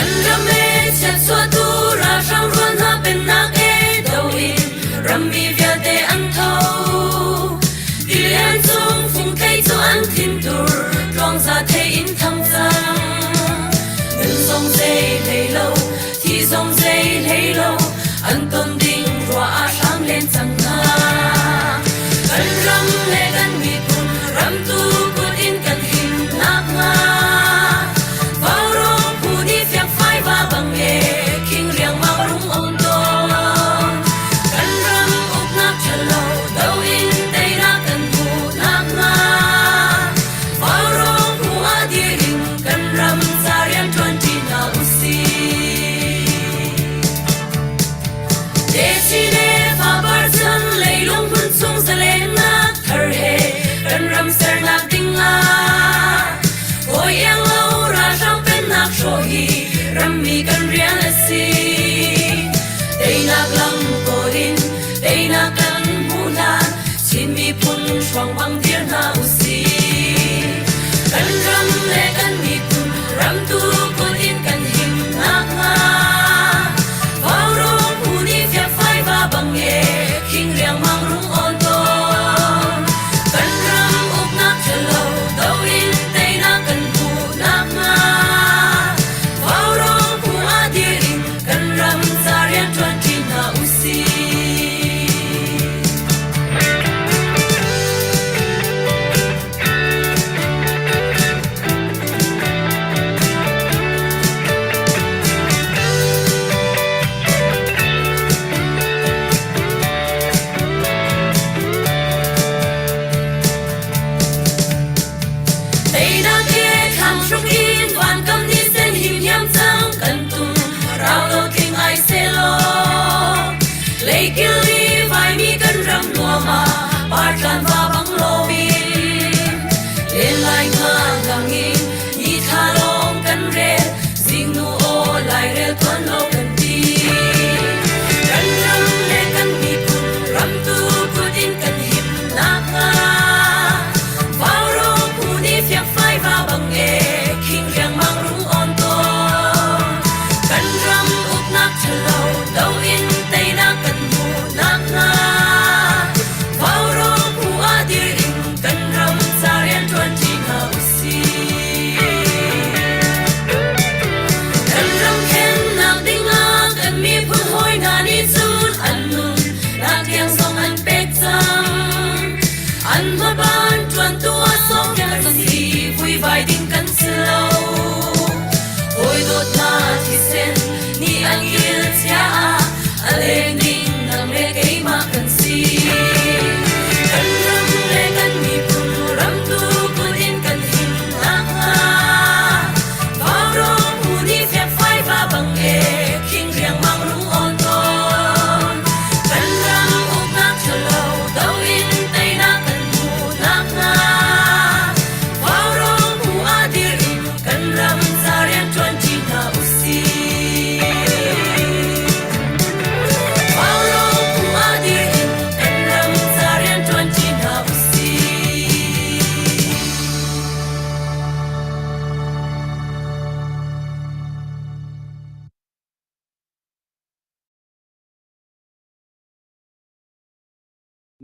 Kan ram e chiatchuahtu ralhrang rual hna pennak e do in rammi vialte an tho. Tilian cung fungthei cu an thintur tluangza thei in thang cang. Nun zong zei hlei lo, thi zong zei hlei lo, an ton ding ruah ah hram len cang hna. Kan ram le kan miphun ramtu kut in kan him nakhnga Vaurawng phu nih fiangfai va bang e khing riangmang rung um tawn. Kan ram uknak ṭhalo do in teinak kan hmuh nakhnga Vaurawng phu ah dir in kan ram ca rian ṭuanṭi hna usih. Techin le fapar chan leilung hmun chung zalennak thar he kan ram sernak ding ah hawi iang lo ralhrang pennak hrawh hi rammi kan rian a si. Teinak lam kawl in teinak kan hmuh hlan Chin miphun hruang bang dir hna usih. Kan ram le kan miphun ramtu kut in kan him nakhnga Vaurawng phu nih fiangfai va bang e khing riangmang rung awn tawn. Kan ram uknak ṭhalo do in teinak kan hmuh nakhnga Vaurawng phu ah dir in kan ram ca rianṭuan ṭi hna usih. Teinak ke thlang hruk in vankam ni sen him hiam cang kan tum rau lo tling ai selaw leikil li vaimi kan ram nuam ah partlan va bang loin len lai nga lang in ni thla lawng kan rel zingnu aw lairel tuan lo kan ti kan ram le kan miphun ramtu kut in kan him nakhnga Vaurawng phu nih fiangfai va bang e khing riangmang rung awn tawn kan ram uknak ṭhalo do in teinak kan hmuh nakhnga Vaurawng phu ah dir in kan ram ca rianṭuan ṭi hna usih. Kan ram khennak dingah kan miphun hawi hna nih cun an nun nak tiang zong an pek cang. An hmaban ṭuantu ah sawm kan si vuivai ding kan si lo. Hawi dawt hna thisen nih an kil chia ah a leng ding nang le keimah kan si. Kan ram le kan miphun ramtu kut in kan him nakhnga Vaurawng phu nih fiangfai va bang e khing riangmang rung awn tawn. Kan ram uknak ṭhalo do in teinak kan hmuh nakhnga Vaurawng phu ah dir in kan ram ca rianṭuan ṭi hna usih. Vaurawng phu ah dir in kan ram ca rianṭuan ṭi hna usih.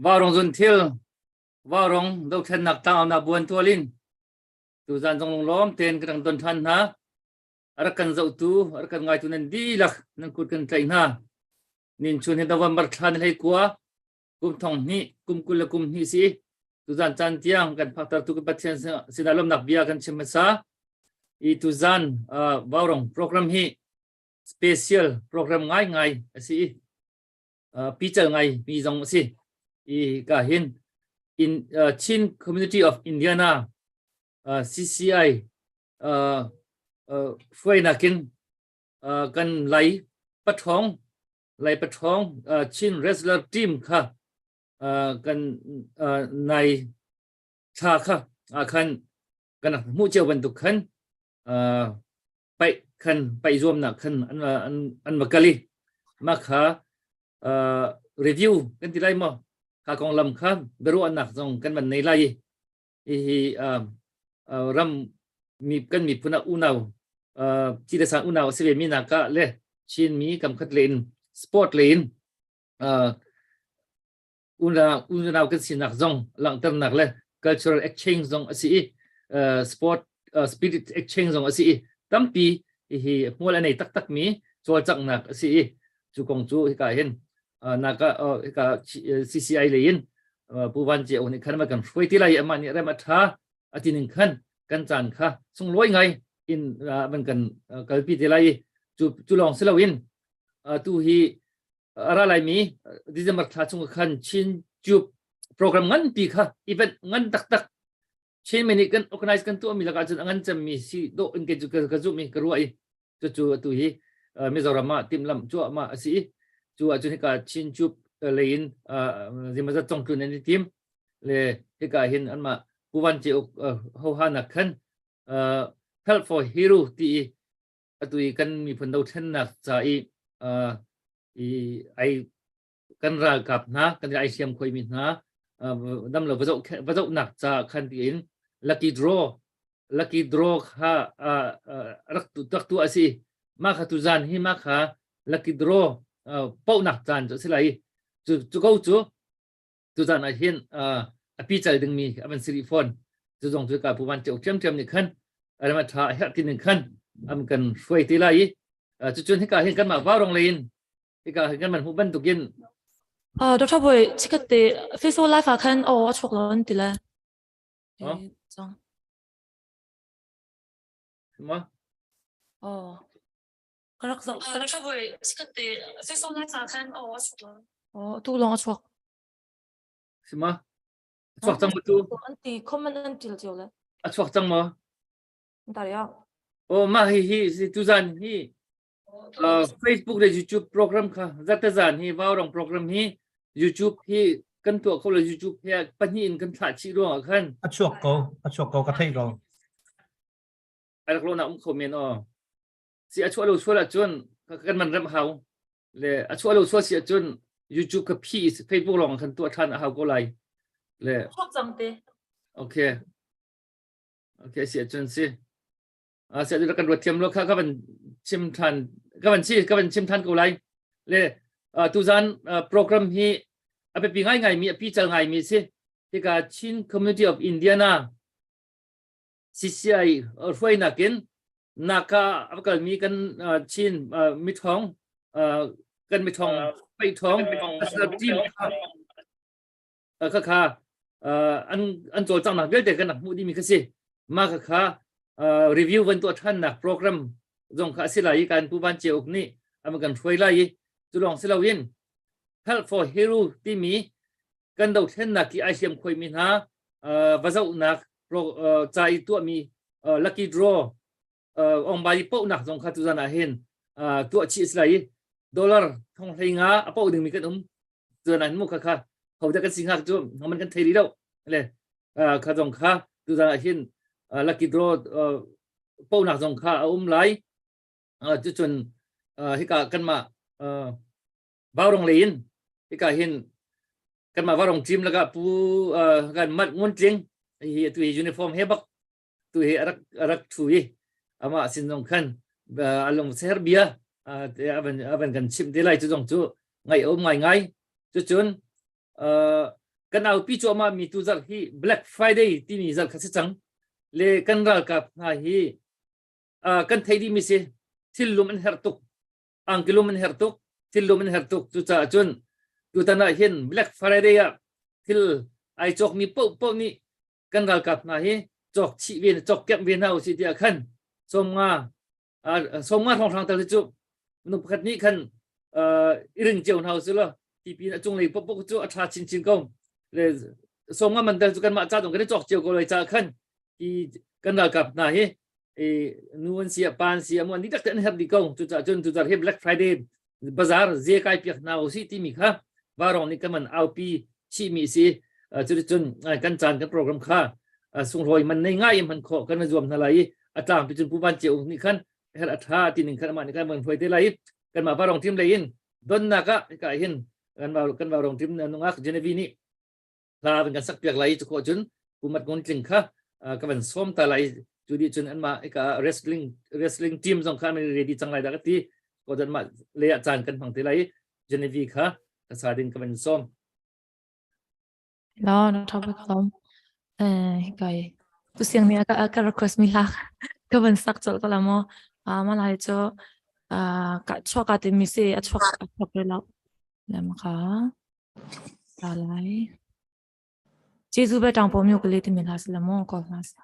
Vaurawng zun thil Vaurawng dothlennak tlangaunak buan tual in tuzan zong lunglawm tein kan rak don ṭhan hna. A rak kan zohtu, a rak kan ngaitu nan dihlak nan kut kan tlaih hna. Nin chun hi November thla ni hlei kua kum thong hnih kum 20 le kum hnih si tuzan caan tiang kan phaktertu kan Pathian sinah lawmnak bia kan chim hmasa. I tuzan Vaurawng program hi special program ngaingai a si i pical ngai mi zong a si. I ka hin in Chin Community of Indiana CCI hruainak in kan Lai paṭhawng Lai paṭhawng Chin Wrestler Team kha kan nai thla kha khan kan hmuh cio bantuk khan paih khan paih zuamnak khan an an an va kal i mah kha review kan ti lai maw kha konglam kha biaruahnak zong kan van nei lai i hihi ram mi kan miphun ah unau. Ci le sang unau a si ve mi nak ah le Chinmi kamkhat le in sport le in unau kan sinak zong langhternak le cultural exchange zong a si i sport spirit exchange zong a si i tampi hi hmual a nei taktak mi cawlcanghnak a si i cu kong cu hika hin naka hika CCI lei in Pu Van Ceu nih khan ma kan hruai ti lai amah nih rem a tha a ti ning khan kan caan kha sunglawi ngai in van kan kalpi te lai cu cu lawng si loin tu hi a ra laimi December thla chung khan Chin Tube program nganpi kha event ngan taktak Chin mi nih kan organize kan tuahmi lakah cun a ngan cemmi si dawh in ke cu ka zumh i ka ruah i cucu atu hi Mizoram ah timhlamh cuahmah a si i cu ahcun hika Chin Tube lei in zimazat congtlun an i tim le hika hin anmah Pu Van Ce Uk hohanak khan Help for Hero ti i atu i kan miphun dothlennak ca i i ai kan ralkap hna kan ai siam khoi mi hna dam lo va zohnak ca khan tiin lucky draw lucky draw kha rak rak tu a si ma kha tu zan hi ma kha lucky draw pohnak caan cu a si lai cu cu ko cu tuzan ah hin a pi cal dingmi a van si rih fawn. Cu zong cu ka pu van ceu ṭhiamṭhiam nih khan ram a ṭha a herh ti ning khan am kan hruai te lai i cucun hika hin kanmah vaurong lei in hika hin kan man hmuh bantukin Dr. Boy chikat te Facebook live ah khan aw a chuak lo an ti le. Cang. Ma? Oh. Ka rak zoh. Dr. Boy chikat te Facebook live ah khan aw a chuak lo. Oh, tu long a chuak. Si ma? A chuak cang ma tu? An ti comment an til cio le. A chuak cang maw? Dar ya. Oh ma hi hi si tuzan hi Facebook le YouTube program kha zatazan hi vaurong program hi YouTube hi kan tuah kho le YouTube hi pahnih in kan thlah chih ruangah khan a chuak ko a chuak ko ka thei ko a rak lo na um kho men aw si a chuah lo sual ahcun kan man rem hau le a chuah lo sual si ahcun YouTube ka phi Facebook lawng khan tuah ṭhan a hau ko lai le chuak cang te okay okay si ahcun si a si ahcun kan ruat thiam lo kha ka van chim ṭhan ka van si ka van chim ṭhan ko lai le tuzan program hi a biapi ngai ngai mi a pical ngai mi si hika Chin Community of Indiana CCI hruainak in naka a kalmi kan Chin mithong kan mithong peithong national team kha kha an an cawlcanghnak vialte kan rak hmuh dimi kha si mah kha kha review van tuah ṭhannak program zong kha a si lai i kan Pu Van Ceu Uk nih a kan hruai lai i cu lawng si loin Help for Hero timi kan dothlennak i ai hliam khoimi hna va zohnak ca i tuahmi lucky draw ongbai pohnak zong kha tuzan ah hin tuah chih a si lai i dollar thong hlei nga a poh dingmi kan um tuzan ah hin mu kha kha hodah kan si hnga cu man kan thei rih lo le kha zong kha tuzan ah hin lucky draw pohnak zong kha a um lai cucun hika kanmah Vaurong lei in hika hin kanmah Vaurong team lakah pu kan mat ngun tling hi atu hi uniform he bak tu hi arak arak thu i amah sin zong khan alung ser bia avan avan kan chim te lai cu zong cu ngai om ngai ngai cu cun kan aupi cuahmah mi tu zarh hi Black Friday timi zarh kha si cang le kan ralkap hna hi kan thei dih mi si thil lum an herh tuk angkilum an herh tuk thillum an herh tuk cucaah cun tutan ah hin Black Friday ah thil ai cawkmi paohpaoh nih kan ralkap hna hi cawk chih ve cawk kemh ve hna usih tiah khan sawmnga sawmnga hrawnghrang tal cu minung pakhat nih khan i ring cio hna usih law ti pin a cunglei paohpaoh cu a ṭha chinchin ko le sawmnga man tal cu kanmah ca zong kan i cawk cio ko lai caah khan hi kan ralkap hna hi nu an si pa an si mu an dihlak te an herh dih ko cucaah cun cucaah hi Black Friday bazar ze kai piak hna usih timi kha varong nih kan man aupi chihmi si cuticun kan caan kan program kha sunglawi man nei ngai in hman khawh kan zuam hna lai i a tlangpi cun Pu Van Ceu nih khan her a tha ti ning khan amah nih khan man hruai te lai i kanmah varong team lei in donnak ah hika hin kan kan varong team nungak Genevieve nih hla kan sak piak lai cu khawh cun Pu Mat Ngun Tling kha ka van sawm ta lai. Cu dih cun anmah ika wrestling wrestling team zong kha an ready cang lai dah ka ti. Ko dan mah le ah caan kan hmang te lai i Genevieve kha ka sa ding ka van sawm. Hello, na tha ba kalom. Eh, kai. Tu siang ni ka ka request mi hla ka van sak chol ko la mo. Ah ma lai cho ah ka chuak ka ti mi se a chuak a chuak re lo. Le ma ka. Ta lai. Jesu be tang po myu ka le ti mi hla se la mo ko hla se.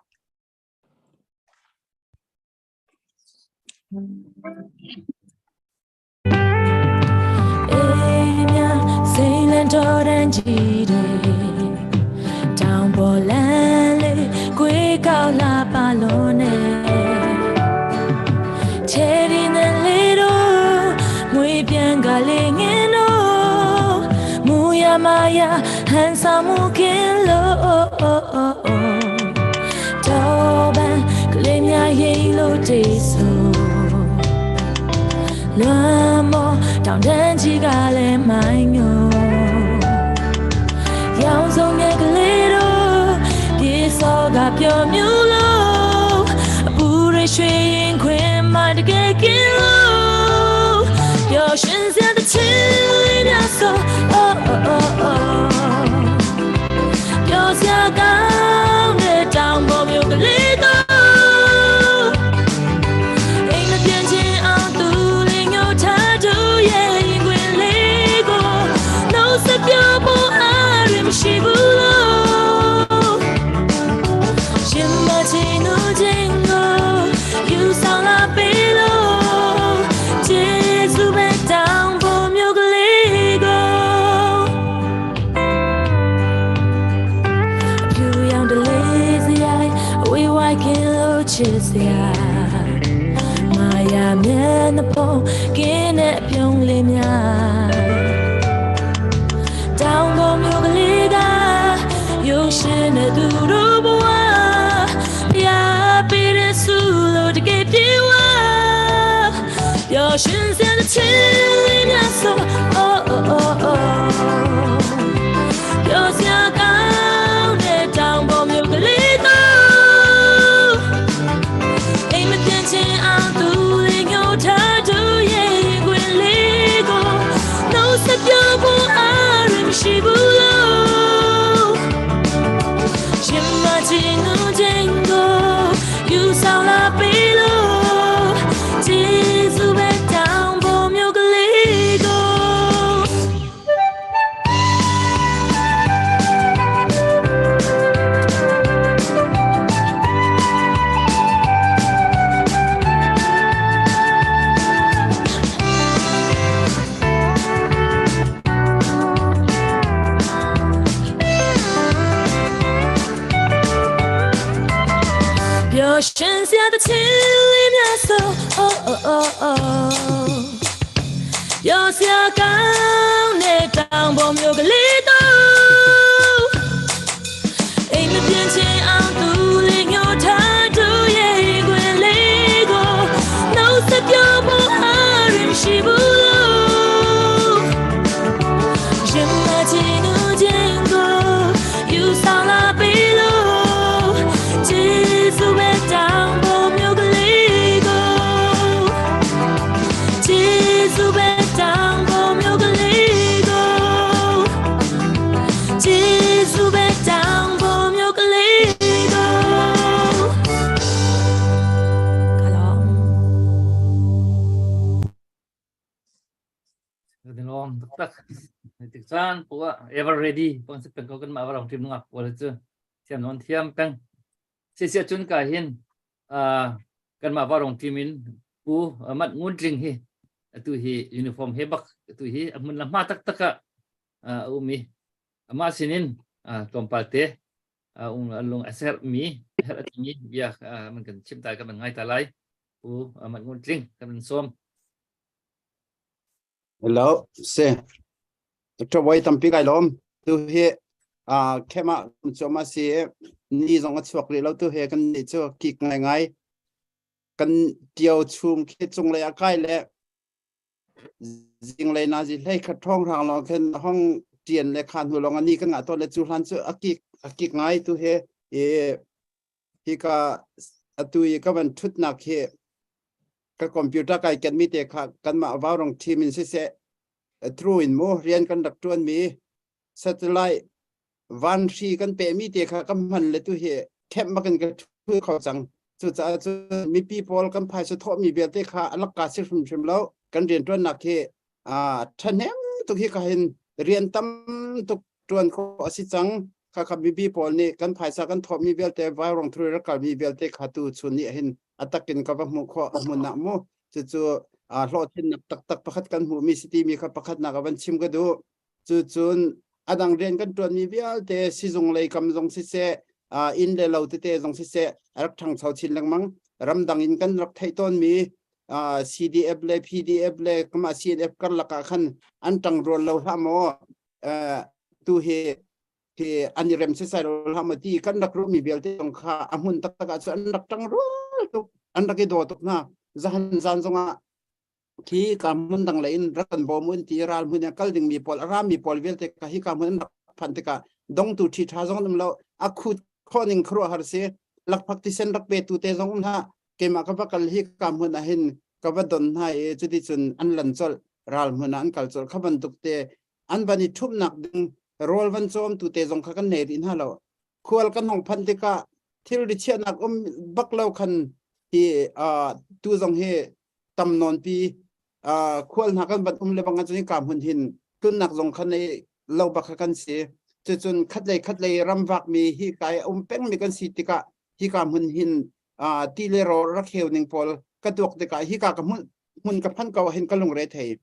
Tik caan poah ever ready pang si peng ko kan mah varang tim ngak pawl cu thiam non thiam peng si sia cun ka hin kan mah varong team in pu mat ngun tling hi atu hi uniform he bak atu hi a hmun la hma tak tak ah a um i amah sinin tlawmpal te um lung a ser mi her a timi bia man kan chim ta kan ngai ta lai pu mat ngun tling kan som. Hello, si. Dr. Wai tampi kai lawm. Tu hi khema cu ma si ni zong a chuak rih lo tu he kan ni cu kik ngai ngai kan tio chung khi cung lei a kai le zing lei na zi hlei khat thong rang lo khen hong tian le khan hu long ani kan nga to le chu hlan chu akik akik ngai tu he e hi ka Atu i ka van ṭhutnak hi ka computer kai kenmi te kha kanmah vaurong team in siseh through in mu rian kan rak ṭuanmi satellite vanhri kan pehmi te kha ka hman le tu hi camp bakin ka ṭhu kho cang. Cucaah cun mipi pawl kan phaisa thawhmi vialte kha a lakka si hrimhrim lo. Kan rianṭuannak hi ṭhahnem tuk hi ka hin rian tam tuk ṭuan khawh a si cang. Khakha mipi pawl nih kan phaisa kan thawhmi vialte vairong thuri rak kalmi vialte kha tu chun nih hin a takin ka va hmuh khawh a hmun ah mu. Cucu hlawhtlinnak taktak pakhat kan hmuhmi si timi kha pakhatnak a van chim ka duh. Cucun a dang rian kan ṭuanmi vialte sizung lei kam zong siseh, inn le lo tete zong siseh a rak ṭhangcho chin lengmang. Ramdang in kan rak theih tawnmi CDF le PDF le kamah CNF karlak ah khan an ṭangrual lo hlah maw tu hi hi an i rem sisai lo hlah maw ti kan rak ruahmi vialte zong kha a hmun taktak ah cun an rak ṭangrual tuk an rak i daw tuk hna. Zahan zan zongah khi ka hmun dang lei in rak kan bawm un ti ral hmun ah kal dingmi pawl a rami pawl vialte ka hi ka hmun an rak phanh tikah dongtu ṭhi ṭha zong um lo a khut khawh ning khuaruah har si lakphak tisen rak pe tu te zong um hlah keimah ka va kal hi ka hmun ah hin ka va don hna i cuticun an lan colh ral hmun ah an kal colh kha bantuk te an van i ṭhumhnak ding rawl van cawm tu te zong kha kan nei rih hna lo khual kan hong phanh tikah thilri chiahnak um bak lo khan hi tu zong hi tam nawnpi khual hna kan van um le bang ahcun ka hmun hin tlunnak zong khan ei lo bak kha kan si. Cucun khatlei khatlei ramvak mi hi kai um peng mi kan si tikah hi ka hmun hin ti le rawl rak heu ning pawl ka tuak tikah hi ka ka hmun hmun ka phan ko hin ka lungre thei.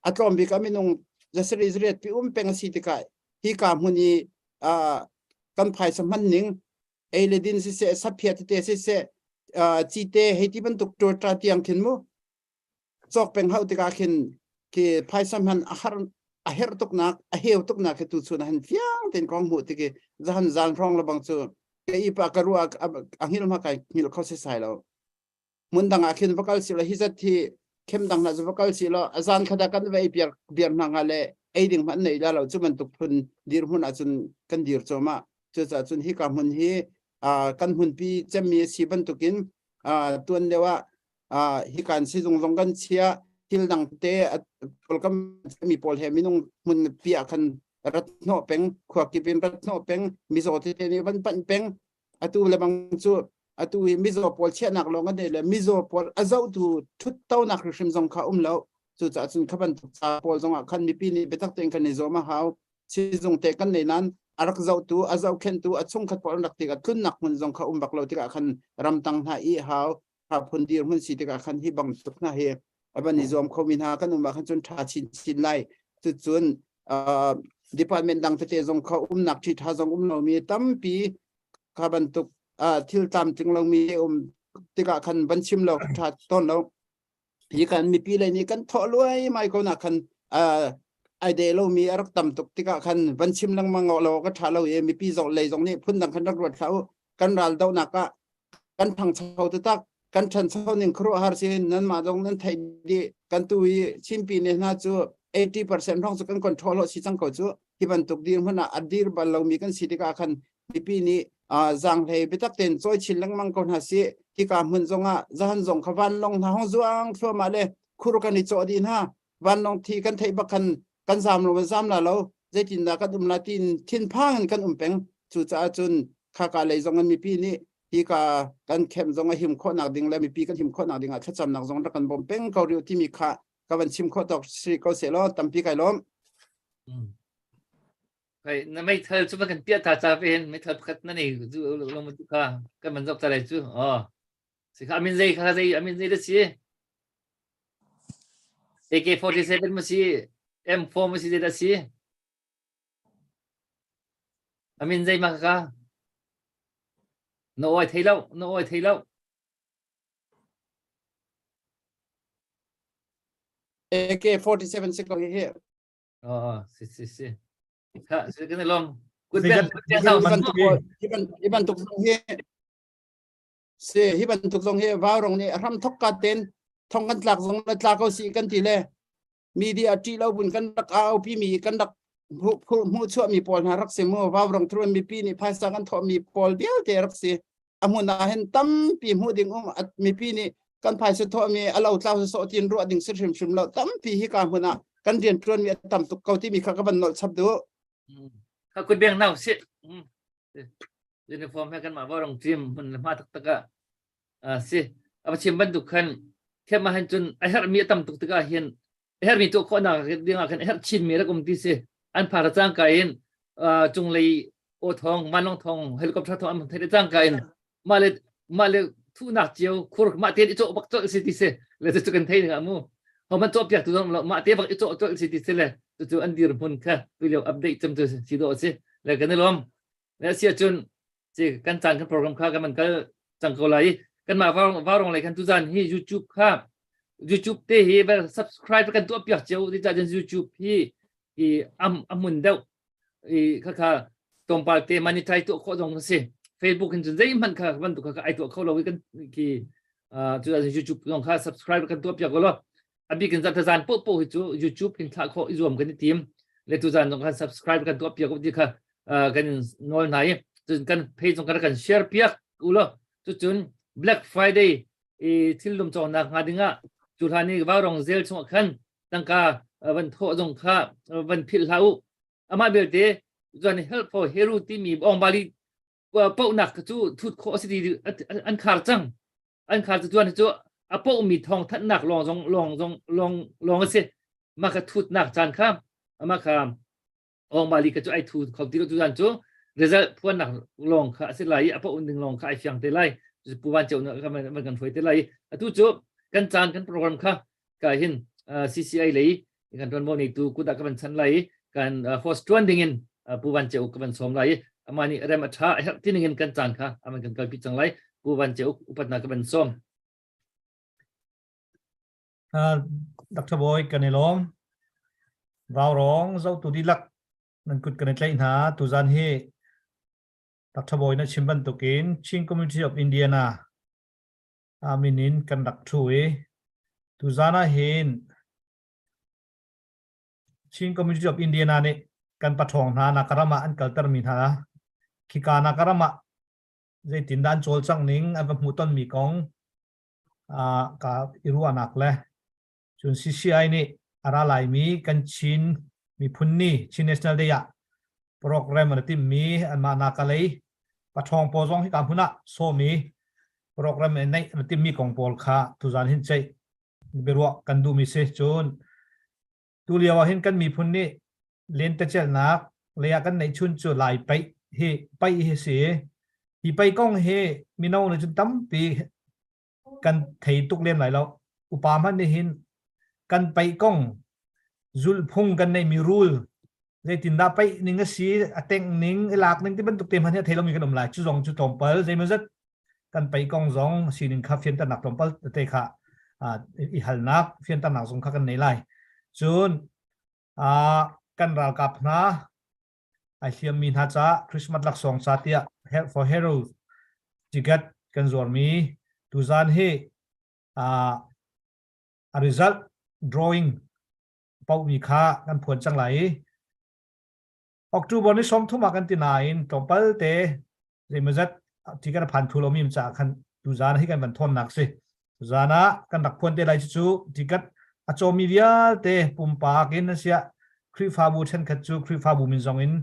A tlawm bik a minung zasari zariat pi um peng a si tikah hi ka hmun i kan phaisa hman ning ei le din siseh saphia tete siseh cite hei ti bantuk ṭurṭa tiang khin mu cawk peng hau tikah khin khi phaisa hman a har a herh tuknak a heu tuknak khi tu chun han fiang ten kong hmuh tiki zahan zan hrawng lebang cu ke i pa ka ruah a hngil ma kai hngil kho si sai lo Hmun dang ah khin va kal si law hi zat hi khem dang hna cu va kal si law a zan khat ah kan va ei biar biar hna hnga le ei ding hmanh nei la lo cu bantuk phun dirhmun ahcun kan dir cuahmah. Cucaah cun hika hmun hi kan hmunpi cemmi a si bantukin tuan lio ah hika in sizung zong kan chia thil dang te pawl kan mi pawl he minung hmun pi ah khan rat hnawh peng khua kip in rat hnawh peng mizaw tete nih van panh peng atu le bang cu atu hi mizaw pawl chiahnak lawng an nei le mizaw pawl a zohtu thuttonak hrimhrim zong kha um lo cucaah cun kha bantuk ca pawl zong ah khan mipi nih biatak tein kan i zuam a hau sizung te kan nei nain a rak zohtu a zohkhenhtu a chungkhat pawl an rak tikah tlunnak hmun zong kha um bak lo tikah khan ramtang hna i hau kha phun dir hmun si tikah khan hi bang tuk hna hi a van i zuam khomi hna kan um ah khan cun ṭha chinchin lai cucun department dang tete zong kha umnak ṭhi ṭha zong um lomi tampi kha bantuk thil tlamtling lomi um tikah khan van chim lo ṭha tawn lo hi kan mipi lei nih kan thawh luai mai ko na khan ai de lomi a rak tam tuk tikah khan van chim lengmang lo ka ṭha lo i mipi zong lei zong nih phundang khan rak ruat hlah u kan ral dohnak ah kan ṭhangcho taktak kan ṭhancho ning khuaruahhar si nanmah zong nan theih dih kan tu i Chinpi ne hna cu 80% hrawng cu kan control ho si cang ko cu hi bantuk dirhmun ah a dir bal lomi kan si tikah khan mipi nih zaanghlei biatak tein cawi chin lengmang ko hna si hika hmun zongah zahan zong kha vanlawng hna hong zuang thluahmah le khur kan i cawh dih hna vanlawng thi kan theih bak khan kan zam lo zam la lo zeitindah kan um la tiin thinphang in kan um peng cucaah cun khaka lei zong an mipi nih hika kan khem zong a him khawhnak ding le mipi kan him khawhnak ding ah thlacamnak zong rak kan bawm peng ko riu timi kha ka van chim khawh tawk si ko seh law tampi kai lawm. Kai na meithal cu kan piah ta cha pe hin meithal pakhat na nei zu lo mu kha kan man zok ta lai cu oh si kha amin zei kha zei amin zei da si AK47 ma si M4 ma si zei da si amin zei ma ka na oi thei lo na oi thei lo AK47 si ko hi hi. Oh, si si si. Kha si kan long. Good Zeizat- band, good band zeizat sound. bantuk Hi ban hi bantuk zong hi si hi bantuk zong hi vaurong nih a hram thok ka ten thong kan tlak zong na tla ko si kan ti le media ṭih lo bun kan rak au pi mi kan rak hmuh chuah mi pawl hna rak si mu vaurong thru mipi nih phaisa kan thawh mi pawl vialte rak si. A hmun ah hin tampi hmuh ding um mipi nih kan phaisa thawhmi a lo tlau sawh tin ruah ding si hrimhrim lo. Tampi hi ka hmun ah kan rian ṭuanmi a tam tuk ko timi kha ka van nolh chap duh. Ka kut beng nau si. Uniform he kan mah varong team hmun le hma taktak ah si. A chim bantuk khan thiam ah hin cun a herhmi a tam tuk tikah hin a herhmi tuah khawhnak ding ah khan a herh chinmi rak um ti si. An phar cangka in cunglei aw thawng, vanlawng thawng, helicopter thawng an theih cangka in mah le mah le thuhnak cio khur mah te i cawh bak colh si ti si le cu kan thei ding mu ho man cawh piak tu zong lo mah te bak i cawh colh si ti si le cucu an dir hmun kha tu lio update cem tu si do si le kan i lawm le sia cun ci kan caan kan program kha kan man kal cang ko lai kan mah varong le kan tu zan hi YouTube kha YouTube te hi subscribe kan tuah piak cio ti ca YouTube hi i am amun deuh i khakha tlawmpal te monetize tuah khawh zong a si. Facebook hin cun zeihmanh kha bantuk kha ai tuah kho lo i kan khi cu YouTube zong kha subscribe kan tuah piak law a bik in zan zan po po hi cu YouTube hin thlah khawh i zuam kan i tim le tu zan zong khan subscribe kan tuah piak ti kha kan nawl hna i cun kan page zong kan share piak u law cucun Black Friday i thil lum cawknak hnga dingah cu hlan i vaurong zel chungah khan tangka van thawh zong kha van philh hlah u. Amah belte cun help for hero timi ongbali pohnak cu thut khawh a si ti an khar cang. An khar cu tuan cu a pohmi thawng thanhnak lawng zong lawng zong lawng lawng a si. Mah kha thutnak caan kha amah kha ongbali kha cu ai thu kho ti lo tu zan cu result phuannak lawng kha a si lai i a poh ding lawng kha ai fiang te lai. Pu Van Ceu van kan hruai te lai. Atu cu kan caan kan program kha ka hin CCI lei kan tuanvo neitu kut ah ka van chan lai i kan host tuan ding in Pu Van Ceu ka van sawm lai i amah nih rem a tha a herh ti ning in kan caan kha aman kan kalpi cang lai. Pu Van Ceu upatnak ka van sawm. Dr. Boy kan i lawm. Vaurong zotu dihlak nan kut kan i tlaih hna. Tuzan hi Dr. Boy na chim bantukin Chin Community of Indiana min in kan rak ṭhu i tuzan ah hin Chin Community of Indiana nih kan paṭhawng hna nakaram ah an kaltermi hna khika nakaram ah zeitindah an cawlcangh ning an va hmuhtonmi kong ka i ruahnak le cun CCI nih a ra laimi kan Chin miphun ni Chin National Day ah program an timmi anmah nakalei paṭhawng pawl zong hika hmun ah sawm i program an neih an timmi kong pawl kha tuzan hin ceih biaruah kan duhmi si. Cun tu lio ah hin kan miphun nih lentecelhnak lei ah kan neih chun cu Lai paih hi paih hi si. Hi paih kong hi mino nih cun tampi kan thei tuk lem lai lo. Upa hmanh nih hin kan paih kong zulhphung kan neihmi rule zeitindah paih ning a si, a tengh ning, i lak ning ti bantuk te hmanh hi a thei lomi kan um lai. Cu zong cu tlawmpal zeimawzat kan paih kong zong sining kha fianternak tlawmpal te kha i halnak fianternak zong kha kan nei lai. Cun kan ralkap hna ai hliammi hna caah Christmas laksawng ca tiah Help for Heroes ticket kan zuarmi tuzan hi a result drawing paohmi kha kan phuan cang lai i October ni 30 ah kan ti nain tlawmpal te zeimawzat ti kan phan thu lomi caah khan tuzan hi kan van thawnnak si. Tuzan ah kan rak phuan te lai cu ticket a cawmi vialte pumpak in asiah Khrihfabu ṭhenkhat cu Khrihfabu min zong in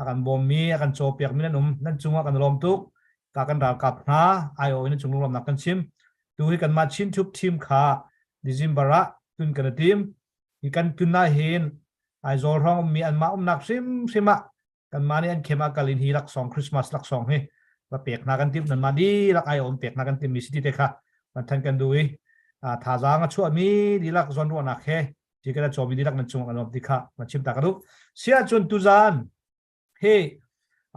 a kan bawmmi a kan cawpiakmi nan um. Nan cungah kan lawm tuk. Ka kan ralkap hna IO in cung lunglawmnak kan chim. Tu hi kanmah Chin Thup team kha December ah tun kan i tim. Hi kan tun ah hin Aizawl hrawng ummi anmah umnak hrimhrim ah kanmah nih an khem ah kal in hi laksawng Christmas laksawng hi va pek hna kan timh. Nanmah dihlak ai um pek hna kan timhmi si ti te kha van than kan duh i thazaang a chuahmi dihlak zawnruahnak he ti kan cawmi dihlak nan cung kan lawm ti kha van chim ta ka duh. Sia cun tuzan hi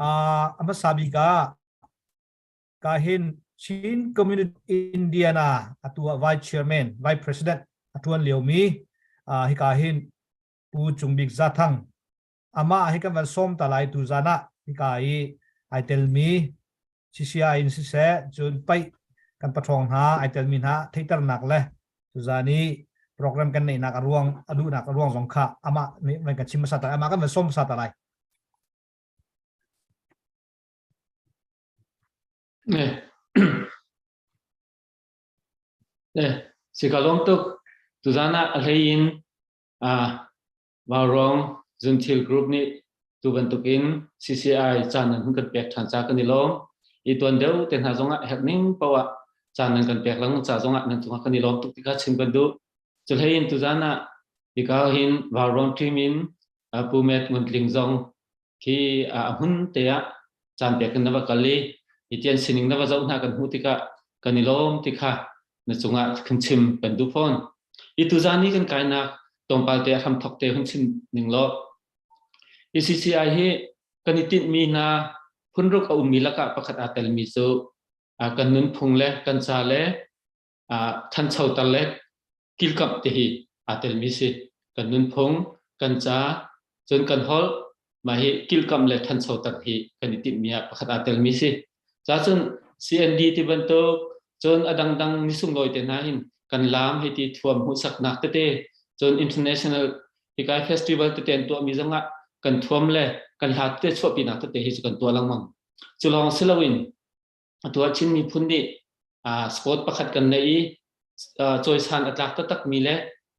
a hmasa bik ah ka hin Chin Community Indiana atu ah Vice Chairman, Vice President a tuan liomi hika hin Pu Cung Bik Zathang amah hi kan van sawm ta lai. Tuzan ah hika i ai telmi CCI in siseh cun paih kan paṭhawng hna ai telmi hna theihternak le tuzan i program kan neihnak a ruang a duhnak a ruang zong kha amah nih van kan chim hmasa ta amah kan van sawm hmasa ta lai. Eh, si ka lawm tuk. Tuzan ah a hlei in ah Vaurawng Zunthil Group nih tu bantukin CCI caan nan hun kan pek ṭhan ca kan i lawm. I tuan deuh te hna zongah herh ning poah caan nan kan pek lengmang ca zongah nan cungah kan i lawm tuk ti kha chim kan duh. Cu hlei in tuzan ah hika hin Vaurawng team in Pu Met Ngun Tling zong khi a hmun te ah caan pek in na va kal i hi tian sining na va zoh hna kan hmuh tikah kan i lawm ti kha na cungah kan chim kan duh fawn. Hi tuzan i kan kainak tlawmpal te a hram thok te hun chim ning law hi CCI hi kan i tinhmi hna phunruk a ummi lakah pakhat aa telmi cu kan nunphung le kan ca le thanchoter le kilkamh ti hi aa telmi si. Kan nunphung, kan ca, cun kan holh, mah hi kilkamh le thanchoter hi kan i timhmi ah pakhat aa telmi si. Ca cun CND ti bantuk, cun a dangdang ni sunglawi te hna hin kan laam hei ti thuam hmuhsaknak tete, cun international hikai festival tete an tuahmi zongah kan thuam le kan hla tete chuahpinak tete hi cu kan tuah lengmang. Cu lawng si loin Atu ah Chin miphun nih sport pakhat kan neih i cawisan a tlak taktakmi le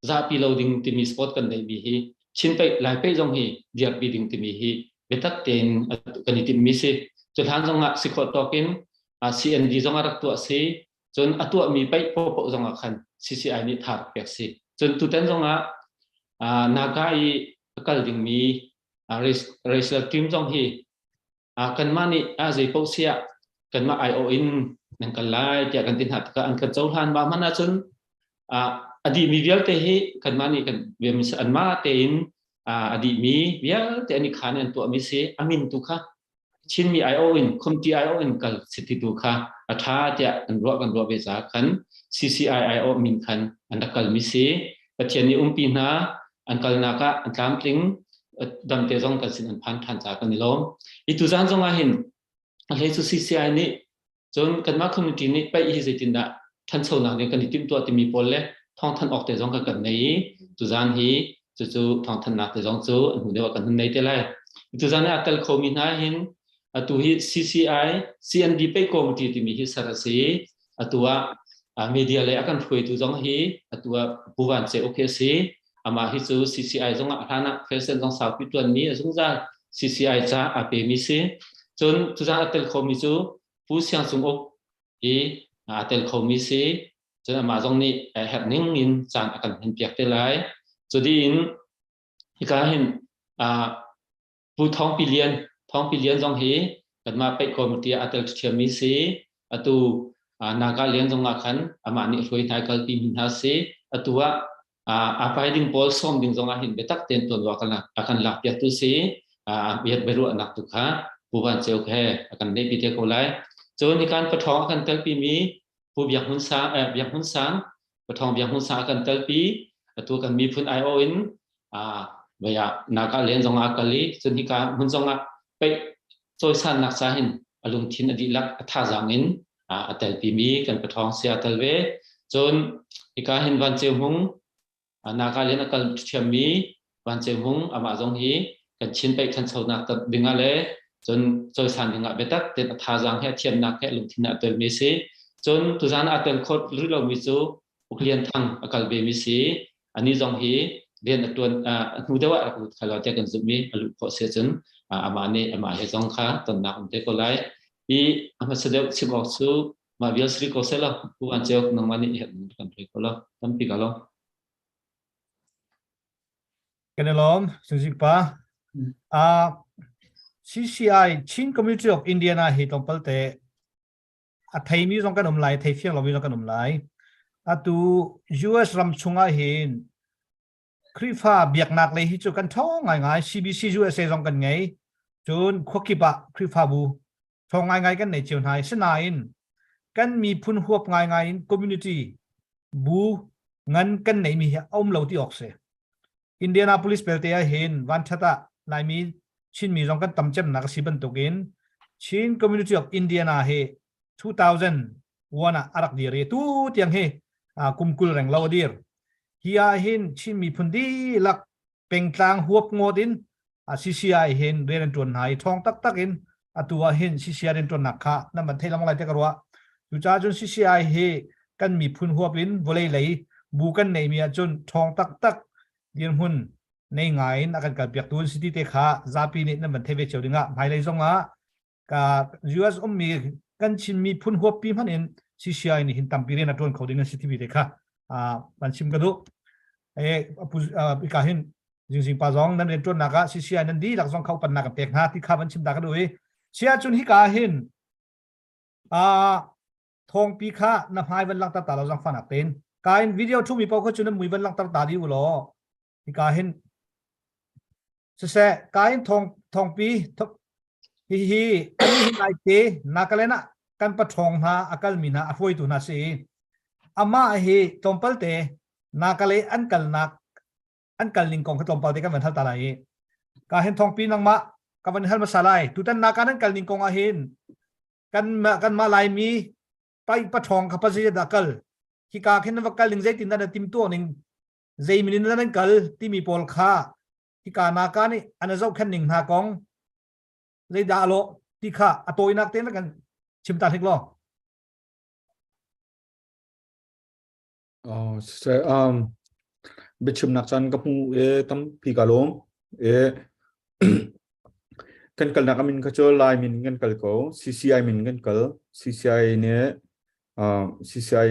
zahpi lo ding timi sport kan neihmi hi Chin peih Lai peih zong hi dirpi ding timi hi biatak tein kan i timhmi si. Cu hlan zong ah si khawh tawk in CND zong a rak tuah si. Cun a tuahmi peih popoh zong ah khan CCI nih tha rak pek si. Cun tutan zong ah Naga i a kal dingmi wrestler team zong hi Kanmah nih zei paoh siah kanmah aiawh in nan kal lai tiah kan ti hna tikah an kan cohlan ma hmanh ahcun a dihmi vialte hi kanmah nih kan anmah tein a dihmi vialte an i khaan an tuahmi si a min tu kha Chinmi aiawh in committee aiawh in kal si ti tu kha a ṭha tiah kan ruah kan ruah ve caah khan CCI aiawh min khan an rak kalmi si Pathian nih umpi hna an kalnak ah an tlamtling damte zong kan sin an phan ṭhan caah kan i lawm. Hi tuzan zong ah hin a hlei cu CCI nih cun kanmah community nih paih hi zeitindah ṭhanchonak ding kan i timhtuah timi pawl le thawngthanh awk te zong kan kan nei i tuzan hi cucu thawngthanhnak te zong cu an hnu deuh ah kan hun nei te lai. Tuzan ah tel khomi hna hin atu hi CCI CND Paih Committee timi hi ser a si atu ah media lei a kan hruaitu zong hi atu ah Pu Van Ce Ok a si. Amah hi cu CCI zong ah hlan ah president zong saupi tuanmi a zungzal CCI ca aa pemi si. Cun tuzan a tel khomi cu Pu Siang Cung Uk hi aa tel khomi si. Cun amah zong nih herh ning in caan a kan hman piak te lai. Cu in hika hin Pu Thawng Pi Lian, Thawng Pi Lian zong hi kanmah paih committee ah a tel ṭhiammi si. Atu Naga Lian zong ah khan amah nih hruai hna kalpi mi hna si. Atu ah aa pai ding pawl sawm ding zong ah hin biatak tein tuanvo a kan lak piaktu si. Biaruahnak tu kha Pu Van Ceu he a kan neihpi te ko lai. Cun hikan paṭhawng a kan telpi mi Pu Biak Hmun Sang, Biak Hmun Sang, Pathawng Biak Hmun Sang a kan telpi. Atu kan miphun aiawh in vaya Naga len zong ah kal i cun hika hmun zong ah peih cawisannak ca hin a lungthin a dihlak a thazaang in a telpi mi kan pathawng sia tel ve. Cun hika hin Van Ceu Hmung Naga len a kal ṭhiammi Van Ceu Hmung amah zong hi kan Chin peih ṭhanchonak dingah le cun cawisan dingah biatak tein a thazaang he a thiamnak he a lungthin a telmi si. Cun tuzan ah tel khawt rih lomi cu Uk Lian Thang a kal ve mi si. Ani zong hi rian a ṭuan a hnu deuh ah rak lut kha lo tiah kan zumh i a luh khawh si ahcun amah nih amah he zong kha tonnak um te ko lai. Hi a hmasa deuh chim awk cu mah vial sri ko seh law Pu Van Ceu nangmah nih kan hrui ko law tampi ka lo. Kan i lawm, Sungzik pa. Uh, CCI Chin Community of Indiana hi tlawmpal te a theimi zong kan um lai, thei fiang lomi zong kan um lai. Atu US ram chungah hin Khrihfa biaknak lei hi cu kan ṭhawng ngaingai. CBC USA zong kan ngei. Cun khuakip ah Khrihfabu ṭhawng ngaingai kan nei cio hna. Sinain kan miphun huap ngaingai in community bu ngan kan neimi hi a um lo ti awk si. Indianapolis belte ah hin vanṭhat ah Laimi Chinmi zong kan tam cemnak a si bantukin Chin Community of Indiana hi 2001 ah a rak dir i tu tiang hi kum 20 reng lo a dir. Hi ah hin Chin miphun dihlak pengtlang huap ngawt in CCI hin rian an ṭuan hna i ṭhawng taktak in atu ah hin CCI rian ṭuannak kha nan van theih lengmang lai tiah ka ruah. Cucaah cun CCI hi Kan miphun huap in vawlei lei bu kan neimi ahcun ṭhawng taktak dirhmun nei ngai in a kan kalpiaktu an si ti te kha zapi nih nan van thei ve cio dingah hmailei zongah ka US ummi kan Chin miphun huappi hmanh in CCI nih hin tampi rian a ṭuan kho ding an si timi te kha van chim ka duh. E ka hin jingzing pa zong nan rian ṭuannak ah CCI nan dihlak zong kha upannak kan pek hna ti kha van chim ta ka duh i sia cun hika hin a thawngpi kha na hmai van langhter ta lo zang fanak tein ka in video thu mi paoh kha cu nan mui van langhter ta dih u law hika hin siseh ka in thawng thawngpi hi hi hi lai te Nagaland ah kan pathawng hna a kalmi hna a hruaitu hna si amah hi tlawmpal te Nagaland an kalnak an kal ning kong kha tlawmpal te kan van hal ta lai i ka hin thawngpi nangmah ka van hal hmasa lai tutan Nagaland an kal ning kong ah hin kan kan mah Laimi pai pathawng kha pazi dah kal hika khin va kal ning zeitin dah na tim tuak ning zei min in nan kal timi pawl kha hika naka nih an zohkhenh ning hna kong zeidah alo ti kha a tawinak tein kan chim ta hnik law. Oh, se biachimnak caan ka hmu e tampi ka lawm e kan kalnak amin kha cu Lai min kan kal ko CCI min kan kal CCI nih CCI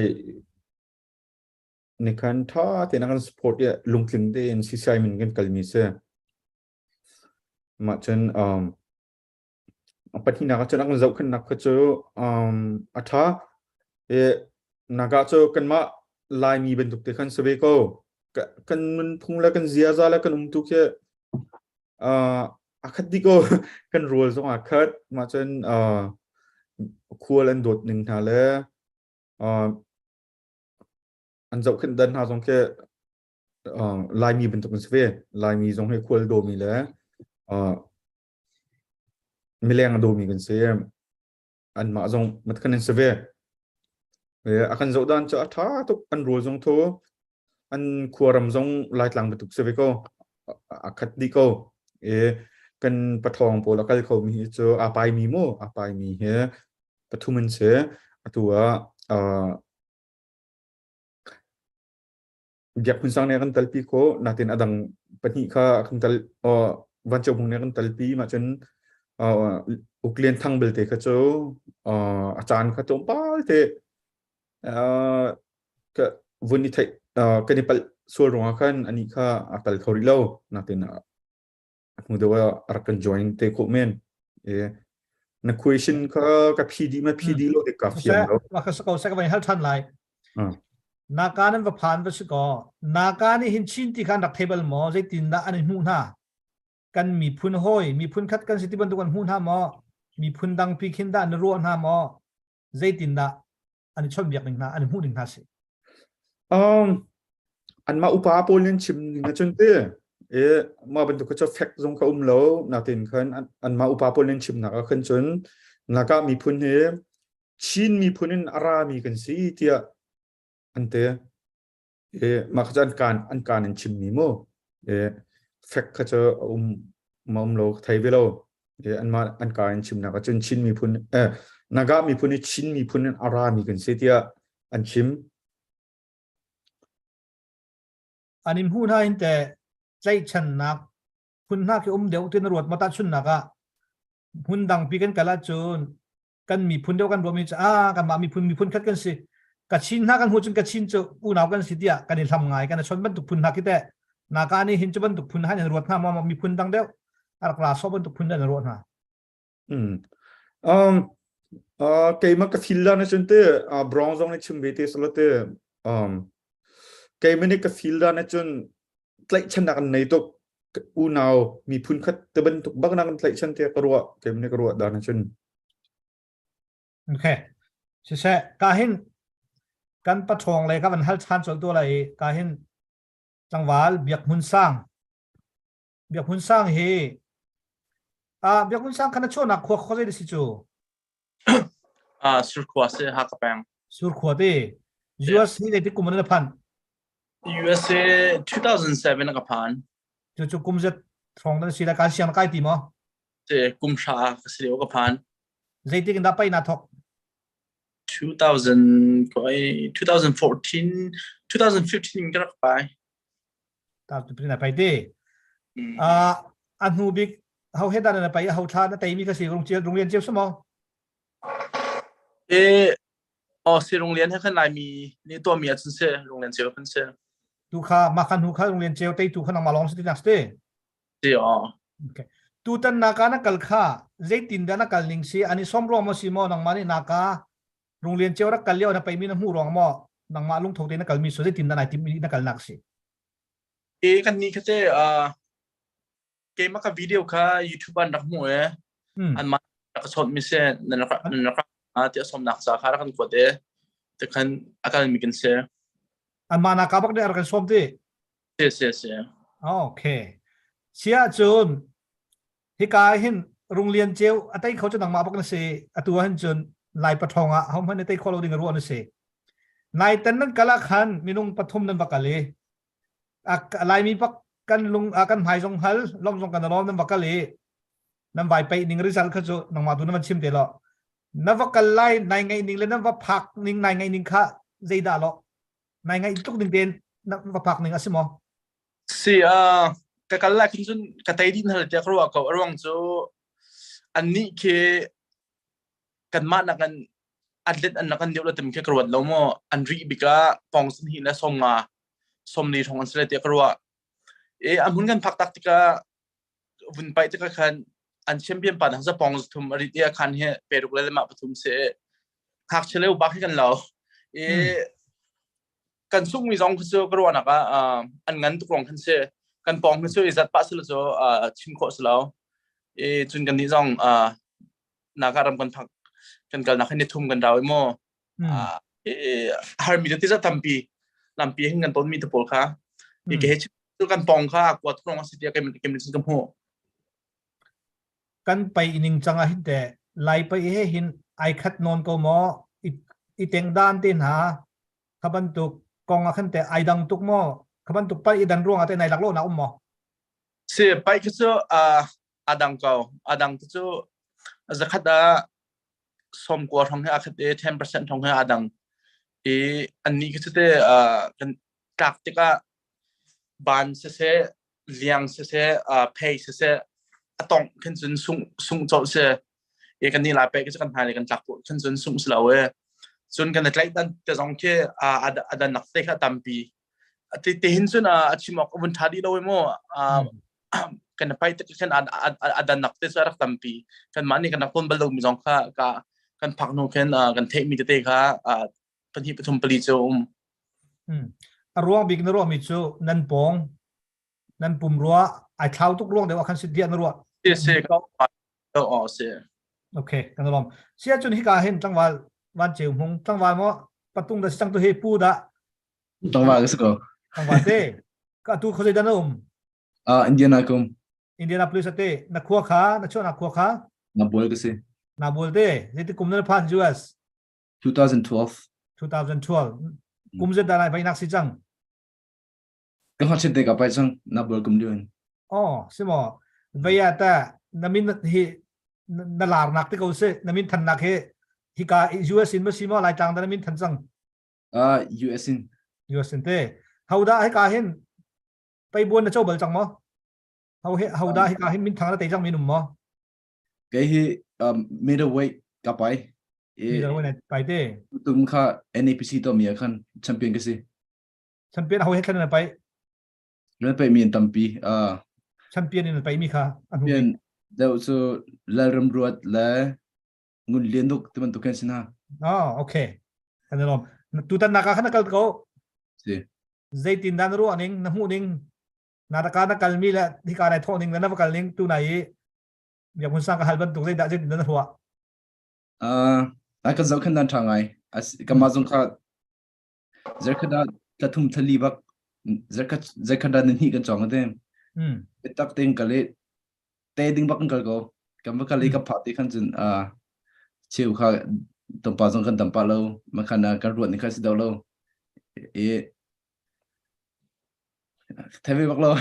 nih khan tha tein a kan support i lungtling tein CCI min kan kalmi si. Mah cun um, pahnihnak ah cun a kan zohkhenhnak kha cu um, a ṭha. I naga cu kanmah Laimi bantuk te khan si ve ko. Kan nunphung le kan ziaza le kan umtu khi uh, a khat dih ko. Kan rawl zong aa khat. Mah cun uh, khual an dawt ning hna le uh, an zohkhenh dan hna zong khi uh, Laimi bantuk an si ve. Laimi zong hi khual dawmi le uh, mileng a dawmi kan si. Anmah zong matkan an si ve. A kan zoh dan cu a ṭha tuk. An rawl zong tho. An khuaram zong Laitlang bantuk si ve ko. A khat dih ko. E, kan pathawng pawl a kal kho mi hi cu aa paimi mu. Aa paimi he pathum an si. Atu ah uh, Biak Hmun Sang nih a kan talpi khawh natin a dang pahnih kha a kan tal Van Ceu Hmung nih a kan talpi mah cun Uk Lian Thang belte kha cu a caan kha tlawmpal te ka vun i theih kan i palh sual ruangah khan anih kha a tal kho rih lo natin hnu deuh ah a rak kan join te khawh men e na question kha ka phi dih ma phi dih lo dek ka fiang lo ma ka ko se ka vai hal than lai naka nan va phan va si ko naka nih hin chin ti khan rak thei bal maw zeitin dah an i hmuh hna kan miphun hawi miphun khat kan si ti bantuk an hmuh hna maw miphun dang pi khin dah na ruah hna maw zeitin dah an i chawnhbiak ning hna an i hmuh ning hna si um anmah upa pawl nih chim ning ahcun te e mah bantuk kha cu fek zong kha um lo natin khan anmah upa pawl nih chimnak ah khan cun Naga miphun hi Chin miphun in a rami kan si tiah an te E mah kha cu an kaan an kaan in chimmi mu. E fek kha cu a um ma um lo thei ve lo. E anmah an kaan in chimnak ahcun Chin miphun eh Naga miphun hi Chin miphun in a rami kan si tiah an chim. An in hmuh hna in teh tlaihchannak phun hna khi um deuh ti na ruat ma tahchunhnak ah hmun dangpi kan kal ahcun kan miphun deuh kan ruahmi cu ah kanmah miphun miphun khat kan si Kachin hna kan hmuh cun Kachin cu unau kan si tiah kan i hlam ngai kan i chon bantuk phun hna khi teh naka nih hin cu bantuk phun han in ruat hna maw miphun dang deuh a rak ra so bantuk phun an ruah hna. Um uh, keimah ka feel la na cun te uh, brong zong nih chim ve te sala te um keimah nih ka feel la na cun tlaihchannak an nei tuk unau miphun khat te bantuk bak nak an tlaihchan te ka ruah keimah nih ka ruah dan cun. Okay. Siseh ka hin kan pathawng le ka van hal chan chol tu lai ka hin tlangval Biak Hmun Sang Biak Hmun Sang hi a Biak Hmun Sang khan a chuahnak khua khua zei si cu A Surkhua si Hakha peng. Surkhua te US hi zei ti kum an phan USA 2007 ka phan. Cu cu kum zet thong nan si la kan siang kai ti maw? Te kum hra ka si lio ka phan. Zeitik in dah pai na thok? 2000 koi 2014 2015 ka rak pai. Ta tu na pai te. A a hnu bik ho he dan na pai ho thla na tei mi ka si rung chial rung lian chiu sumo. E o si rung lian he khan lai mi ni to mi achun se rung lian cheu khan se. Tu kha ma khan hu kha rung lian cheu tei tu kha nang ma long si ti nak ste. Si o. Okay. Tutan naka na kal kha zeitin dah na kal ning si ani som ruang maw si maw nangmah nih naka Runglian ceu rak kal lio na peimi na hmuh ruang maw nangmah lungtho te na kalmi so zeitin dah nai tim na kalnak si? E kan ni kha te keimah ka video kha YouTube an rak hmuh e an mah rak ka chawt mi se nan rak nan rak ti asomnak ca kha rak kan kuat e te khan akal mi kan se. An mah na ka bak de rak kan som ti? Si si si. Okay. Sia cun hika hin Runglian ceu a tei kho cu nangmah bak na si. Atu ah hin cun Lai pathong ah ho hmanh tei kho lo ding ruah na si. Nai tan nan kala khan minung pathum nan va kal i Laimi bak kan lung kan hmai zong hal lom zong kan lom nan va kal i nan vai pei ning result kha cu nangmah tu na van chim te lo na va kal lai nai ngai ning le nan va phak ning nai ngai ning kha zeidah lo nai ngaih tuk ding tein na va phak ning a si maw? Si ka kal lai khin cun ka tei din hal tiah ka ruah ko. A ruang cu annih khi kanmah nakin atlet an nakan deuh la tim khi ka ruat lo maw an rih bik ah pong sin hi le som nga som li thong an si lai tiah ka ruah. E a hmun kan phak tak tikah vun paih tikah khan an champion pa dang zapong thum a rit i a khan hi peruk le lemah pathum se ngakchia leu bak hi kan lo i kan sungmi zong khi cu ka ruahnak ah an ngan tuk rong khan si kan pong khi cu i zat pah sila cu chim khawh si lo i cun kan nih zong naka ram kan phak kan kalnak hi ni thum kan rau i mu harmi te za tampi lampi hin kan ton mi te pawl kha i ke cu kan pong kha kwa thong a si tia kem kem ka hmu Kan pai ning changa hin te lai pai he hin ai khat non ko mo i teng dan te na kha bantuk kong a khan te ai dang tuk mo kha bantuk pai i dan ruang ate nai lak lo na um mo? Si pai khi cu adang ko adang cu zakhat a 90 hrawng he aa khat i 10% hrawng he aa dang. I annih khi cu te kan tlak tikah ban siseh, liang siseh, phei siseh, a tongh khin cun sungh sungh colh si. I kan nih lai pek cu kan hmai le kan tlak khin cun sungh si lo e. Cun kan i tlaih dan te zong khi a dannak te kha a tampi. Ti ti hin cun a chim awk a vun ṭha dih lo i mu. Kan pai tik khin a dannak te cu a rak tampi. Kanmah nih kan rak ton bal lomi zong kha ka kan phak hnu khin kan theihmi tete kha pahnih pathum pali cu um. A ruang bik na ruahmi cu nan pawng nan pum rua ai thlau tuk ruang deuh ah khan si diah na ruah? Si si ko si. Okay, kan lawm. Sia cun hika hin tlangval Van Ceu Hmung tlangval maw patung da si cang tu hi pu dah? Tlangval ka si ko. Tlangval te. Ka tu khoi dan um? Indiana kum. Indianapolis ate na khua kha na chuahnak khua kha? Na bual ka si. Na bual te. Zeiti kum na phan US? 2012. 2012. Kum zet dah lai bainak si cang? Ka ngakchit te ka pai cang na bual kum liun. Oh, si mo. Vaya ta na min hi na lar nak te ko si na min than nak hi hika US in ma si mo lai tlang da na min than cang? US in. US in te. Hauda hika hin peibuan na co bal cang maw? Ho he hodah hika hin minthang na tei cang min um maw? Kei hi middleweight ka pai. Middleweight na pai te. Tum kha NAPC to mi khan champion ka si. Champion ho he thlan na pai? Na pai mi an tampi. Champion in pai mi kha. Champion deuh cu Lalram Ruat le Ngun Lian Duk ti bantuk kan si hna. Oh, okay. Kan lom. Tutan naka khan na kal ko. Si. Zeitin dah na ruah ning, na hmuh ning, na ka na kal mi le hika nai thawh ning le na va kal ning tu nai i Biak Hmun Sang ka hal bantuk zeidah zeitin dah na ruah? Uh, kan zoh khan dan ṭha ngai. Kanmah zong kha zarkhat ah tlathum thali bak zarkhat zarkhat ah nihnih kan cawng ate. Biatak tein kal i te ding bak kan kal ko. Kan va kal i ka phak ti khan cun cheu kha tlawmpal zong kan dam pah lo. Makhan kan ruat ni kha si do lo. I thei bak lo.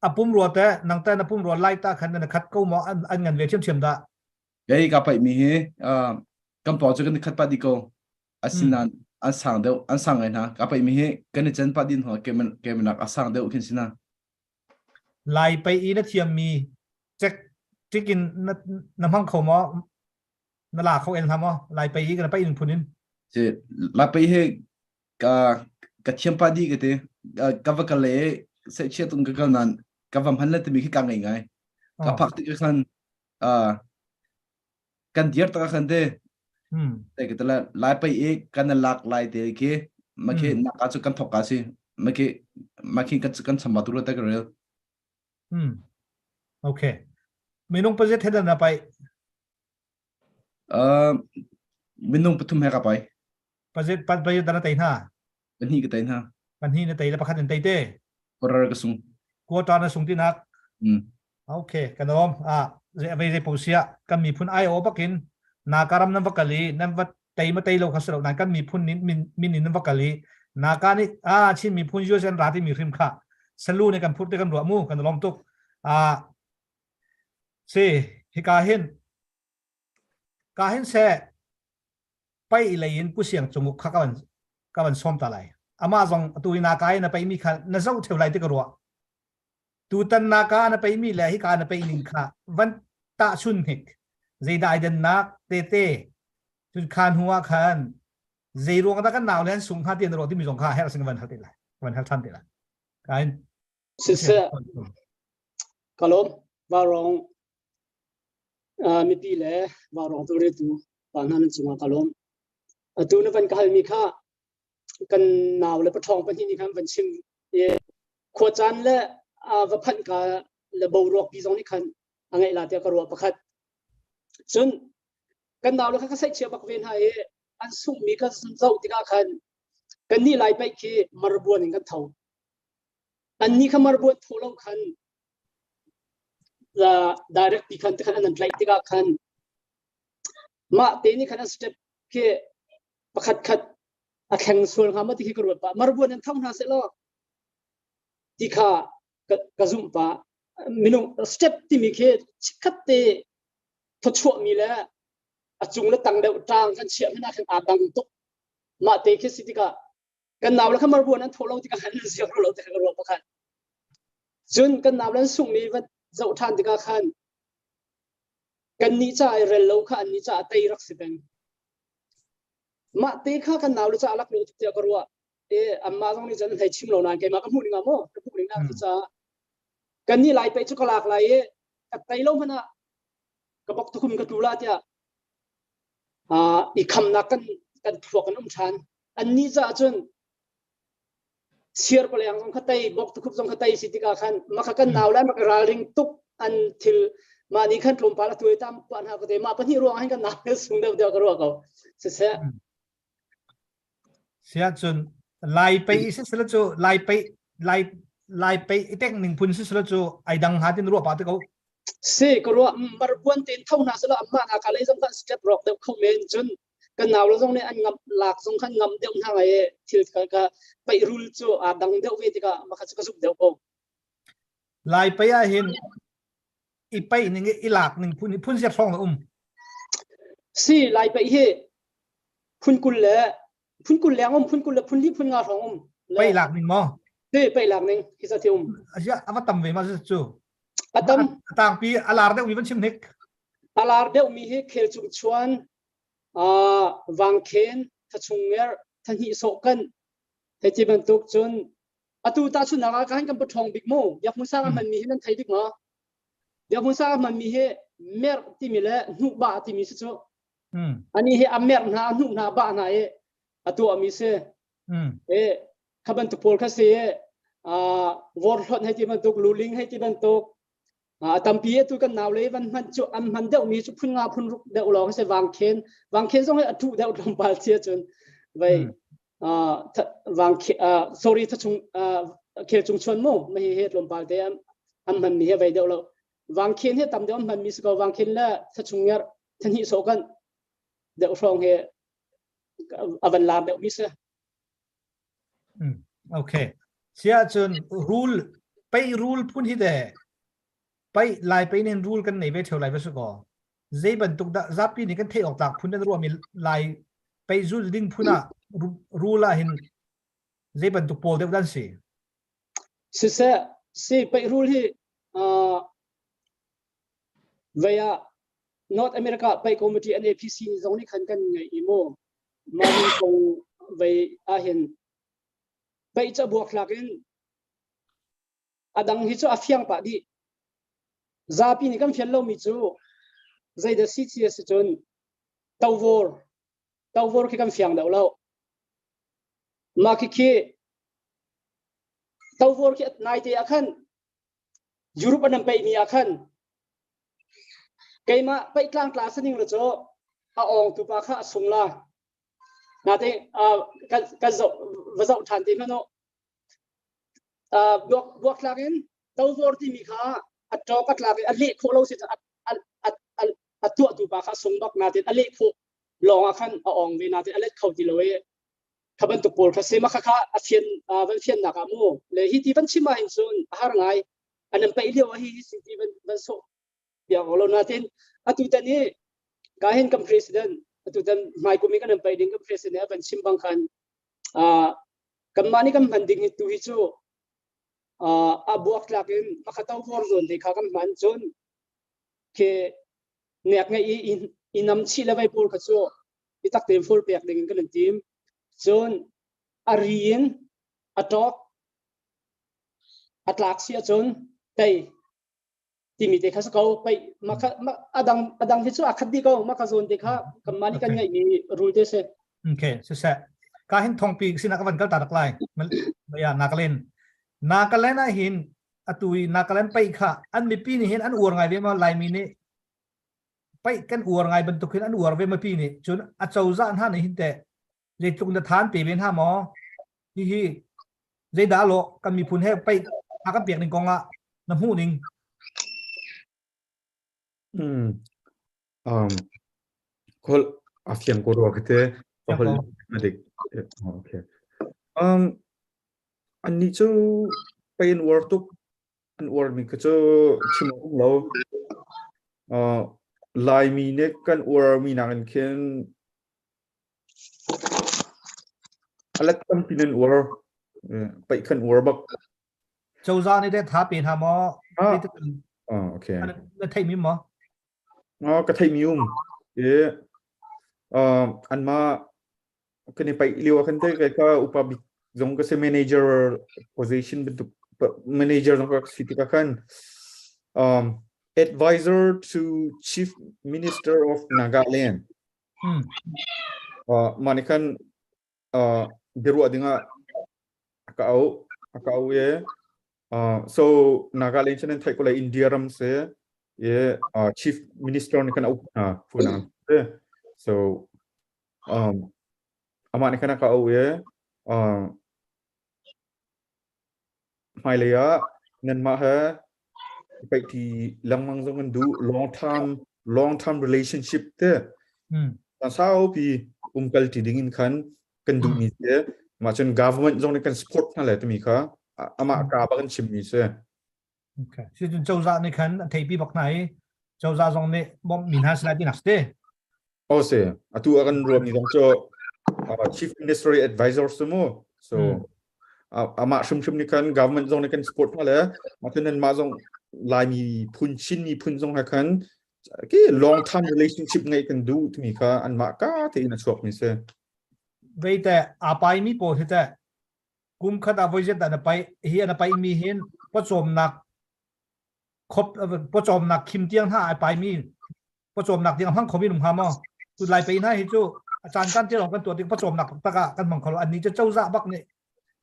A pum rua te nang te na pum rua lai ta khan na khat ko maw an ngan ve thiam thiam dah? Kei ka paih mi hi kan paw cu kan khat pa di ko. Asinain an sang deuh, an sang ngai hna. Ka paih mi hi kan i cen pah din hnuah kemenak a sang deuh khin si na. Lai pei i na thiammi cek tik in na, na hmang kho maw? Na la kho el hna maw? Lai pei i kana pei in phun in. Si, lai pei hi ka ka thiam pa di ka ti. Ka va kal le se chia tung ka kal nan ka va hman le timi khi ka ngei ngai. Ka phak tik khan kan dir tak khan te te ka tala lai pai i kan lak lai te khi ma khi na ka chu kan thok ka si ma khi ma khi kan kan chamba tu te ka rel. Okay, minung pazet hedan na pai? Minung pathum he ka pai. Pazet pat pazet dana tai hna? Pahnih ka tai hna. Pahnih na tai le pakhat in tai te. Quarter ka sung. Quarter na sung tinak. Okay, kan om. Ah, ze avei ze posia kan miphun ai o bakin nakaram nan va kali nan va tei ma tei lo kha silo nan kan miphun nin min min in nan va kali naka ni a Chin miphun US an rati mi hrim kha salu ne kan phur te kan ruah mu kan lom tuk a si hika hin ka hin se pai lei in Pu Siang Cung kha ka van ka van sawm ta lai. Amah zong atu hi naka in na paimi kha na zoh theu lai ti ka ruah. Tutan naka na paimi le hika na pai ning kha van tahchun hnik. Zeidah ai dannak tete cun khan hnu ah khan zei ruang dah kan nau le an sung hnga ti na ruah timi zong kha herh sing van hal te lai. Van hal than te lai. Kain. Siseh kalom varong Mipi le vaurawng tawlreltu pa hna nan cungah ka lawm. Atu na van ka halmi kha kan nau le paṭhawng pahnih nih khan van chim i khuacaan le va phanh ka le boruak pi zong nih khan a ngeih la tiah ka ruah pakhat. Cun kan nau le kha ka saihchia bak ve hna i an sunghmi ka zoh tikah khan kannih Lai paih khi marbuan in kan tho. Annih kha marbuan tho lo khan direct ti khan tikhan an tlaih tikah khan mah te nih khan an step khi pakhat khat a thleng sual hnga maw ti khi ka ruat pah. Marbuan in tho hna seh law ti kha ka zumh pah. Minung step timi khi chikkhat te thawchuah mi le a cung le tang deuh tang kan chiah hmanh ah khan aa dang tuk. Mah te khi si tikah kan nau le kha marbuan an thawh lo tikah khan an ziak lo ti kha ka ruah pakhat. Cun kan nau le an sunghmi va zoh ṭhan tikah khan kan nih ca i rel lo kha an nih caah tei rak si peng. Mah te kha kan nau le caah lak lo tuk tiah ka ruah. E amma zong nih cun an hei chim lo nain keimah ka hmuh ning ah maw ka hmuh ning nak caah kan nih lai pei cu ka lak lai i ka tei lo hmanh ah ka bok tukum ka tlu la tiah i khamnak kan kan thluak an um ṭhan. Annih caah cun siar paleng zong kha tei, bok tukhup zong kha tei si tikah khan maka kan nau lai maka ralring tuk an thil mah nih khan tlawmpal a tuai tam pa hna ka te mah pahnih ruang hin kan nau le sung deuh deuh ka ruah ko. Siseh. Sia cun lai pei si sila cu lai pei lai lai pei i tek ning phun si sila cu ai dang ha tin ruah pa te ko. Si ka ruah marbuan ten tho hna sila amma na ka lei zong khan step rock deuh kho men cun kan nau le zong nih an ngamh lak zong khan ngam deuh hna ngai i thil ka ka paih rul cu aa dang deuh ve tikah mah kha cu ka zumh deuh ko. Lai pei ah hin i paih ning i lak ning phun phun ziat hrawng na um. Si lai paih hi phun 20 le phun 20 leng um phun 20 le phun li phun nga hrawng um. Paih lak ning maw? Si paih lak ning hi sa thi um. Asia ava tam ve ma cu. A tam. Tangpi a lar deuh mi van chim hnik. A lar deuh mi hi khel cung chuan vangkhen, thachungngerh, thahnihsawh kan hei ti bantuk cun atu tahchunhnak ah khan kan paṭhawng bik mu Biak Hmun Sang a hmanmi hi nan thei bik maw? Biak Hmun Sang a hmanmi hi merh timi le hnuhbah timi si cu. Ani hi a merh hna, a hnuh hna, bah hna i a tuahmi si. E kha bantuk pawl kha si i vorhlot hei ti bantuk, luling hei ti bantuk, A tampi atu kan nau le van hman cu an hman deuh mi cu phun nga phun ruk deuh lawng si. Vangkhen vangkhen zong hi a ṭuh deuh tlawmpal cia cun vei vang sorry thachung khel cung chuan mu ma hi he tlawmpal te an hman mi he vei deuh lo. Vangkhen he tam deuh an hman mi si ko. Vangkhen le thachung nger thahnih so kan deuh hrawng he a van lar deuh mi si. Okay. Sia cun rul pei rul phun hi de pei lai pei nen rul kan nei ve theo lai va su ko. Zei bantuk dah zapi nih kan theih awk tlak phun nan ruahmi lai. Peizul ding phun ah rule ah hin zei bantuk pawl deuh dan si? Siseh, si peih rule hi vei ah North America Paih Committee NAPC nih zong nih khan kan ngeih i mu mah kong vei ah hin paih cabuak hlak in a dang hi cu a fiang pah dih. Zapi nih kan fian lomi cu zeidah si ti a si cun tovor tovor khi kan fiang deuh lo. Mah khi tovor khi naite ah khan Europe an paih mi ah khan keimah paih tlangtla saning le cu a awng tu pa kha a sung la. Nate kan kan zoh va zoh ṭhan te hmanh u. Buaktlak in tovor timi kha a ṭawk a tlak i a leh khawh lo si a tuahtu pa kha a sung bak natin a leh khawh lawng ah khan a ong ve natin a let kho ti lo i kha bantuk pawl kha si mah kha a fian van fiannak ah mu le hi ti van chim ah hin cun a har ngai an an paih lio ah hi hi si ti van van sawh piak lo natin atu tan hi ka hin kan president atu tan hmai kum i kan an paih ding kan president a van chim bang khan kanmah nih kan hman ding hi tu hi cu a buak tlak in makhato vor zawn te kha kan hman cun khi nek ngai i i nam chih le vai pawl kha cu i tak tein fur pek ding in kan in tim cun a ri in a ṭawk a tlak si ahcun tei timi te kha si ko pei maka adang adang hi cu a khat dih ko maka zawn te kha kanmah nih kan ngeihmi rule te si. Okay, siseh. Ka hin thongpi sinah ka van kal ta rak lai. Ya Nagaland. Nagaland ah hin atu i Nagaland pei kha an mipi nih hin an uar ngai ve ma Laimi nih pei kan uar ngai bantuk hin an uar ve mipi nih cun a cozah hna nih hin teh zeitluk na than pe ve hna maw hihi zeidah lo kan miphun he pei a kan pek ning kong ah na hmuh ning? Khol a fiang ko rua kate hol dik. Okay, annih cu pei an uar tuk an uar mi kha cu chim um lo. Laimi nih kan uar mi nakin khin A let tampi nan uar. Paih khan uar bak. Cozah nih teh tha pe hna maw? Ah, ah okay. Na theih mi maw? Ah, ka theih mi um. E, uh, anmah kan i paih lio ah khan te kai ka upa bik zong ka si manager position bantuk manager zong ka si tikah khan um, advisor to chief minister of Nagaland Mah nih khan biaruah dingah a ka auh. A ka auh i so Nagaland cu nan theih ko lai India ram si i Chief Minister nih khan a uk hna phun si. So amah nih khan a ka auh i Hmailei ah nanmah he paihṭi lengmang zong kan duh. Long term long term relationship te saupi umkalṭi ding in khan kan duhmi si. Mah cun government zong nih kan support hna le timi kha amah ka bak an chimmi si. Okay. Si cun cozah nih khan a theipi bak hna i cozah zong nih bawmhmi hna si lai tinak si te. Oh si. Atu a kan ruahmi zong cu Chief Ministry Advisor si mu. So amah hrimhrim nih khan government zong nih kan support hna le mah cun nanmah zong Laimi phun Chin miphun zong he khan ke long term relationship ngeih kan duh timi kha anmah ka tein a chuakmi si. Vei te aa paimi pawl hi teh kum khat ah voi zet dah na pai hi na pai mi hin pawcawmnak khop pawcawmnak khim tiang hna ai pai mi pawcawmnak tiang hmang khomi nung hnga maw? Tu lai pei hna hi cu a caan caan te lawng kan tuah tik pawcawmnak taktak ah kan hmang kho lo. Annih cu cozah bak nih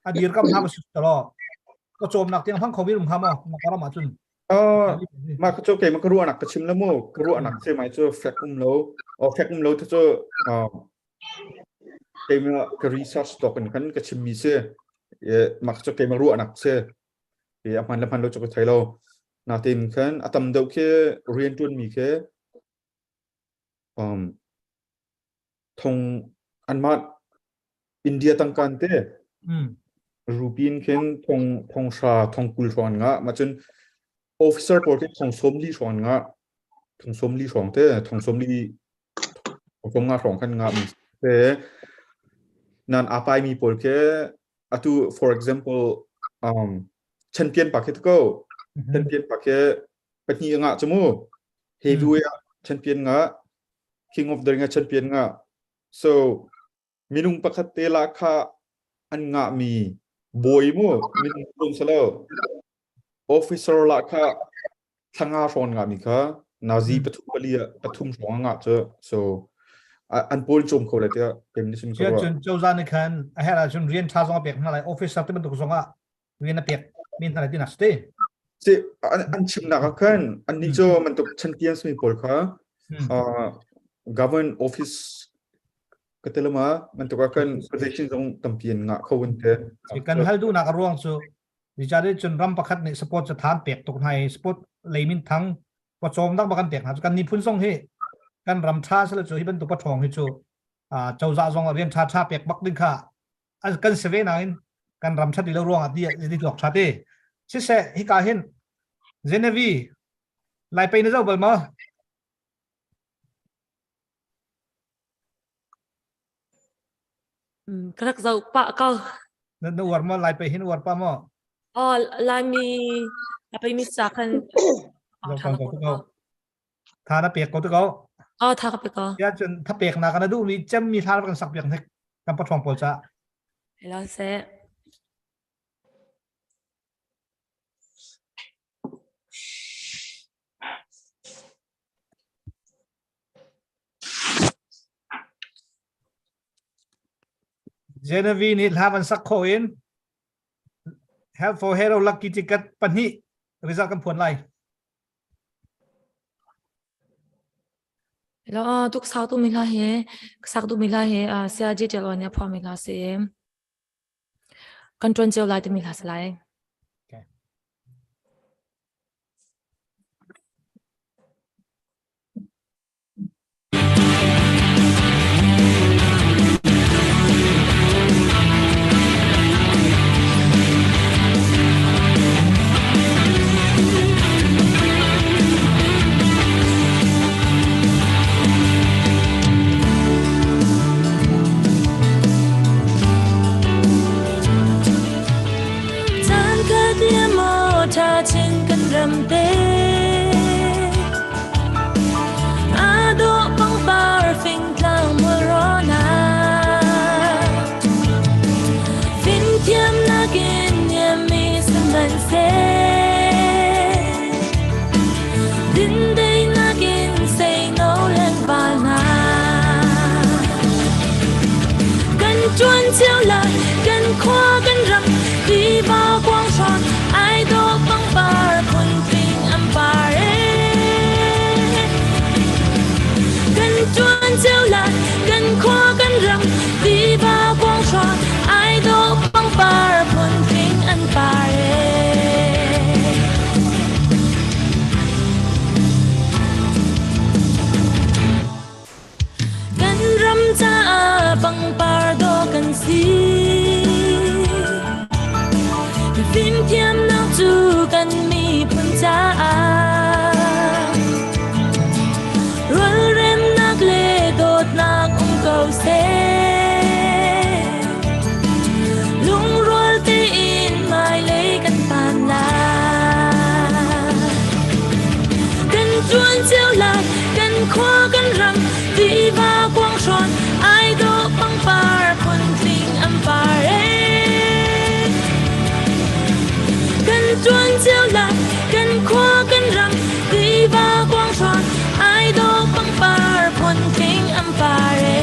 a dirkam hna ba si lo pawcawmnak tiang hmang khomi nung hnga maw na ram ahcun? Mah ka cu keimah ka ruahnak ka chim la mu. Ka ruahnak ce mai cu fek um lo o fek um lo te cu keimah ka research tawk in khan ka chimmi si. Mah cu keimah ruahnak si. A hman le hman lo cu ka thei lo. Natin khan a tam deuh khi rianṭuanmi khi um, thong anmah India tangkan te rupee in khin thong thong hra thong 20 hrawng an ngah. Mah cun officer pawl khi thong 40 hrawng an ngah. Thong 40 hrawng te thong 40 thong 50 hrawng khan ngah mi. Se nan apai mi pawl ke atu for example champion pa khi ko champion pa khi pahnih nga chu mu heavyweight ah champion nga king of the ring ah champion nga so minung pakhat te la kha an ngah mi bawi mu minung tlung salo officer la kha thlanga hrawn ngah mi kha nazi pathum pali pathum hrawng ngah cu so an pawl chom kho le tiah kem ni sim ko cun cozah nih khan a herh ahcun rian tha zong a pek hna lai officer te bantuk zong ah rian a pek mi hna lai ti nak si si an chimnak ah khan an nih cu bantuk champions mi pawl kha government office ka telama bantuk ah khan position zong tampi an ngah kho an te kan hal duhnak a ruang cu Richard cun ram pakhat nih support cu than pek tuk hna i sport lei min thang pawcawm dak kan pek hna cu kan miphun zong hi kan ram tha sele cu hi bantuk pathawng hi cu cozah zong rian tha tha pek bak ding kha kan si ve nain kan ram that lo ruang ah ti ti tuak tha te siseh hika hin Genevi lai pei na zo bal ma Ka rak zoh pah ko. Na uar maw? Lai pei hin uar pah maw? Oh, Laimi a pei mi sa khan Zoh kan ko ko. Tha na pek ko te ko. Oh, tha ka pek ko. Ya cun tha pek na kana duh mi cem mi hla kan sak piak hnek kan pathong pawl ca. Hello se. Genevieve nih hla van sak khawh in Help for Hero lucky ticket pahnih result kan phuan lai. Hello, tuk sau tu mi hla he sak tu mi hla he sia ji tel on ya phwa mi hla se. Kan tuan cio lai ti mi hla se lai. Okay. Caan khat liam maw ṭha chin kan ram te Aa dawh pangpar fingtlang mualrawn ah Fimthiamnak in niammi sihmanhseh Dindeinak in seino lengval hna Kan ṭuan cio lai kan khua kan ram tiva kuang hrawn ai dawh pangpar phuntling an par e Kan ṭuan cio lai kan khua kan ram tiva kuang hrawn ai dawh pangpar phuntling an par e Kan ram caah pangpar dawh kan si. Fimthiamnak cu kan miphun caah rualremnak le dawtnak um ko seh. Lungrual tein hmailei kan phan lai. Kan ṭuan cio lai, kan khua kan ram, tiva kuang hrawn, ai dawh pangpar phuntling an par e. Kan ṭuan cio lai, kan khua kan ram, tiva kuang hrawn, ai dawh pangpar phuntling an par e.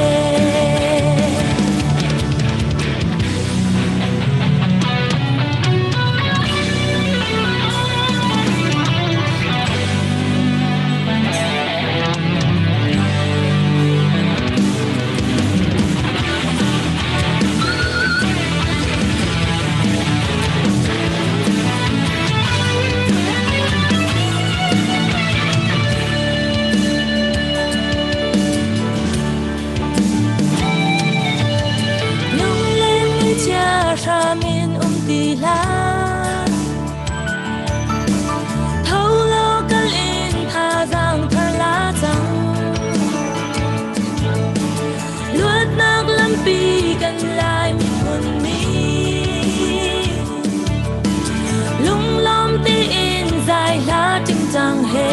Lunglen ni chia hram in um ti hlah. Tho law kal in thazaang thar la cang. Luatnak kan Lai miphun nih. Lunglawm tein zai hla tingtang he.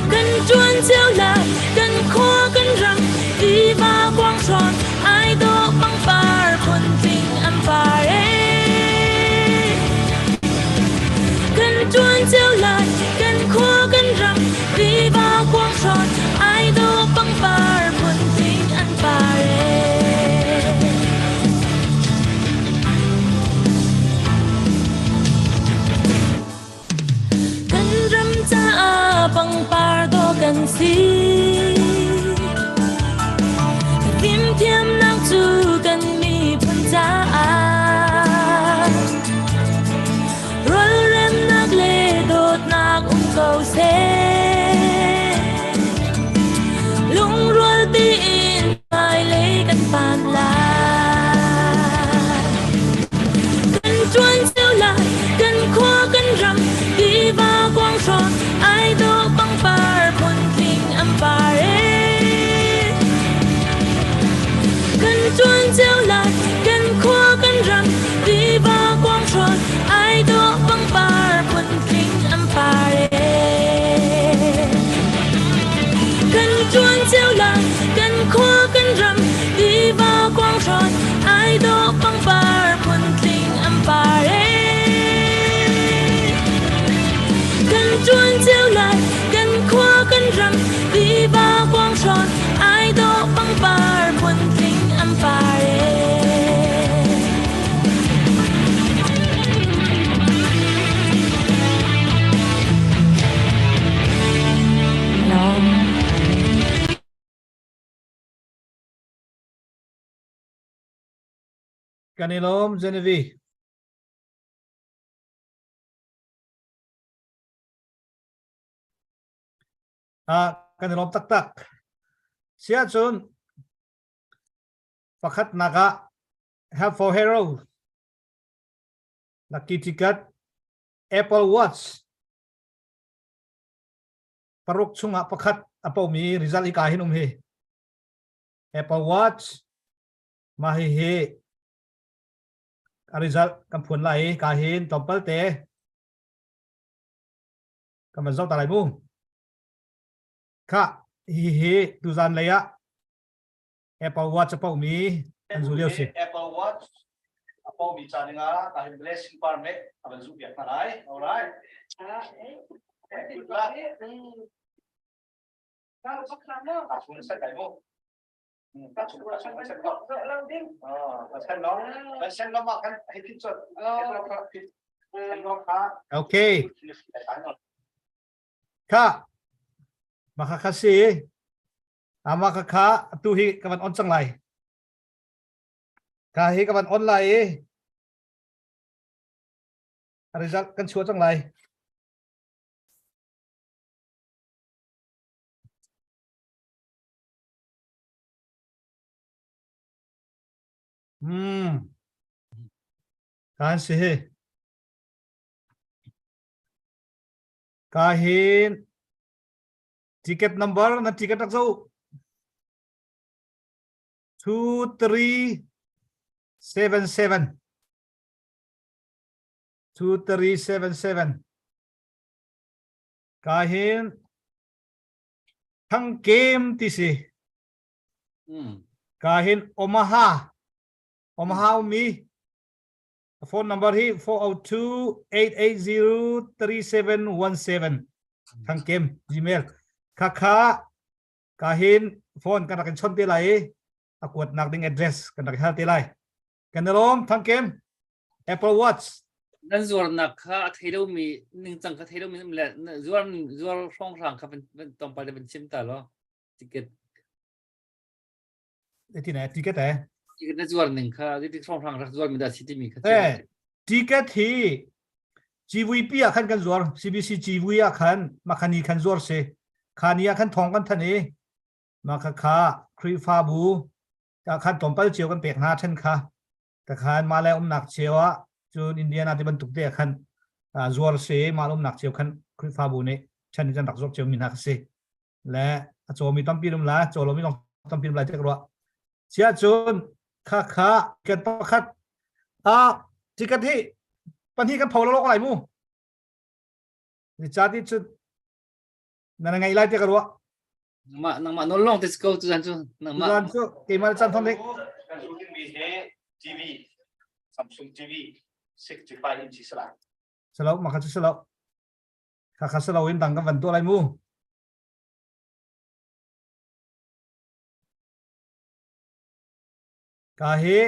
Kan ṭuan cio lai, kan khua kan ram, tiva kuang hrawn, ai dawh pangpar phuntling an par ee. Kan ṭuan cio lai, kan khua kan ram, tiva kuang hrawn, ai dawh pangpar phuntling an par ee. Kan ram caah pangpar dawh kan si. Fimthiamnak cu kan miphun caah rualremnak le dawtnak um ko seh. Lungrual tein hmailei kan phan lai. Kan ṭuan cio lai, kan khua kan ram, tiva kuang hrawn, ai dawh pangpar phuntling an par ee. Kan ṭuan cio lai, kan khua kan ram, tiva kuang hrawn, ai dawh pangpar phuntling an par ee. Kan ṭuan cio lai, kan khua kan ram, tiva kuang hrawn, ai dawh pangpar phuntling an par ee. Kan ṭuan cio lai, kan khua kan ram, tiva kuang hrawn, ai dawh pangpar phuntling an par ee. Kan i lawm Genevieve. Ah, kan i lawm taktak. Sia cun pakhatnak ah Help for Hero Lucky Ticket Apple Watch paruk chungah pakhat a pomi result hi ka hin um hi Apple Watch mah hihi a result kan phuan lai i ka hin tlawmpal te kan van zoh ta lai mu. Kha hihi tuzan lei ah Apple Watch a pomi an zu lio si. Apple Watch a pomi ca ding ah ka hin blessing par mek a van zuh piak hna lai. All right. Good luck. Okay. Kha. Maka kha si. Ama kha kha tu hi ka van on cang lai. Ka hi ka van on lai i result kan chuah cang lai. Hmm. Kan si hi. Ka hin ticket number na ticket rak zo. 2 3 7 7 2 3 7 7 Ka hin Thang Kem ti si. Ka hin Omaha. Omaha ummi. Phone number hi 402-880-3717. Thang Kem Gmail. Kha kha ka hin phone kan rak in chon te lai i a kuat nak ding address kan rak hal te lai. Kan lawm Thang Kem. Apple Watch. Nan zuarnak kha a thei lomi ningcang kha thei lomi le zuar zuar hrawnghrang kha van tlawmpal te van chim ta law ticket. Ti ne ticket eh. Ticket na zuar ning kha ti hrawnghrang rak zuar mi dah si timi kha. Eh ticket hi GVP ah khan kan zuar CBC GV ah khan makhani khan zuar si khani ah khan thong kan than i makha kha Khrihfabu khan tlawmpal cio kan pek hna then kha Takhan mah le umnak cio ah cun Indiana ti bantuk te ah khan zuar si mah le umnak cio khan Khrihfabu nih chan in kan rak zuar cio mi hna kha si. Le a cawmi tampi um la, caw lomi zong tampi um lai te ka ruah. Sia cun kha kha kan pakhat a ticket hi pahnih kan pho lo lai mu. Ni cha ti cun na ngai lai te ka ruah. Nangmah nangmah nawl lawng te si ko tuzan cu nangmah. Tuzan cu keimah chan thon dik. Kan zu dingmi hi TV Samsung TV 65 inch si lai. Salo maka cu salo. Kha kha salo in dang kan van tuah lai mu. Ka hi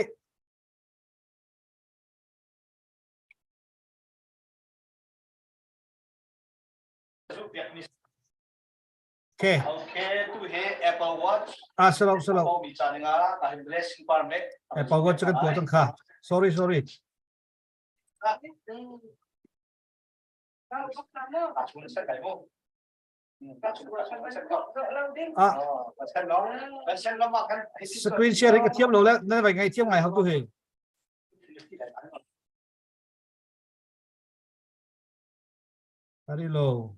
Okay. Okay, tu he Apple Watch. Ah, salo salo. Mi cha ninga ka hin blessing permit. Apple Watch kan tuah tang kha. Sorry, sorry. Ah. Screen share hi ka thiam lo le nan vai ngai thiam ngai hau tu hi. Tari lo.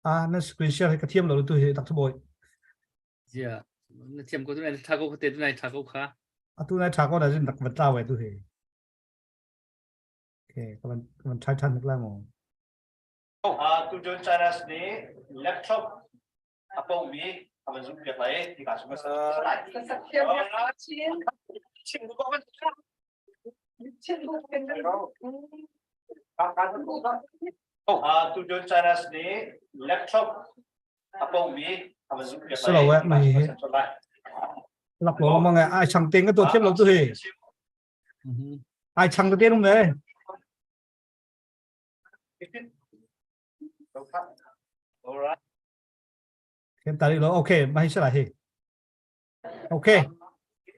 Ah, na screen share hi ka thiam lo tu hi tak boy. Yeah. Na thiam ko tu nai tha ko te tu nai tha ko kha. Atu nai tha ko na jin tak va tla we tu hi. Okay, ka van ka van try than la mo. Ah, tu John China's ni laptop a po mi a van zoom piak lai ti ka sum sa. Chim bu ko van Ah, tu John China's ni laptop a po mi a van zoom piak lai. Slo we mai hi. Lak lo ma ngai ai chang ting ka to thiam lo tu hi. Ai chang te nung ne. Hiện tại lo ok, mai sẽ lại hi. Ok.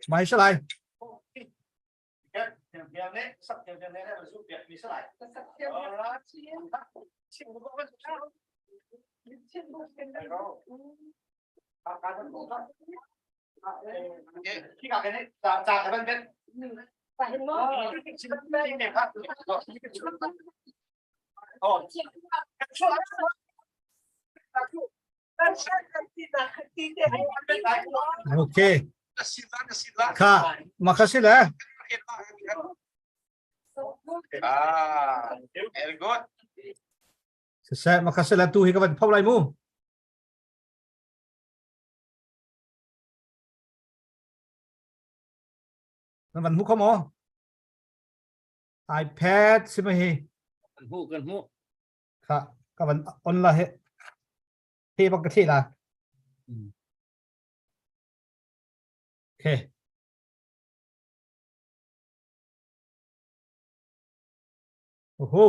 Mai sẽ lại. Ok. Kha, makasih le. Ah, very good. Siseh, makasih le tu hi ka van phau lai mu. Nan van hmu kho maw? iPad si ma hi. Kan hmuh kan hmuh. Kha ka van on la he. He bak ka thi la. Okay. Oho.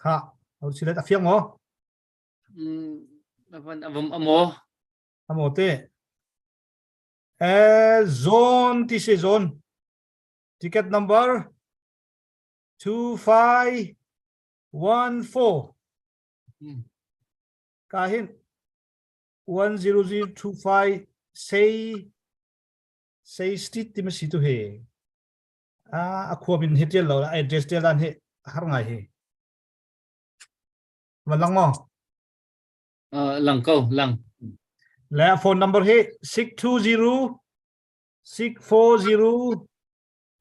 Kha, au si let a fiang maw? Amo. Amo te. Eh, zone ti si zone. Ticket number 2514. Ka hin 10025 say say street ti ma si tu he. Ah, a khua min he tial lo address tial dan he har ngai he. Van lang maw? Lang ko, lang. Le phone number hi 620 640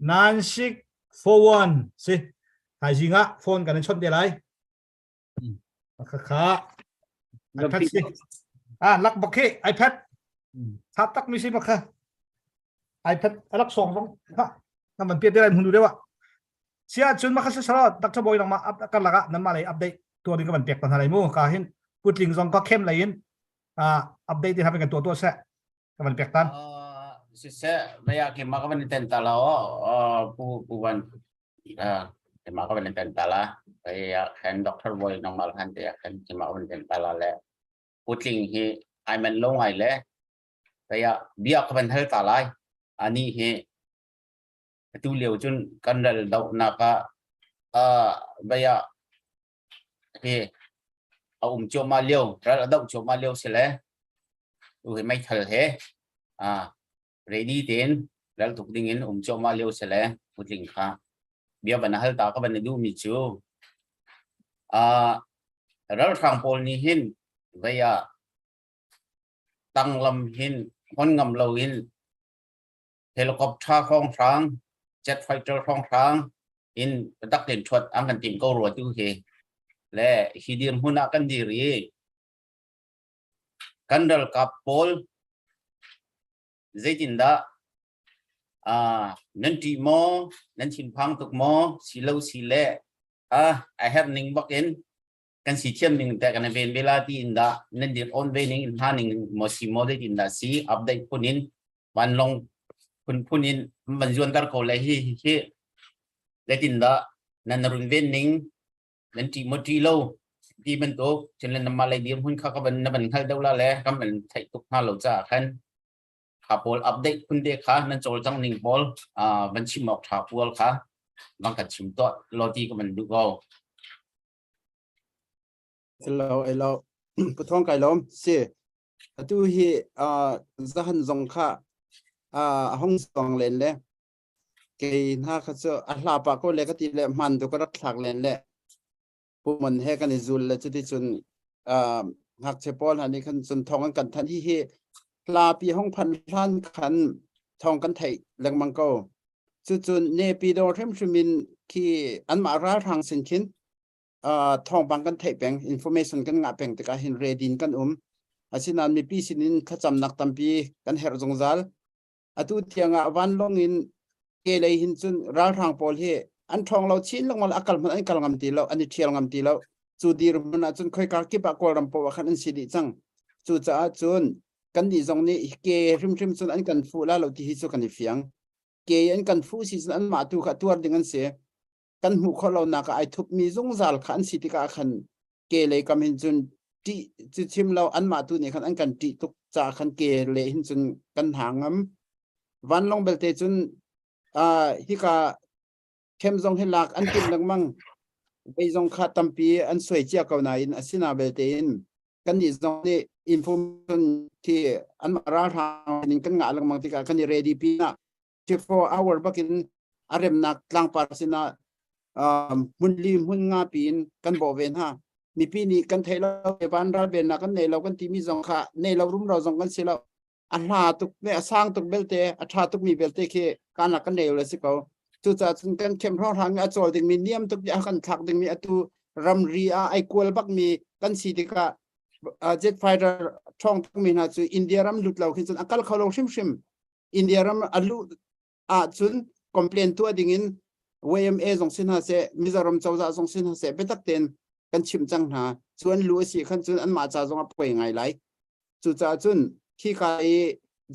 9641 si. Thaizing ah phone kan in chawnh te lai. Kha kha. iPad si. Ah, lak bak hi iPad. Tha tak mi si bak kha. iPad alak song zong ha na man piat te lai mun du dewa. Sia cun ma kha sara Dr. Boy nangmah kan lakah nanmah lei update tuah ding ka van pek ta hna lai mu ka hin putling zong ka khem lei in update din kan tuah tuah seh ka van pek tan siseh baya ke ma ka van ten ta la o pu pu van ke ma ka van ten ta la kaya khan Dr. Boy nangmah khan te khan ke ma ka van ten ta la le putling hi ai man lo ngai le kaya bia ka van hal ta lai ani hi Atu lio cun kan ral dohnak ah uh, vei ah hi a um cuahmah lio, ral a doh cuahmah lio si le tu hi meithal he ah ready tein ral tuk ding in um cuahmah lio si le putling kha bia van hal ta ka van i duhmi cu uh, Ralhrang pawl nih hin vei ah tanglam hin hon ngam loin helicopter hrawnghrang, jet fighter hrawnghrang in biatak tein ṭhuat an kan timh ko rua tu hi. Le hi dirhmun ah kan dir i kan ralkap pawl zeitindah nan ṭih maw, nan thinphang tuk maw, si lo si le a herh ning bak in kan si thiam ning te kan ven ve la ti in dah nan dir on ve ning in hna ning maw si maw zeitin dah si update phun in vanlong phun phun in van zuanter ko le hi hi zeitin dah nan run ven ning nan ṭih maw ṭih lo ti bantuk cun le namah lei dirhmun kha ka van na van hngal deuh la le kan van theih tuk hna lo caah khan kha pawl update phun te kha nan cawlcang ning pawl van chim awk ṭha pawl kha van kan chim tuah law ti ka van duh ko. Hello, hello. Pathong kai lom si. Atu hi zahan zong kha a hong zong len le kei hna kha cu a hla pa ko le ka ti le hman tu ka rak thlak len le pumon he kan i zul le cuti cun ngakchia pawl hna nih khan cun thong an kan thanh hi hi hla pi hong phan hlan khan thong kan theih lengmang ko cucun Naypyidaw hrimhrim in khi anmah ralhrang sin khin thawngpang kan theih peng information kan ngah peng tikah hin ready in kan um asinain mipi sinin thlacamnak tampi kan herh zungzal atu tiang ah vanlawng in ke lei hin cun ralhrang pawl hi an ṭhawng lo chin lengmang a kal hmanh an kal ngam ti lo an i ṭhial ngam ti lo cu dirhmun ah cun khoika kip ah kawlram paoh ah khan an si dih cang cucaah cun kannih zong nih ke hrimhrim cun an kan fuh la lo ti hi cu kan i fiang ke an kan fuh si cun anmah tu kha tuar ding an si kan hmuh khawh lonak ah ai thupmi zungzal kha an si tikah khan ke lei kam hin cun ṭih cu chim lo anmah tu nih khan an kan ṭih tuk caah khan ke le hin cun kan hna ngam vanlawng belte cun uh, hika khem zong hi lak an timh lengmang vei zong kha tampi an suai cia ko nain asina belte in kan nih zong nih information khi an ralhrang in kan ngah lengmang tikah kan i ready pi na 24 hour bakin a remnak tlangpar sinah hmun li hmun nga piin kan bawh ve hna mipi nih kan thei lo van ral vennak kan nei lo kan timi zong kha nei lo rumro zong kan si lo a hla tuk ne a sang tuk belte a tha tuk mi belte khi kan kan nei lo si ko cucaah cun kan khem hrawng a chawl ding mi niam tuk a kan thlak ding mi atu ramri ah ai kual bak mi kan si tikah jet fighter thong tuk mi hna cu India ram lut lo khi cun a kal kho lo hrimhrim India ram a luh ahcun complain tuah ding in YMA zong si hna seh Mizoram cozah zong si hna seh biatak tein kan chimh cang hna cu an lu a si khan cun anmah ca zong a poi ngai lai cucaah cun khika i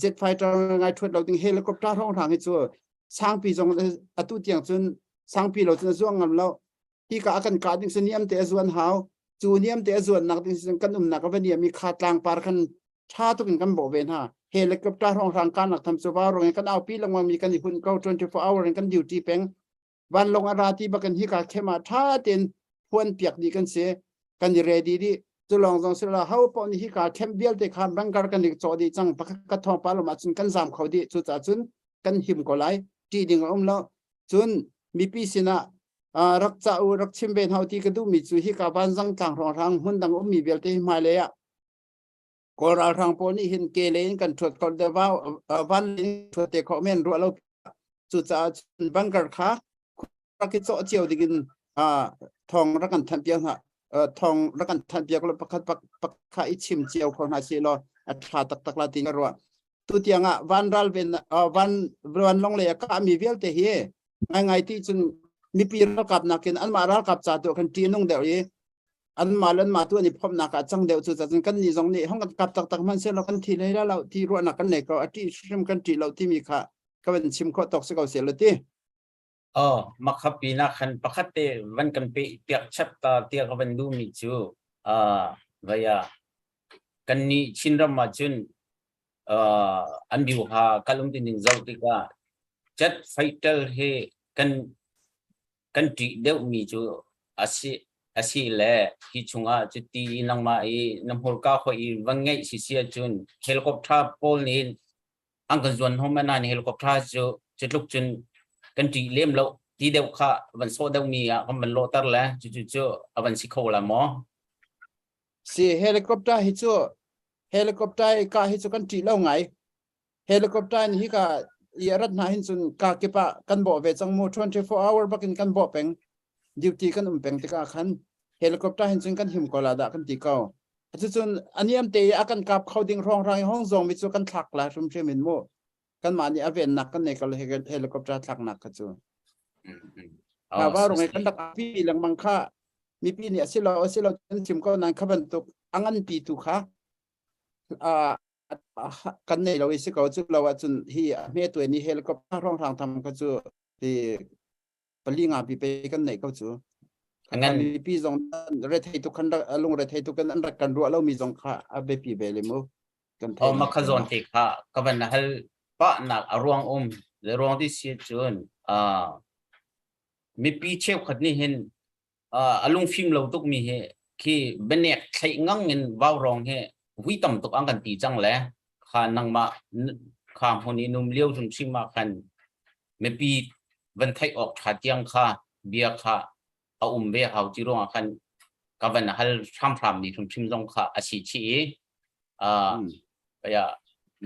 jet fighter ngai thuat lo ding helicopter hrawnghrang hi cu sangpi zong atu tiang cun sangpi lo cun a zuang ngam lo hika a kan kah ding cu niam te a zuan hau cu niam te a zuan nak ding cun kan umnak a va niam i kha tlang par khan tha tuk in kan bawh ve hna helicopter hrawnghrang kan nak tham chu va rong in kan aupi lengmang mi kan i hun ko 24 hour in kan duty peng vanlong a ra ti bakin hika khema tha ten phuan piak di kan si kan i ready di cu lawng zong sila ho paoh nih hika khem vialte kha bangar kan i cawh dih cang pakhat ka thawng pa lom ahcun kan zam kho dih cu caah cun kan him ko lai ṭih ding a um lo cun mipi sinah rak ca u rak chim ve hna ti ka duhmi cu hika vanzang tlang hrawnghrang hmun dang ummi vialte hi hmailei ah Kawl ralhrang pawl nih hin ke le in kan ṭhuat kho de van in ṭhuat te kho men ruah lo cucaah cun bunker kha rak i cawh cio ding in thong rak kan thanh piak hna thong rak kan thanh piak lo pakhat pakha i chim cio kho hna si law a ṭha taktak la ti ka ruah tu tiang ah van ral ven van vanlong lei a kah mi vialte hi ngai ngai ti cun mipi ralkap nakin anmah ralkap ca tu khan ṭih nung deuh i anmah le anmah tu an i phomhnak ah cang deuh cu cun kan nih zong nih hong kan kap taktak hmanh seh law kan thi hlei lo ti ruahnak kan nei ko a ṭih hrim kan ṭih lo timi kha ka van chim khawh tawk si ko seh lo ti Oh, makha pinah khan pakhat te van kan pe piak chap ta tiah ka van duhmi cu uh, vaya kan nih Chinram ah cun uh, an biuha kalum ti ning zoh tikah jet fighter he kan kan ṭih deuhmi cu a si a si le hi chungah cuti nangmah i na hmurka hoi i van ngeih si si ahcun helicopter pawl nih an kan zuan hom nain helicopter cu cu tluk cun kan ṭih lem lo ti deuh kha van sawh deuhmi ah kan van lawhter le cucu cu a van si kho la maw? Si helicopter hi cu helicopter i ka hi cu kan ṭih lo ngai. Helicopter in hi ka i rat hna hin cun ka kip ah kan bawh ve cang mu 24 hour bakin kan bawh peng. Duty kan um peng tikah khan helicopter hin cun kan him ko la dah kan ti ko. Cucun aniam te i a kan kap kho ding hrawng hrang i hong zong mi cu kan thlak la hrimhrim in mu. Kanmah nih a vennak kan nei ko helicopter thlaknak kha cu. Oh, Va rung kan rak pi lengmang kha mipi nih asilo asilo kan chim ko nan kha bantuk a ngan pi tu kha kan nei lo i si ko cu lo ahcun hi a hme tu ni helicopter rong hrang tham kha cu ti pali nga pi pe kan nei ko cu ngan mipi zong re thei tu khan lung re thei tu kan an rak kan ruah lo mi zong kha a biapi ve le mu kan thei ma kha zon te kha ka van hal pa nak a ruang um le ruang ti si cun a mipi cheukhat nih hin a lungfim lo tuk mi hi khi benek thlei ngang in vau rong hi vui tam tuk ang kan ti cang le kha nangmah kha hmun i num lio hrim hrim ah khan mipi van theih awk tha tiang kha bia kha a um ve hau ti ruangah khan ka van hal hramhram ni hrimhrim zong kha a si chi i a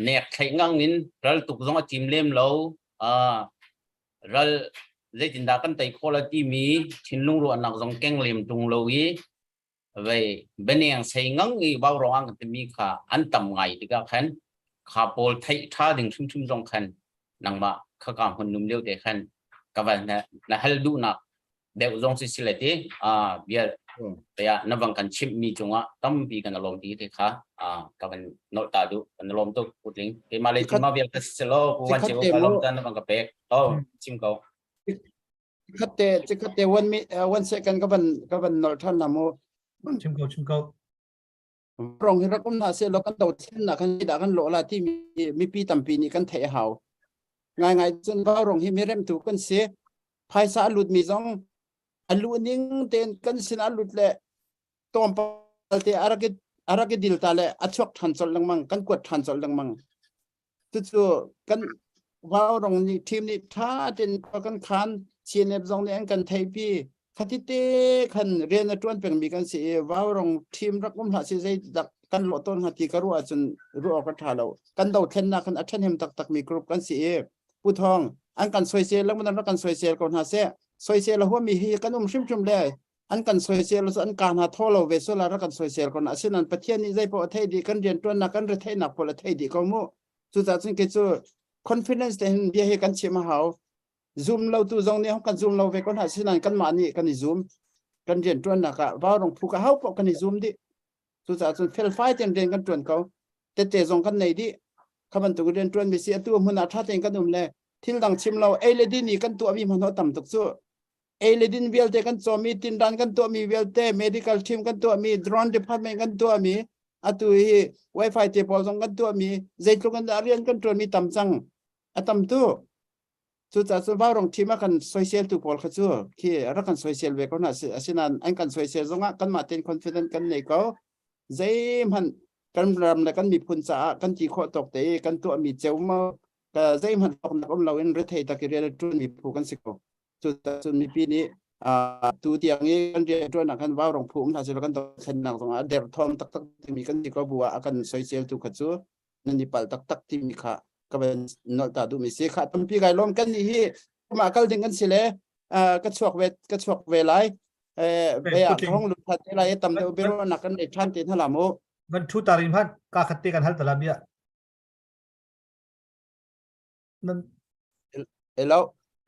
nek thlei ngang in ral tuk zong a tim lem lo ral zeitindah kan tei khawh la timi thinlung ruahnak zong keng lem tung lo i vei beneng sei ngang i vau rong ang timi kha an tam ngai tikah khan kha pawl theih tha ding hrimhrim zong khan nangmah kha ka hmun num lio te khan ka van na, na hal duhnak deuh zong si sile ti a bia ya na vang kan chimh mi cungah tampi kan lawm ti te kha a ka van nolh ta du kan lawm tuk putling ke ma le ma vial ka selo pu wan cheu ka lawm ta na vang ka pek oh chim ko khatte chikhatte one mi one second ka van ka van nolh than na mu chim ko chim ko rong hi rak um na se lo kan do thlen na kan da kan lo la ti mi mipi tampi nih kan theih hau ngai ngai cun va rong hi mi rem tu kan si phaisa a lut mi zong a lu ning ten kan sin a lut le tlawmpal te a rak i a rak i dil ta le a chuak ṭhan colh lengmang kan kuat ṭhan colh lengmang cucu kan vaurong nih team nih ṭha tein khua kan khan CNF zong nih an kan theipi khati te khan rian a ṭuan pengmi kan si i vaurong team rak um hlah si zei dak kan lawh tawn hnga ti ka ruah ahcun ruah awk a ṭha lo kan dothlennak khan a ṭhahnem taktakmi group kan si i Pu Thawng an kan soisel lengmang rak kan soisel ko hna seh soisel a huami hi kan um hrimhrim le an kan soisel cu an ka hna thaw lo ve sual rak kan soisel ko na asinan Pathian nih zei paoh a theih dih kan rian ṭuannak kan retheihnak pawl a theih dih ko mu cucaah cun kei cu confidence te hin bia hi kan chim a hau zoom lo tu zong nih kan zoom lo ve ko hna sinan kanmah nih kan i zoom kan rian ṭuannak ah vaurong phu ka hau paoh kan i zoom dih cucaah cun felfai tein rian kan ṭuan ko tette zong kan nei dih kha bantuk rian ṭuan mi si atu hmun ah ṭha tein kan um le thil dang chim lo ei le din i kan tuahmi hmanh tam tuk cu ei le din vialte kan cawmi tindan kan tuahmi vialte medical team kan tuahmi drone department kan tuahmi atu hi wifi te pawl zong kan tuahmi zeitluk in dah rian kan ṭuanmi tam cang a tam tu cucaah cun vaurong team a kan soisel tu pawl kha cu khi rak kan soisel ve ko hna asinain an kan soisel zongah kanmah tein confident kan nei ko zeihmanh kan ram le kan miphun caah kan ti khawh tawk te i kan tuahmi ceu ma zeihmanh hlawknak um loin rethei tak i rian a ṭuanmi phu kan si ko Cucun mipi nih tu tiang i kan rianṭuan ah khan vaurong phu um hna seh kan dothlennak zongah a derthawm taktak timi kan si ko bu ah a kan soisel tu kha cu nan i palh taktak timi kha ka van nolh ta duhmi si kha tampi kai lawm kan nih hi mah kal ding kan si le ka chuak ve ka chuak ve lai ve ah ka hong lut than te lai tam deuh biaruahnak kan nei ṭhan te hna la mu van thu tarin hman ka khat te kan hal tala bia nan Hello.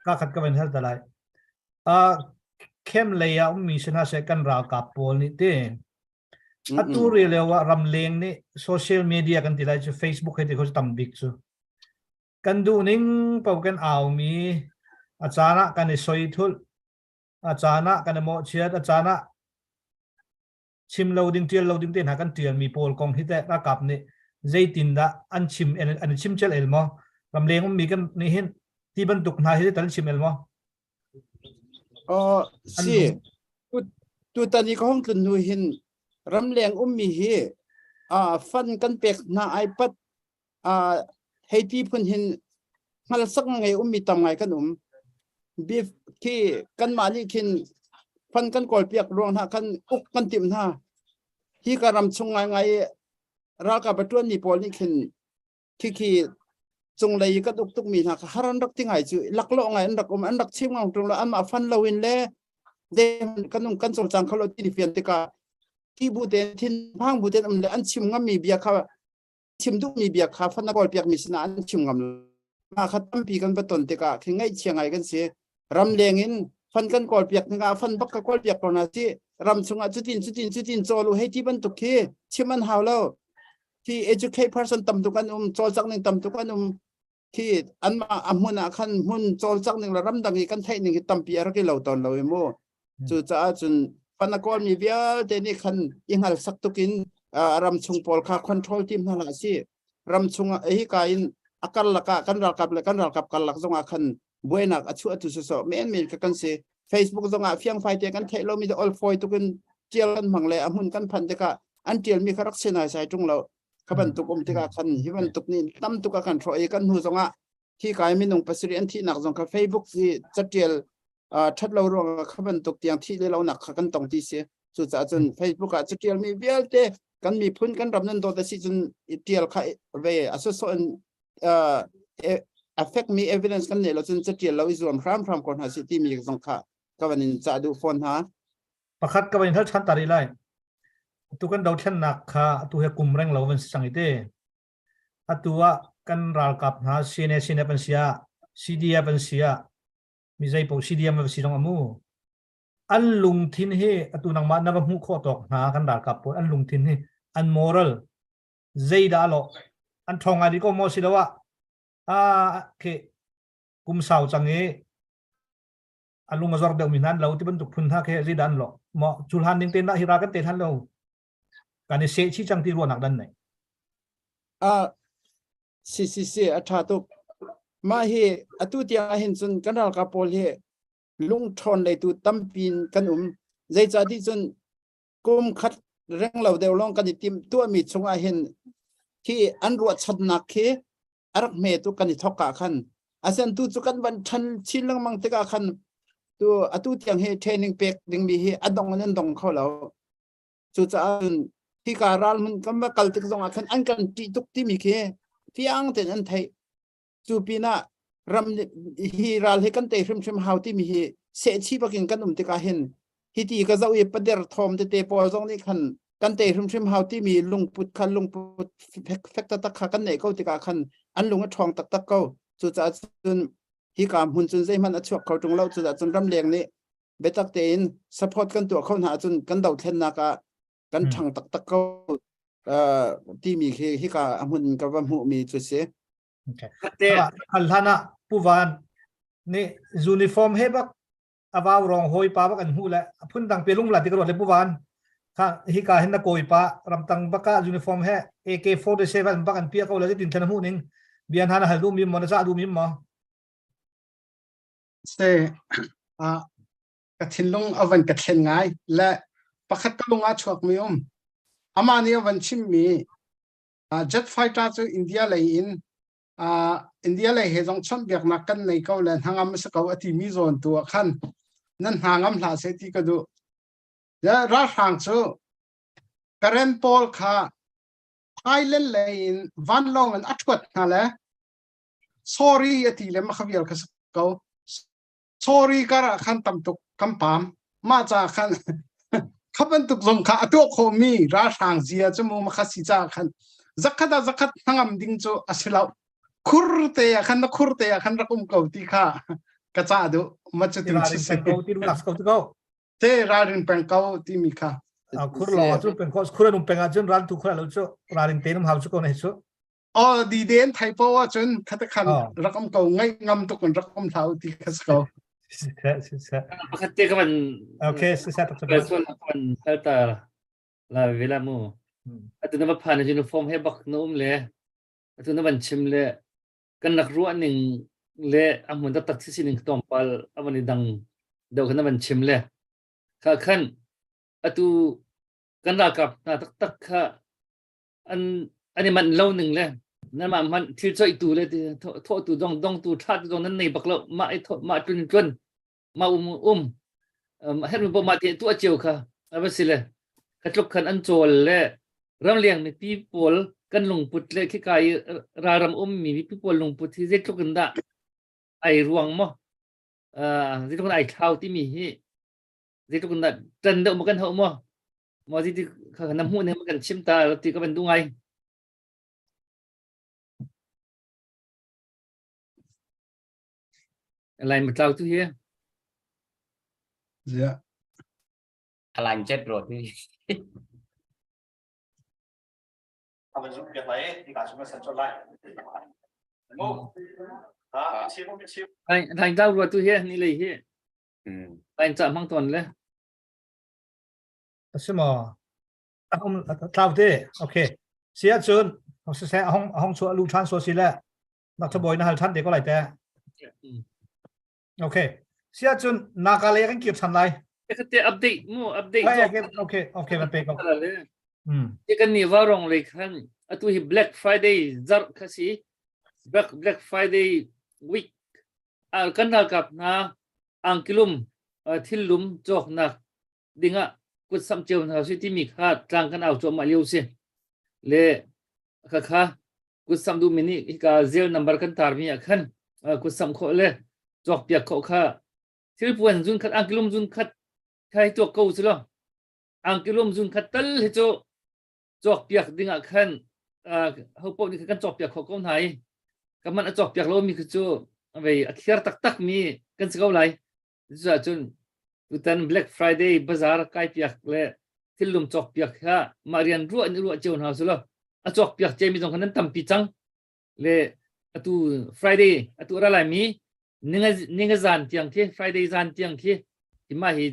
Ka khat ka van hal ta lai. Uh, khem lei ah ummi si hna seh kan ralkap pawl nih ti atu ri lio ah ramleng nih social media kan ti lai cu Facebook he ti kho tam bik cu kan duh ning pau kan au mi a caan ah kan i soi thul a caan ah kan i mawhchiat a caan ah chim lo ding tial lo ding te hna kan tial mi pawl kong hi teh ralkap nih zeitindah an chim an chim chel el maw ramleng ummi kan nih hin ti bantuk hna hi tal chim el maw Oh si tutan i ka hong tlun hnu hin ramleng ummi hi a fan kan pek hna ai pat a hei ti phun hin hngalsak ngei ummi tam ngai kan um beef khi kanmah nih khin fan kan kawl piak ruang hna kan uk kan timh hna. Hi ka ram chung ngai ngai ralkap a tuan mi pawl nih khin khi khi cunglei i kan uk tuk mi hna kha har an rak ti ngai cu laklawh ngai an rak um an rak chim ngang ṭung lo anmah fan lo in le de kan um kan cawlcang kho lo ti fian tikah ti bu tein thin phang bu tein um le an chim ngam mi bia kha chim duh mi bia kha fan a kawl piak mi sinah an chim ngam lo mah kha tampi kan va ton tikah khi ngaihchia ngai kan si ram leng in fan kan kawl piak tikah fan bak ka kawl piak ko na si ram chungah cutin cutin cutin cawl u hei ti bantuk khi chim an hau lo khi educate person tam tuk an um cawlcangh ning tam tuk an um khi anmah a hmun ah khan hmun cawlcangh ning le ramdang i kan theih ning hi tampi a rak i lo tawn lo i mu cu caah cun fan a kawl mi vialte nih khan i hngal sak tuk in ram chung pawl kha control tim hna hlah si ram chung hi ka in a karlak ah kan ralkap le kan ralkap karlak zong ah khan buainak a chuah tu so men men ka kan si Facebook zong ah fiangfai te kan theih lomi ol foi tukin tial kan hmang le a hmun kan phan tikah an tialmi kha rak sinai sai tung lo kha bantuk um tikah khan hi bantuk nih tam tuk a kan hrawh i kan hnu zongah thi kai minung pasarih an thihnak zong kha Facebook i catial that lo ruangah kha bantuk tiang thih le lonak kha kan tong ti si cucaah cun Facebook ah catial mi vialte kan miphun kan ram nan dawt a si cun tial kha ve a sawsawh in affect mi evidence kan neih lo cun catial lo i zuam hramhram ko hna si timi zong kha ka van in cah duh fawn hna. Pakhat ka van in hal than ta rih lai. Tu kan dothlennak kha atu he kum reng lo van si cang i te. Atu ah kan ralkap hna CNA CNF an si ah CDF an si ah mi zei paoh CDM an si zong amu. An lungthin hi atu nangmah na va hmuh khawh tawk hna kan ralkap pawl an lungthin hi an moral zeidah lo an ṭhawng ngai rih ko maw siloah ah khi kum sau cang i a lung a zor deuh mi hna an lo ti bantuk phun hna khi zeidah an lo maw cu hlan ning tein dah hi ra kan te hlan lo kan i seh chih cang ti ruahnak dan nei a si si si a tha tuk mah hi atu tiang ah hin cun kan ralkap pawl hi lungṭhawn leitu tampi in kan um zeicahti cun kum khat reng lo deuh lawng kan i tim tuahmi chungah hin khi an ruahchannak khi a rak hme tu kan i thok ah khan asen tu cu kan van ṭhan chin lengmang tikah khan tu atu tiang hi training pek dingmi hi a dong in an dong kho lo cucaah cun hika ral hmun kan va kal tik zongah khan an kan ṭih tuk timi khi fiang tein an theih Cu pinah ram hi ral hi kan tei hrimhrim hau timi hi sehchih bakin kan um tikah hin hiti ka zoh i pader thawm tete pawl zong nih khan kan tei hrimhrim hau timi lungput kha lungput fek fek taktak kha kan neih ko tikah khan an lung a ṭhawng taktak ko. Cucaah cun hika hmun cun zeihmanh a chuak kho ṭung lo. Cucaah cun ramleng nih biatak tein support kan tuah kho hna ahcun kan dothlennak ah kan ṭhang taktak ko timi khi hika a hmun ka va hmuhmi cu si. Okay. Hal hlan ah Pu Van nih uniform he bak avau rong hoi pa bak an hmu le phun dang pe lung la ti ka ruat le Pu Van kha hi ka hin na kawi pa ramtang baka uniform he AK47 bak an pia ko le tin thlan hmu ning bian han hal du mi mo na cha du mi mo se a ka thinlung avan ka thlen ngai le pakhat ka lung ah chuak mi um ama nih avan chim mi Jet fighter cu India lei in India lei he zong chawnhbiaknak kan nei ko le hnangam a si ko a timi zawn tu ah khan nan hna ngam hlah seh ti ka duh. Ralhrang cu Karen pawl kha Thailand lei in vanlawng in a ṭhuat hna le sorry a ti le makha vial kha si ko. Sorry kar ah khan tam tuk kan pam. Mah ca khan kha bantuk zong kha a tuah khawhmi ralhrang zia cu mu makha si ca khan zakhat ah zakhat hnangam ding cu a si lo. Khur te ah khan na khur te ah khan rak um ko ti kha ka cah duh. Ma cu tin si se. Te ralrin peng ko timi kha. Khur lo cu peng ko khur an um peng ahcun ral tu khur lo cu ralrin te um hau cu ko ne cu. Oh, di den thai po ahcun khata khan rak um ko ngaih ngam tuk in rak um hlah u ti kha si ko. Pakhat te ka van Okay, si sa tak ka sual ka van hal ta la vela mu. Atu na va phan uniform he bak na um le atu na van chim le kan rak ruah ning le a hmun taktak si sining tlawmpal a van i dang deuh khan na van chim le kha khan atu kan ralkap hna taktak kha an an i manh lo ning le nanmah hmanh thil coihtu le thawhtu dong dongtu ṭhatu zong nan nei bak lo mah i mah tlun tlun mah um um hermi paoh mah te tuah cio kha a va si le. Kha tluk khan an cawl le ramleng mipi pawl kan lungput le khika i ralram ummi mipi pawl lungput hi zeitluk in dah ai ruang maw zeitluk in ai thlau timi hi zeitluk in dah ṭan deuh maw kan hauh maw maw ti kha na hmuh ne kan chim ta ti ka van duh ngai. Lai matlau tu hi. Yeah. Alan jet road ni. Avan zuk biak lai ti ka sung san chon lai. Mo. Ha, chim mo chim. Ai thai dau rua tu hi ni lei hi. Ai cha mang ton le. Asimo. Ahom tlau te. Okay. Sia chun se se ahong ahong chu lu than so si le. Nak thaboy na hal than te ko lai te. Okay. Sia cun naka le kan kir than lai. Te update mu update. Okay okay okay na pe ko. Hmm. Ti kan ni warong le khan atu hi Black Friday zar kha si Black Black Friday week al kan ralkap hna angkilum thillum cawk nak dingah kut samh cio hna si timi kha tlang kan au cuahmah lio si. Le kha kha kut samh duhmi nih hika zel number kan tarmi ah khan kut samh khawh le cawk piak khawh kha thilpuan zun khat angkilum zun khat kha hi tuak ko si lo angkilum zun khat tal hi cu cawk piak dingah khan ho paoh nih kan cawk piak khawh ko hna i ka man a cawk piak lomi khi cu vei a khiar taktak mi kan si ko lai. Cucaah tutan Black Friday bazaar kai piak le thillum cawk piak kha mah rian ruah in ruah cio hna su law a cawk piak ciami zong kha nan tampi cang le atu Friday atu ra lai mi ninga ninga zan tiang khi Friday zan tiang khi hi mah hi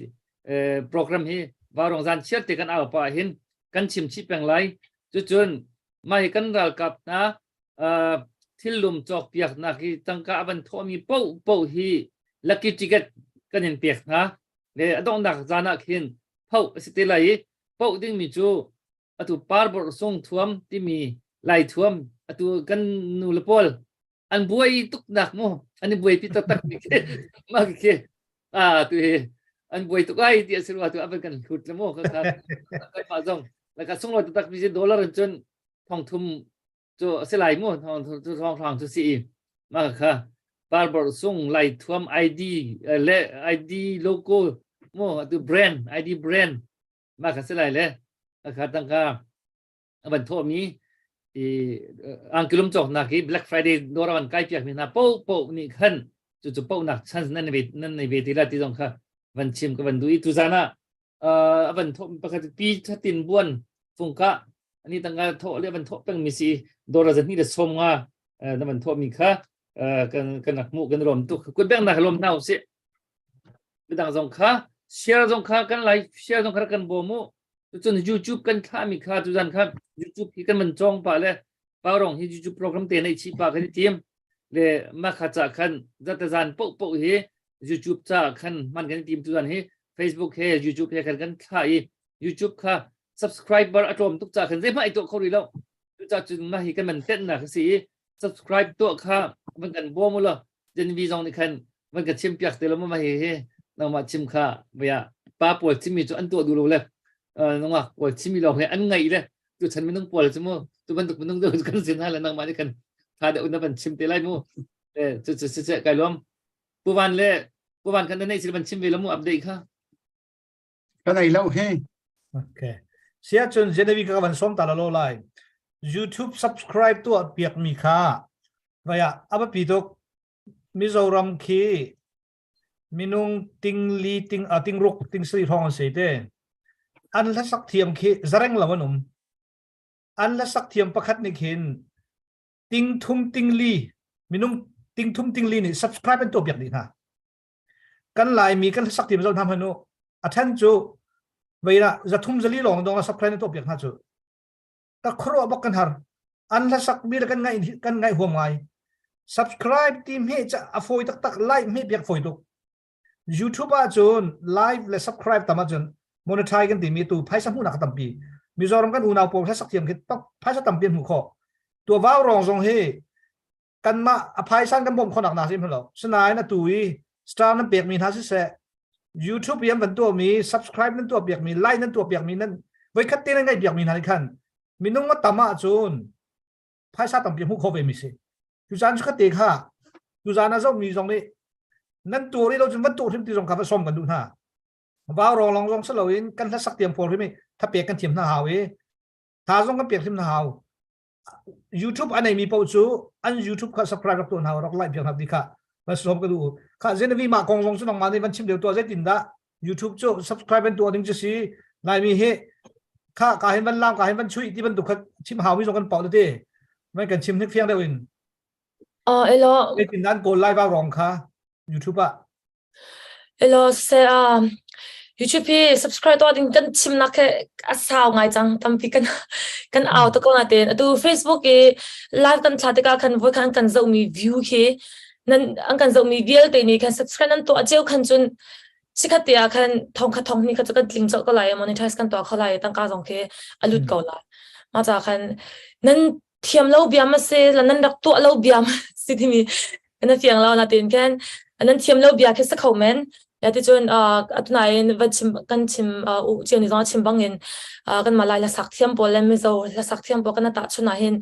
program hi varong zan chiar te kan au pa hin kan chim chih peng lai cucun mah hi kan ralkap hna thillum cawk piaknak hi tangka a van thawhmi paoh paoh hi lucky ticket kan in pek hna le a donghnak zan ah khin phoh a si te lai i poh dingmi cu atu parbor sung thuam timi lai thuam atu kan nu le pawl an buai tuk nak mu an i buaipi taktak mi khi mah khi a tu hi an buai tuk ai ti a si rua tu a van kan hlut le mu ka ka mah zong la ka sunglawi taktak mi si dollar in cun thong thum cu a si lai mu thong cu thong hrang cu si i mah kha parbor sung lai thuam ID le ID logo mu atu brand ID brand mah kha si lai le kha tangka a van thawhmi i angkilum cawknak hi Black Friday dawr a van kai piak mi hna po po nih khan cu cu po nak chance nan nei nan nei ve ti la ti zong kha van chim ka van duh i tuzan ah a van thawh pakhat pi thatin buan fungka ani tangka thawh le van thawh peng mi si dawr a zahni le som nga na van thawh mi kha kan kan rak hmuh kan lawm tuk kut beng nak lawm hna usih midang zong kha share zong kha kan live share zong kha kan bawm u cun YouTube kan thlah mi kha tuzan kha YouTube hi kan man cawng pa le paurong hi YouTube program te nei chi pa kan i tim le ma kha cha khan zata zan po po hi YouTube cha khan man kan tim tuzan hi Facebook he YouTube he khan kan thla i YouTube kha subscriber a tlawm tuk cha khan zei hmah i tuah kho rih lo cuca cun mah hi kan man tenh na kha si i subscribe tuah kha van kan bawm u law Gen V zong nih khan van ka chim piak te lo ma hi hi nangmah chim kha bia pa pawl chimmi cu an tuah duh lo le nungak pawl chimmi lawng he an ngaih le tu chan minung pawl cu mu tu bantuk minung deuh kan sin ha le nangmah nih khan tha deuh na van chim te lai mu cu cu cu kai lawm pu van le pu van kan nei sil van chim ve lo mu update kha Ka nei lo hi. Okay. Sia cun Genevieve ka van som ta la lo lai. YouTube subscribe tu piak mi kha vaya aba pi tuk Mizoram khi minung ting li ting a ting ruk ting sri hong se te an la sak thiam khi zareng lo an um an la sak thiam pakhat ni khin ting thum ting li minung ting thum ting li nih subscribe an to piak dih hna Kan Laimi kan hlasak ti zoh hna hmanh u. A then cu veira zathum zali lawng dong la subscribe na tuah piak hna cu. Ka khuaruah bak kan har. An hlasak mi le kan ngaih kan ngaih huam ngai. Subscribe ti hme ca a fawi taktak like hme piak fawi tuk. YouTube ah cun live le subscribe tam ahcun monetize kan timi tu phaisa hmuhnak a tampi. Mizoram kan unau pawl hlasak thiam khi phaisa tampi an hmuh khawh. Tua vau rong zong hi kanmah a phaisan kan bawmh khawhnak hna si hmanh lo sinain atu i star nan pekmi hna siseh YouTube i an van tuahmi subscribe nan tuah piakmi like nan tuah piakmi nan Voikhat te nan ngaih piak mi hna nih khan minung a tam ahcun phaisa tampi hmuh kho ve mi si. Tuzaan cu kha te kha tuzaan a zohmi zong nih nan tuah rih lo cun van tuah hrim ti zong kha va sawm kan duh hna. Vau rong long zong si loin kan hlasak tiang pawl hrim i thapek kan thiam hna hau i tha zong kan pek hrim hna hau. YouTube a neimi paoh cu an YouTube kha subscribe rak tuah hna rak like piak hna ti kha van sawm ka duh. Kha Genevieve mah kong zong cu nangmah nih van chim deuh tuah zeitin dah YouTube cu subscribe an tuah ding cu si Laimi hi kha ka hin van lam ka hin van chui ti bantuk kha chim hau mi zong kan pau te mai kan chim hnik fiang deuh in. Oh elo zeitin dah an kawl lai vau rong kha YouTube ah Elaw seh ah YouTube hi subscribe tuah ding kan chimnak hi a sau ngai cang tampi kan kan au tuk ko natein atu Facebook i live kan thla tikah khan voi khan kan zohmi view khi nan an kan zohmi vialte nih khan subscribe nan tuah cio khan cun chikkhat te ah khan thong khat thong hnih kha cu kan tling colh ko lai i monetize kan tuah kho lai i tangka zong khi a lut ko lai mah ca khan nan thiam lo bia ma si la nan rak tuah lo bia ma si timi na fiang lo na tin khan nan thiam lo bia khi sa kho men ya ti cun atunain van chim kan chim u chiu ni zong chim bangin kan malai la sak thiam pawl le mizo la sak thiam pawl kan ta chuna hin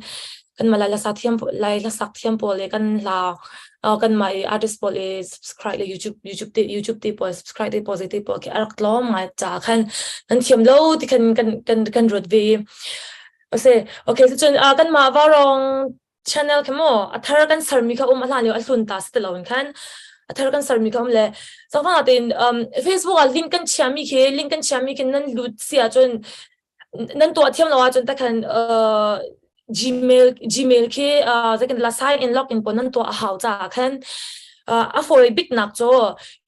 kan malai la sak thiam lai la sak thiam pawl le kan hla kan mai artist pawl e subscribe le YouTube YouTube te YouTube te pawl subscribe te pawl te pawl khi arak tlawm ngai cha khan nan thiam lo ti khan kan kan kan ruat ve Ase okay cun kan mah varong channel kha maw a thar kan sermi kha um a hlan lio a hlun ta si ti loin khan a thar kan sermi kha um le zangfang tein um, Facebook ah link kan chiami khi link kan chiami khi nan lut si ahcun nan tuah thiam lo ahcun takhan uh, Gmail Gmail khi uh, zeikan la sign in login pon nan tuah a hau ca khan uh, a fawi bik nak cu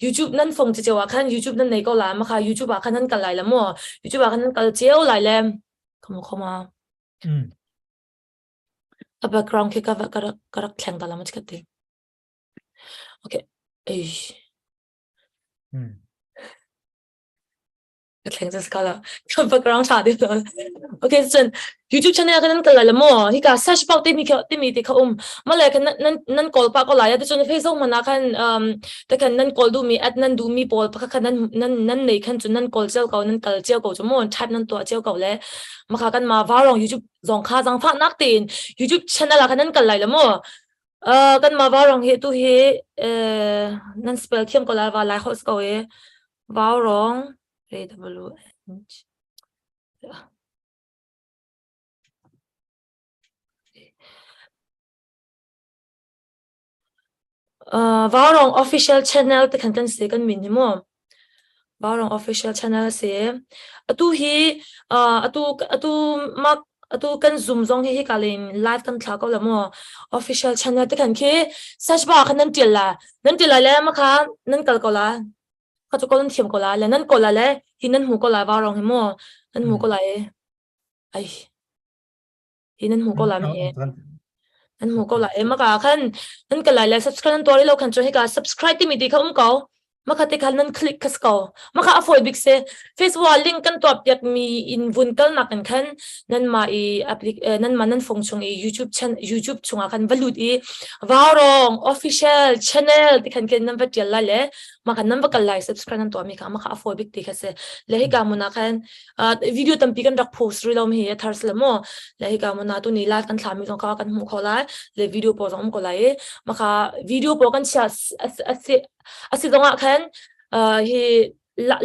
YouTube nan phone ci ah khan YouTube nan nei ko la ma kha YouTube ah khan nan kal lai la mo YouTube ah khan nan kal cio lai le khoma khoma mm. A background khi ka ka rak ka rak thleng ta la ma chikat ti. Okay. Ei. Mm. Ka thleng just kala. Ka background tha ti lo. Okay, cun YouTube channel kan kal la mo. Hi ka search box ti mi kha ti mi ti kha um. Ma le kan nan nan call pa ko lai ti cun Facebook mana khan um te khan nan call du mi at nan du mi pawl pakha khan nan nan nan nei khan cun nan call cio ko nan kal cio ko chu mo type nan tuah cio ko le maka kan ma varong YouTube zong kha zangfahnak tein YouTube channel ah khan nan kal lai lo maw? Uh, kan mah vaurong hi tu hi uh, nan spell thiam ko lai va lai ho ko e vaurong A W N G Uh, Vaurong official channel te khan kan si kan min hi mu. Vaurong official channel si. Atu hi uh, atu atu mak atu kan zoom zong hi hi kalin live kan thla ko la mu. Official channel te khan khi search bar khan nan tial la. Nan tial la le ma kha nan kal ko la. Kha chu ko nan thiam ko la le nan ko la le hi nan hmu ko la vaurong hi mu. Nan hmu ko la e. Ai. Hi nan hmu ko la mi nan hmu ko la e maka khan nan ka lai le subscribe nan tuar lo khan chu hika subscribe ti mi ti kha um ko maka te khan nan click khas ko maka a foi bik se facebook ah link kan tuah piak mi in vun kal nak kan khan nan ma i applic nan ma nan phone chung i youtube chan youtube chungah khan va lut i vaurong official channel ti khan ken nan va tial lai le maka nan va kal lai subscribe nan tuah mi kha maka a foi bik ti kha se le hika muna khan video tampi kan rak post rih lo mi hi a thar sila maw le hika mo na tu ni live kan thla mi zong kha kan hmuh kho lai le video pawl zong um ko lai i maka video pawl kan chia a si zong ah khan hi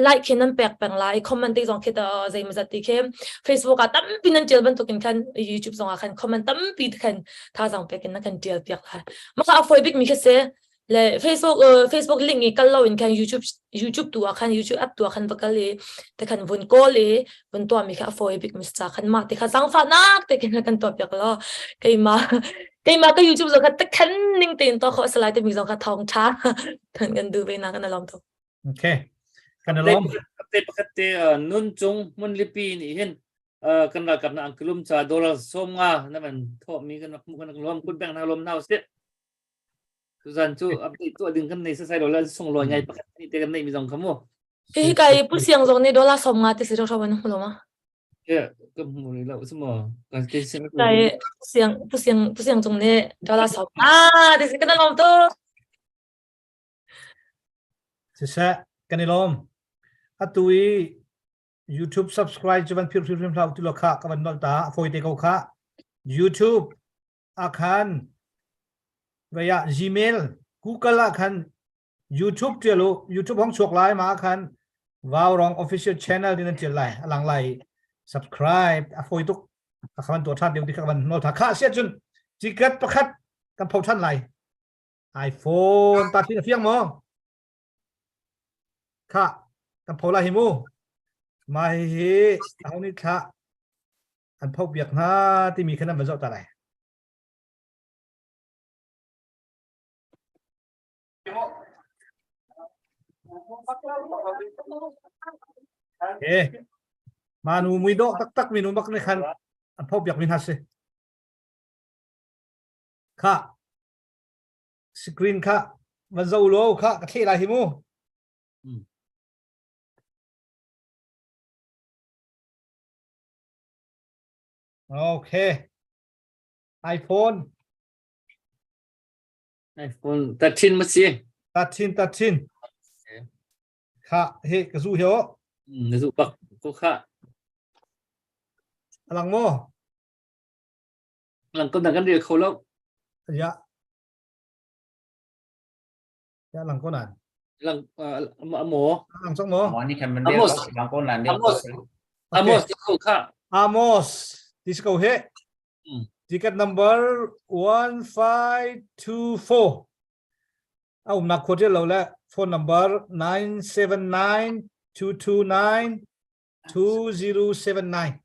like khi nan pek peng lai comment te zong khi ta zei mazat ti khi Facebook ah tampi nan tial bantukin khan YouTube zong ah khan comment tampi te khan thazang pek in na kan tial piak lai maka a foi bik mi khi si Le Facebook uh, Facebook link i kal lo in khan YouTube YouTube tu ah khan YouTube app tu ah khan va kal i te khan vun call i vun tuah mi kha a fawi bik mi ca khan mah te kha zangfahnak te khin kan tuah piak lo keimah keimah ka YouTube zong kha te khan ning tein tuah khawh salai te mi zong kha thawng tha kan kan du ve na kan alom tuk Okay. Kan alom. Te pakhat te nun cung mun lipi nih hin kan ralkap na angkulum ca dollar 50 na man thawh mi kan rak mu kan lom kun peng na lom nau si Tuzan cu update tuah ding kan nei sasai lo la sunglawi ngai pakhat ni te kan nei mi zong kha mu. Hi hi kai pu siang zong nih dollar 50 te si ro ro ban hmu lo ma. Yeah, ka hmu rih lo su mo. Kan ke sin Kai siang pu siang pu siang cung nih dollar 50 te si kan lom to. Siseh, kan i lawm. Atu i. YouTube subscribe cu van phir hrimhrim hlah u ti lo kha ka van nolh ta a fawi te ko kha YouTube ah khan vei ah Gmail Google ah khan YouTube tial u YouTube hong chuak lai ma khan Vaurong official channel din an tial lai alang lai subscribe a fawi tuk ka khavan to than deuh ti ka van nol tha kha sia cun ticket pakhat kan pho than lai iPhone ta thin a fiang maw kha kan pho lai hi mu ma hi hi aho nih thla an pho piak hna timi khan an van zoh ta lai Eh, manu mui dawh taktak minu bak nih khan an pho piak mi hna si. Kha screen kha van zo lo kha ka thle lai hi mu. Okay. iPhone iPhone 13 ma si. 13 13. Kha he ka zu he o. Na zu bak ko kha. Alang mo. Lang ko na kan rel kho lo. Ya. Ya lang ko nan. Lang amo. Lang chong mo. Mo ni kan man rel lang ko nan. Amos. Amos ko kha. Amos. This ko he. Ticket number 1524. A umnak khua lo le phone number 979 229 2079.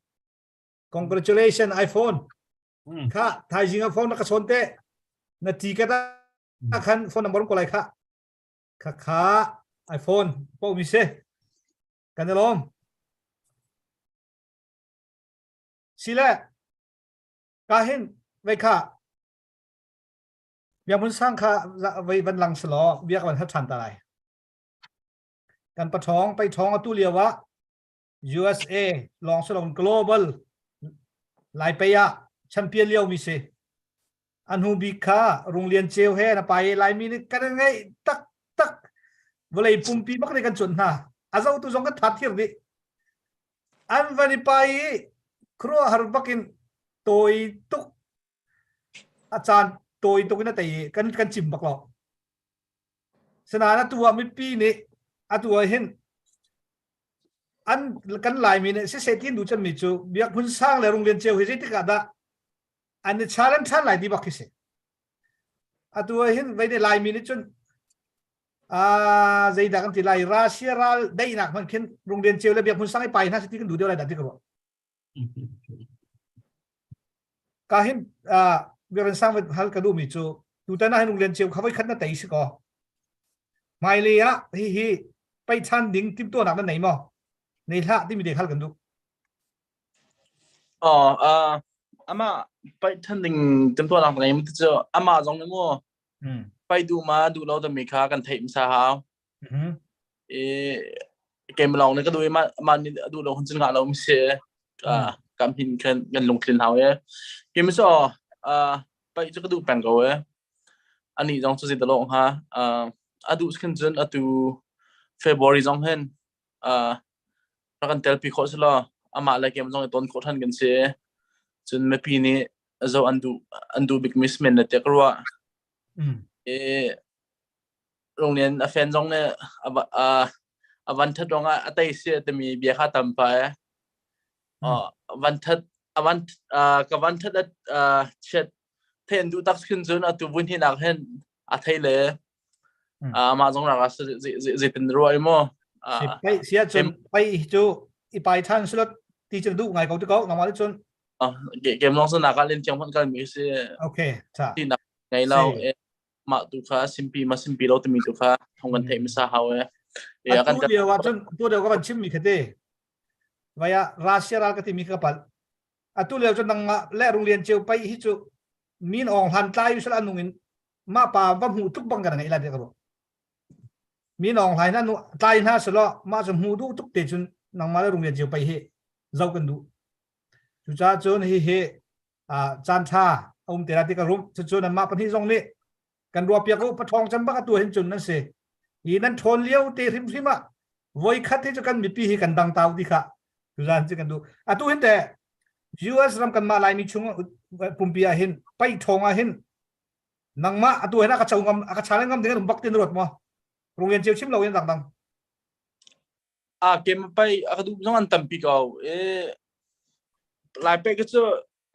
Congratulations iPhone. Kha thaizing a phone na ka chawn te. Na ticket a khan phone number ko lai kha. Kha kha iPhone po mi se. Kan lom. Sile ka hin vei kha biakmun sang kha vei van lang selaw biak van hat ṭhan ta lai. Kan paṭhawng pei ṭhawng atu lio ah USA lawng silon global lai pei ah champion lio mi si. A hnu bik kha Runglian Ceu he na pai Laimi nih kan ngeih tak tak vawlei pumpi bak nih kan cuanh hna. A zotu zong kan that thir dih. An van i pai i khuaruahhar bakin tawi tuk a caan tawi tuk in a tei i kan kan cim bak lo. Sinain atu ah mipi nih atu ah hin an kan Laimi nih siseh ti an duh cemmi cu Biak Hmun Sang le Runglian Ceu hi zeitik ah dah an i challenge ṭhan lai ti bak khi si. Atu ah hin vei nih Laimi nih cun zeidah kan ti lai Russia ral daihnak hmanh khin Runglian Ceu le Biak Hmun Sang i pai hna si ti kan duh deuh lai dah ti ka ruah. Ka hin Biak Sang hal ka duhmi cu tutan ah hin Runglian Ceu kha voi khat na tei si kaw hmailei ah hihi peichan ding timhtuahnak na nei maw? Nei hlah timi te hal kan duh. Oh, uh, amah paih than ding timhtuahnak na ngei mi cu amah zong nih mu paih duh ma duh lo timi kha kan theih hmasa hau. I keimah lawng nih ka duh i mah mah nih a duh lo hun cun ngah lo mi si. Kam hin khan kan lungtlin hau e. Keimah cu uh, paih cu ka duh peng ko e. Anih zong cu zei dah hnga. Uh, a duh khin cun atu February zong hin uh, rak kan telpi khawh si law amah le keimah zong i ton khawh ṭhan kan si. Cun mipi nih zoh an duh an duh bikmi simen le tiah ka ruah. I Runglian a fan zong nih a a a van ṭhat ruangah a tei si timi bia kha tam pah e. Van ṭhat a van ka van ṭhat a chiat thei an duh tak khin cun atu vun hi nak hin a thei le amah zong rak zeitin ruah i maw pai sia cun pai cu i pai than sulot ti cu duh ngai ko ti ko nangmah cun kem long sa naka len chiang hman kal mi si okay cha ti nak ngai lo mah tu kha simpi ma simpi lo timi tu kha thong kan theih misa hau e kan tu lio ah cun tu lio ka van chim mi khate vaya Russia ral ka ti mi ka pal atu lio cun nangmah le Runglian Ceu pai hi cu min ong hlan tlai usal anung in mah pa va hmuh tuk bang kan ngai la ka ruah min ong hlai na nu tlai hna selo mah cu hmuh duh tuk te cun nangmah le Runglian Ceu pai hi zo kan duh cucaah cun hi hi caan tha a um te la ti ka rum cucu nanmah pahnih zong nih kan ruah piak u pathawng cem bak atu hin cun nan si hi nan ṭhawn lio te hrimhrim ah voi khat hi cu kan mipi hi kan dang tau ti kha. Tuzan cu kan duh. Atu hin te US ram kanmah Laimi chung pumpi ah hin paih ṭhawng ah hin nangmah atu hin a ka cho ngam a ka challenge ngam ding an um bak tin ruat maw? Rung ceu chim lo in dang dang. A kem pai a ka duh zong an tampi ko. E Lai pe ka cu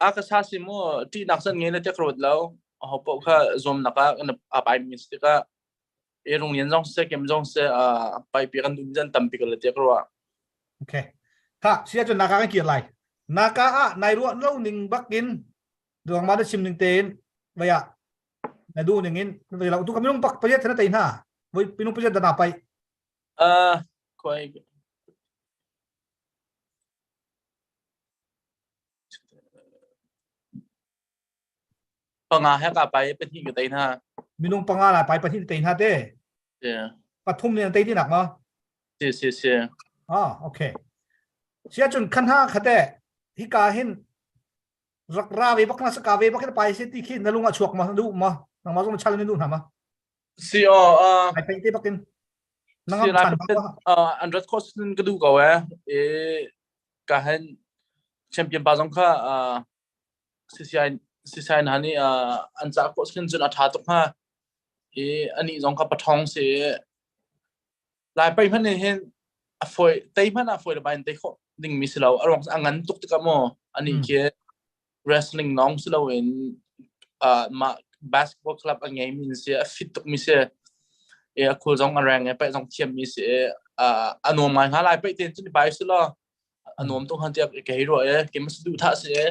a ka sa si mu ṭihnak san ngei le te ka ruat lo. Ho paoh kha zuamnak ah a pai mi si tikah e rung lian zong se kem zong se a pai pi kan duh mi zan tampi ko le te ka ruah. Okay. Kha sia cun naka kan kir lai. Naka ah nai ruah lo ning bak in duang ma na chim ning tein vaya na duh ning in vai lo tu ka minung pak pariat thana tei hna. Voi minung pariat dana pai. Uh, koi panga he ka pai pahnih ka tei hna. Minung panga la pai pahnih tei hna te. Yeah. Pathum ne tei ti nak ma? Si si si. Ah, okay. Sia cun khan ha khate hi ka hin rak ra ve bak na sa ka ve bak hin pai se ti khi na lung a chuak ma du ma nang ma zong chal ni du na ma. Si o uh, ai pai te bakin nang am chan ba. Uh, an rat khos ka du ko eh. E ka hen champion pa zong kha uh, CCI CCI hna nih uh, an cah khawh sin cun a ṭha tuk hnga i anih zong kha paṭhawng si Lai pei hmanh nih hin a fawi tei hmanh ah fawi le bai in tei khawh dingmi si lo a ruang a ngan tuk tikah maw anih khi wrestling lawng si loin uh, mah basketball club a ngeimi si a fit tukmi si e a khul zong a reng e paih zong thiammi si uh, a nuam ngai hnga lai paih ten cun bai si law a nuam tuk han tiah ka hei ruah e keimah si duh thah si e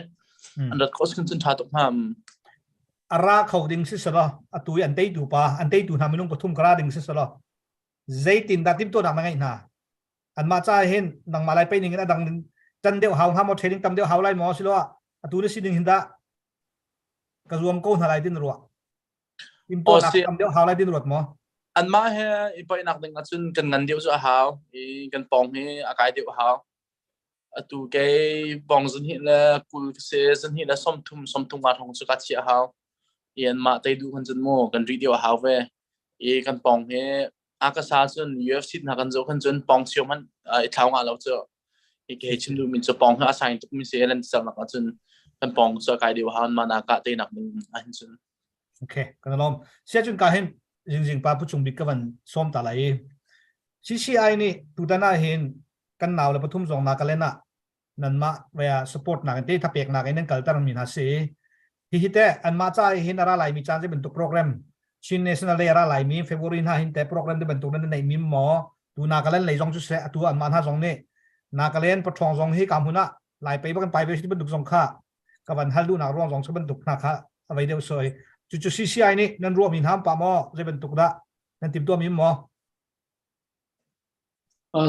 an rat khawh cun tha tuk hnga a ra kho ding si selo atu i an teitu pa an teitu hna minung pathum ka ra ding si selo zeitin dah timtuahnak na ngeih hna anmah ca hin nangmah lai pei ning in a dang tan deuh hau hnga maw training tam deuh hau lai maw silo atu na sining hin dah ka zuam ko hna lai tin ruah timtuahnak tam deuh hau lai tin ruat maw Anmah he i paihnak ding ahcun kan ngan deuh cu a hau i kan pawng hi a kai deuh a hau. Atu kei pawng zahnih le 20 ka si, zahnih le 30, 30 nga hrawng cu ka chiah a hau. I anmah tei duh kan cun mu kan rih deuh a hau ve. I kan pawng hi a ka sa cun UFC hna kan zoh khan cun pawng sio hmanh i thlau ngah lo cu. Hi ka hei chim duhmi cu pawng hi a saing tukmi si lan sernak ahcun kan pawng cu a kai deuh a hau anmah na kah teinak ding ahhin cun. Okay, kan lawm. Sia cun ka hin jing pa pu cung bik ka van sawm ta lai i CCI nih tutan ah hin kan nau le pathum zong na kalen ah nanmah vaya support nak in te thapek nak in nan kalter mi hna si. Hi hi te anmah ca hin ara lai mi caan zei bantuk program Chin National Day ara lai mi February hna hin te program te bantuk nan nei mi maw tu Nagaland lei zong cu se atu anmah hna zong nih Nagaland pathawng zong hi ka hmun ah lai pei bakan pai ve si bantuk zong kha ka van hal duhnak ruang zong cu bantuk hna kha a vei deuh soi cu cu CCI nih nan ruah mi hna pa maw zei bantuk dah nan timtuah mi maw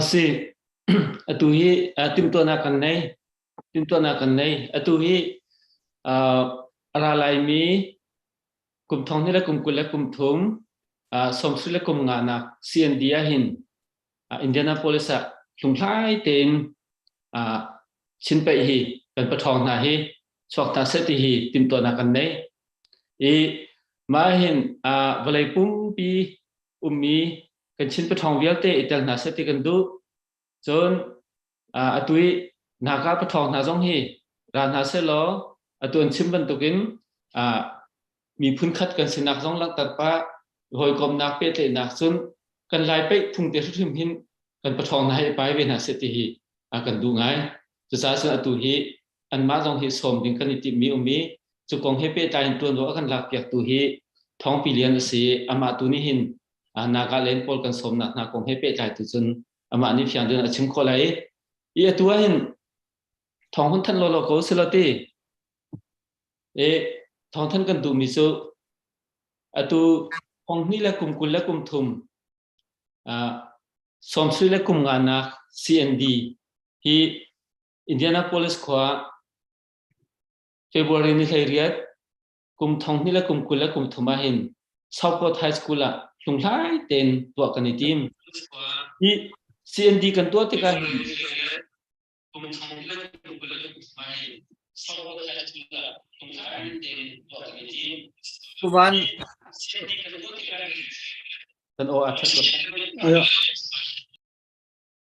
Si atu hi timtuahnak kan nei timtuahnak kan nei atu hi a ra laimi kum thong ni le kum 20 le kum thum 70 le kum nga nak CND ah hin Indianapolis ah hlunghlai tein Chinpeih hi kan paṭhawng hna hi chuak hna seh ti hi timhtuahnak kan nei. I mah hin vawlei pumpi ummi kan Chin paṭhawng vialte i tel hna seh ti kan duh. Cun atu i Naga paṭhawng hna zong hi ra hna seh law atu an chim bantukin miphun khat kan sinak zong langhter pah hawikomnak pehtlaihnak cun kan Lai peih phung te hrimhrim hin kan paṭhawng hna hi pai ve hna seh ti hi a kan duh ngai. Cucaah cun atu hi anmah zong hi sawm ding kan i timhmi um i cu kong he pehtlai in ṭuanvo a kan lakpiaktu hi Thawngpi Lian a si. Amah tu nih hin Nagaland pawl kan sawmnak hna kong he pehtlai tu cun amah nih fiang deuh in a chim khawh lai i i atu ah hin thawng hun thanh lawlaw ko selaw ti e thawng thanh kan duhmi cu atu thong hnih le kum 20 le kum thum 70 le kum nganak CND hi Indianapolis khua February ni 18 kum thong hnih le kum 20 le kum thum ah hin Southport High School ah hlunghlai tein tuah kan i tim. Hi CND kan tuah tikah hin Kuvan kan aw a ṭhat lo.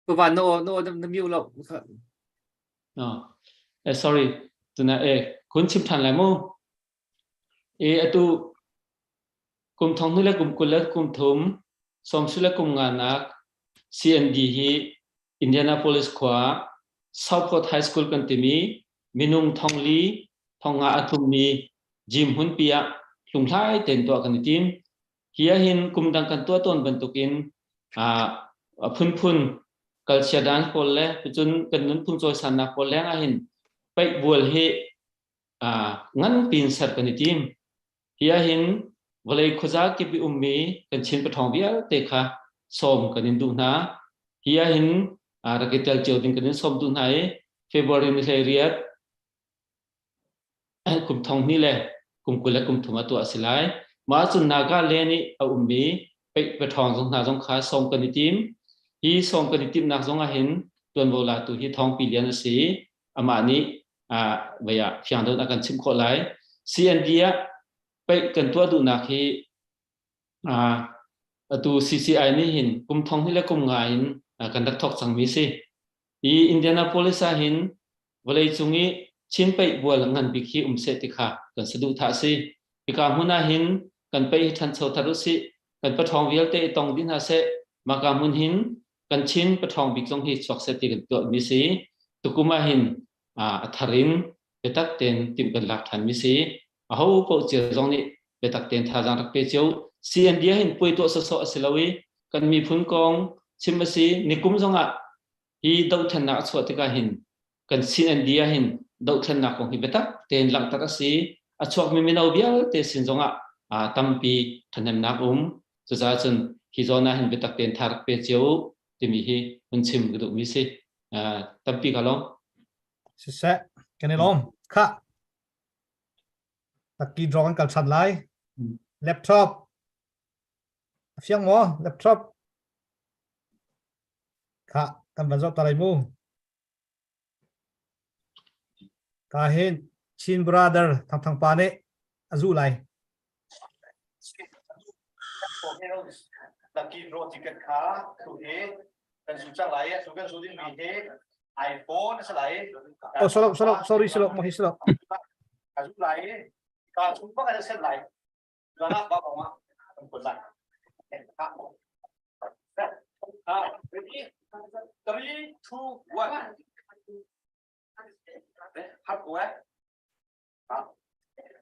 Kuvan na aw na aw na mute lo. No. Eh, sorry. Tuna eh kun chim than lai mu. E atu kum thong hnu le kum 20 le kum thum som su le kum nga nak CND hi Indianapolis khua Southport High School kan timi minung thongli thonga a tlummi gym hmunpi ah hlunghlai ten tuah kan i tim. Hi ahhin kum dang kan tuah tawn bantukin a phunphun culture dance pawl le cun kan nunphung cawisannak pawl leng ahhin paih bual hi ngan piin ser kan i tim. Hi ahhin vawlei khuaza kip i ummi kan Chin paṭhawng vialte kha sawm kan in duh hna. Hi ahhin rak i tel cio ding kan in sawm duh hna i February ni 18 kum thong hnih le kum 20 le kum thum ah tuah a si lai. Mah cun Nagaland i a ummi peih paṭhawng zong hna zong kha sawm kan i tim. Hi sawm kan i timhnak zong ah hin tuanvo latu hi Thawngpi Lian a si i amah nih vei ah fiang deuh a kan chimh khawh lai. CND ah peih kan tuah duhnak hi atu CCI nih hin kum thong hnih le kum nga in kan rak thawk cangmi si. Hi Indianapolis ah hin vawleicung i Chin paih bual ngan bik hi um seh ti kha kan saduhthah a si. Hika hmun ah hin kan paih hi ṭhancho thar usih, kan paṭhawng vialte i tong dih hna seh, mahka hmun hin kan Chin paṭhawng bik zong hi chuak seh ti kan tuahmi si. Tukum ah hin a thar in biatak tein timh kan lak ṭhanmi si. Aho paoh cio zong nih biatak tein thazaang rak pe cio. CND ah hin puai tuah sawsawh a si lo i kan miphun kong chim a si. Nikum zong ah hi dohthlennak a chuah tikah hin kan CND ah hin dohthlennak kong hi biatak tein langhter a si. A chuakmi mino vialte sin zongah tampi ṭhahnemnak um. Cucaah cun hi zawn ah hin biatak tein tha rak pe cio u timi hi hun chim ka duhmi si. Tampi ka lawm. Siseh, kan i lawm. Khah. Lucky draw kan kal ṭhan lai. Laptop. A fiang maw? Laptop. Khah, kan van zoh ta lai mu. Ka hin Chin brother Thang Thang pa nih a zuh lai. Lucky draw ticket kha tu hi kan zu cang lai. Tu kan zu ding mi hi iPhone a si lai. Oh, solo, solo, sorry, solo, mo hi solo. A zu lai. Ka chung bak a sen lai. Lana ba ba ma kan put lai. Ready? 3 2 1. Hap ko eh.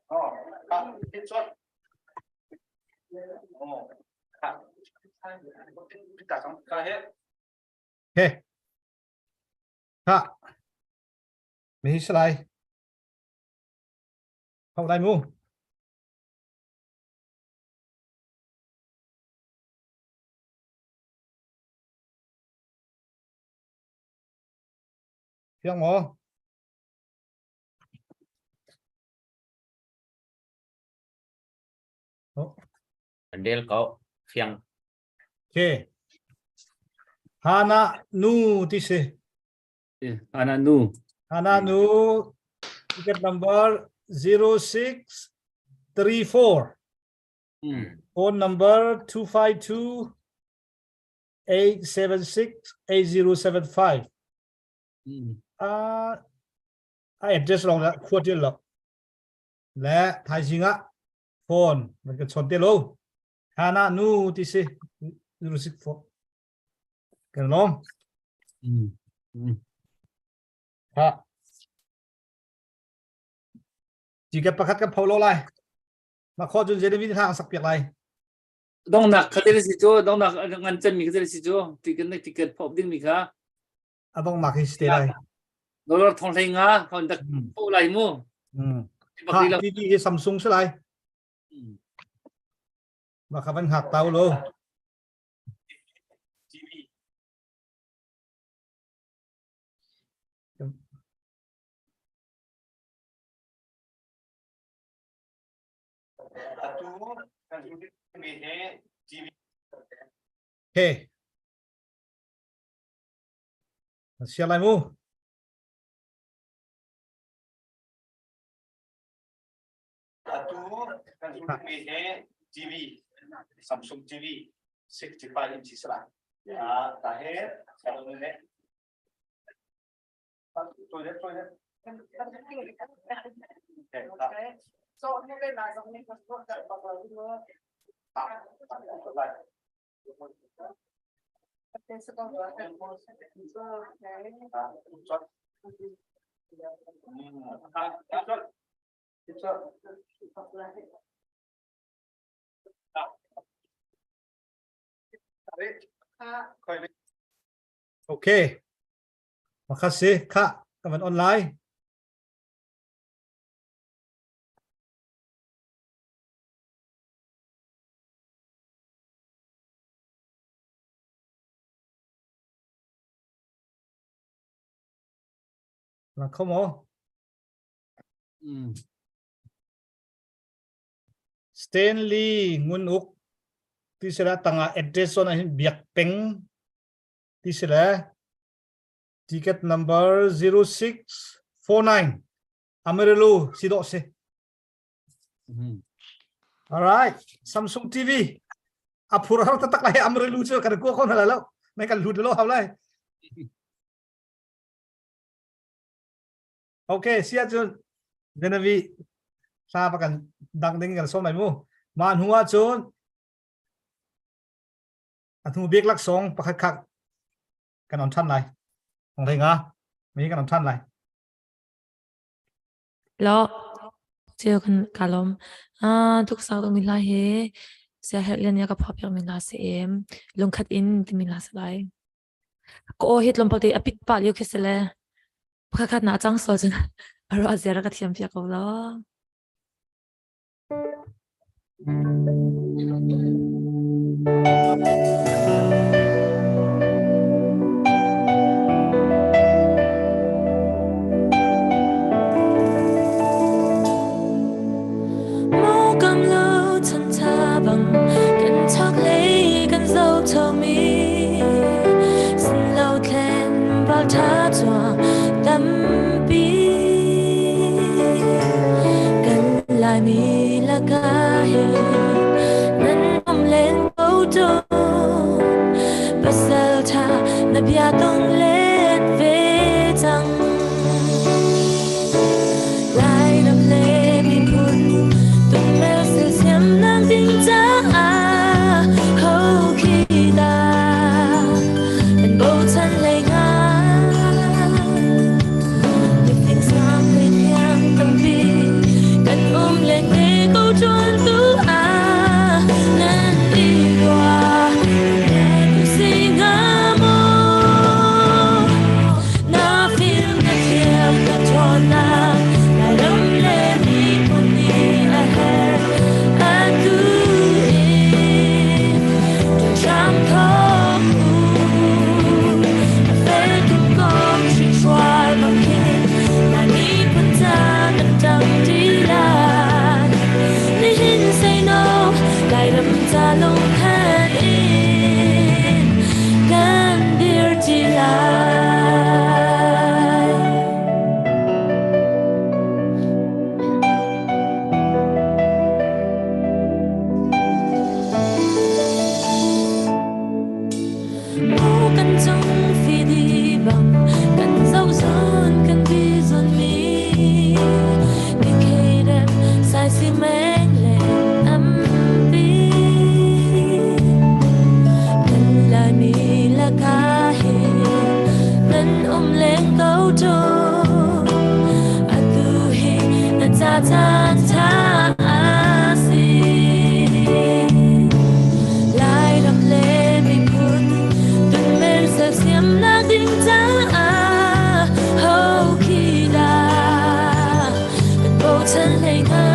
Oh, ka hit shot. Oh, ka. Ka ka he. He. Ka. Mi salai. Hau lai mu. Fiang maw? Del ko fiang. Okay. Hana nu ti si. Hana nu. Hana nu ticket number 0634. Phone number 252 876 8075. Uh, a address lawng la khua tial lo. Le thaizing ah phone man kan chon te lo. Hana nu ti si 064. Kan lawm. Ha. Ticket pakhat kan pho lo lai. Ma kho cun Jeremy hla sak piak lai. Dongnak kha te si cu dongnak ngan chan mi kha si cu ticket na ticket phop ding mi kha. A dongnak hi si te lai. Dollar thong hlei nga khon dak pho lai mu. Ha TV hi Samsung si lai. Ma kha van hngak tau lo. Okay. Sia lai mu. Atu kan zulmi hi TV Samsung TV 65 inch sila. Ah, ta he salon ne. Okay. Makha si kha ka van online. Là không maw? Stanley Ngun Uk ti sila tangah address zon ah hin Biak Peng ti sila ticket number 0649 Amarillo si dawh si. All right, Samsung TV. A phur har taktak lai Amarillo cu kan kua kho hna lai lo. Mai kan lut lo hau lai. Okay, sia cun Genevieve hla pa kan dang ding kan som lai mu. Ma hnu ah cun a hnu bik laksawng pakhat khat kan on than lai. Hong thei nga mi kan on than lai. Lo ceu kan ka lom. Ah tuk sau tuk mi hla he sia herh lian ya ka phop yak mi hla se em lungkhat in ti mi hla se lai. Ka aw hi tlawmpal te a pit pah lio khi si le pakhat khat na cang sual cun a ruah zia ka thiam piak ko lo. Na bia tong let ve cang Lairam le miphun tumel siamnak ding caah ho khi dah kan bochan lei nga mifing sang le thiang tampi kan um len te ko tuan tu ah nan i rua tu singa mo Na fim na thiam na ṭhawnnak Lairam le miphun nih a herh atu in ṭuan hram thawk u. A fel tuk kong hruai bang khin Lai miphun ca kan ṭang ṭi lai. Nihin seino Lairam ca lungkhat in kan dir ṭi lai. Mu kan cung fidi bang kan zoh zawn kan bi zawn mi ni kheirem sai si meng le ampi kan Laimi lakah hin nan um leng ko ṭung atu hi na ca caan ṭha a si Lairam le miphun tunmer sersiamnak ding caah ho khi dah kan bochan hlei hnga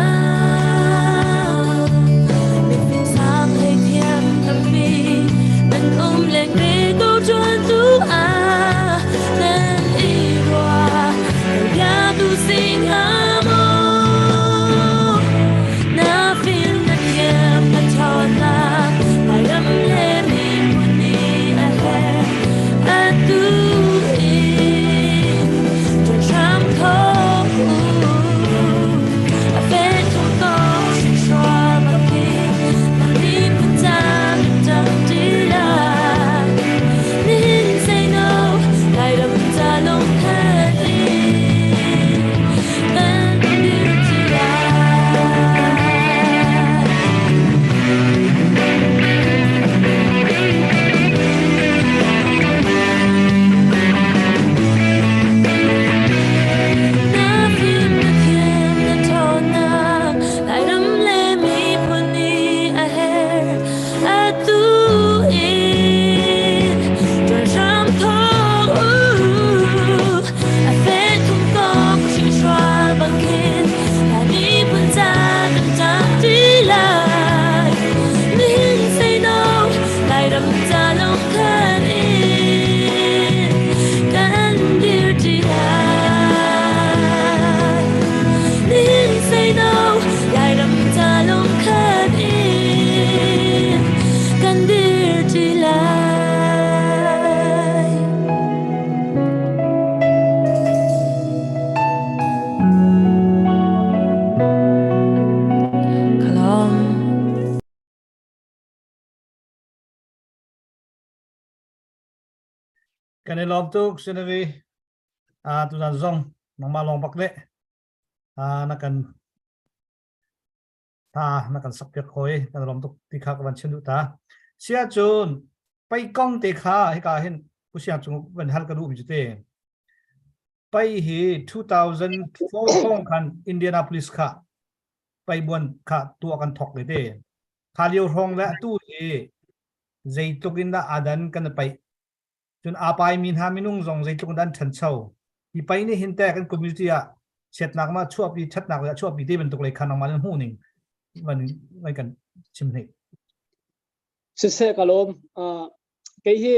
mifim sang hlei thiam tampi nan um leng ve ko ṭuan tu ah nan i ruah bia tu sing hnga maw na fim na thiam na ṭhawnnak Lairam le miphun nih a herh atu in ṭuan hram thawk u. A fel Kan i lawm tuk Sinavi. Ah tuzan zong nangmah lawng bak le ah na kan ta na kan sak piak khoi kan lawm tuk ti kha ka van chim duh ta. Sia cun pei kong te kha hika hin pusiang cung van hal ka duh mi cu te. Pei hi 2004 hrawng khan Indianapolis kha pei buan kha tuah kan thok le te. Kha lio hrawng le atu hi zeitluk in dah adan kan i paih cun aa paimi hna minung zong zeitluk in dah an ṭhancho hi pai nih hin teh kan community ah chiatnak ma chuahpi ṭhatnak le chuahpi te bantuk lei kha nangmah nan hmuh ning van van kan chim hnik Siseh ka lawm. Uh, kei hi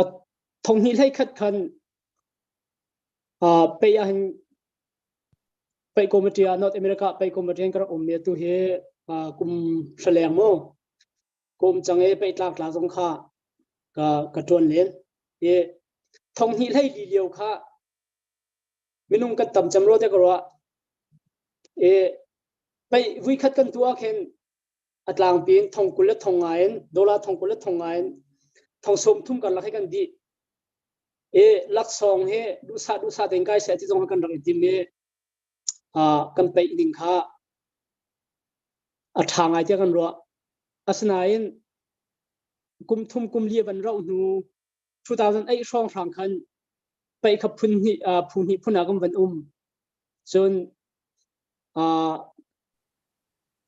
a thonghnih hlei khat khan uh, pei ah hin pei committee ah North America pei committee in ka rak um mi tu hi uh, kum hra mu kum cang e pei tlak tla zong kha ka ka tuan len i thonghnih hlei li lio kha minung kan tam cam ro te ka ruah i pei vui khat kan tuah khin a tlangpi in thong 20 le thong nga in dollar thong 20 le thong nga in thong sawm thum karlak hi kan dih i laksawng hi duhsah duhsah tein kai seh ti zong kan rak i tim i kan peih ding kha a ṭha ngai tiah kan ruah. Asinain kum thum kum li van rauh hnu 2008 hrawng hrang khan peih kha phun hnih phu hnih phun ah kan van um. Cun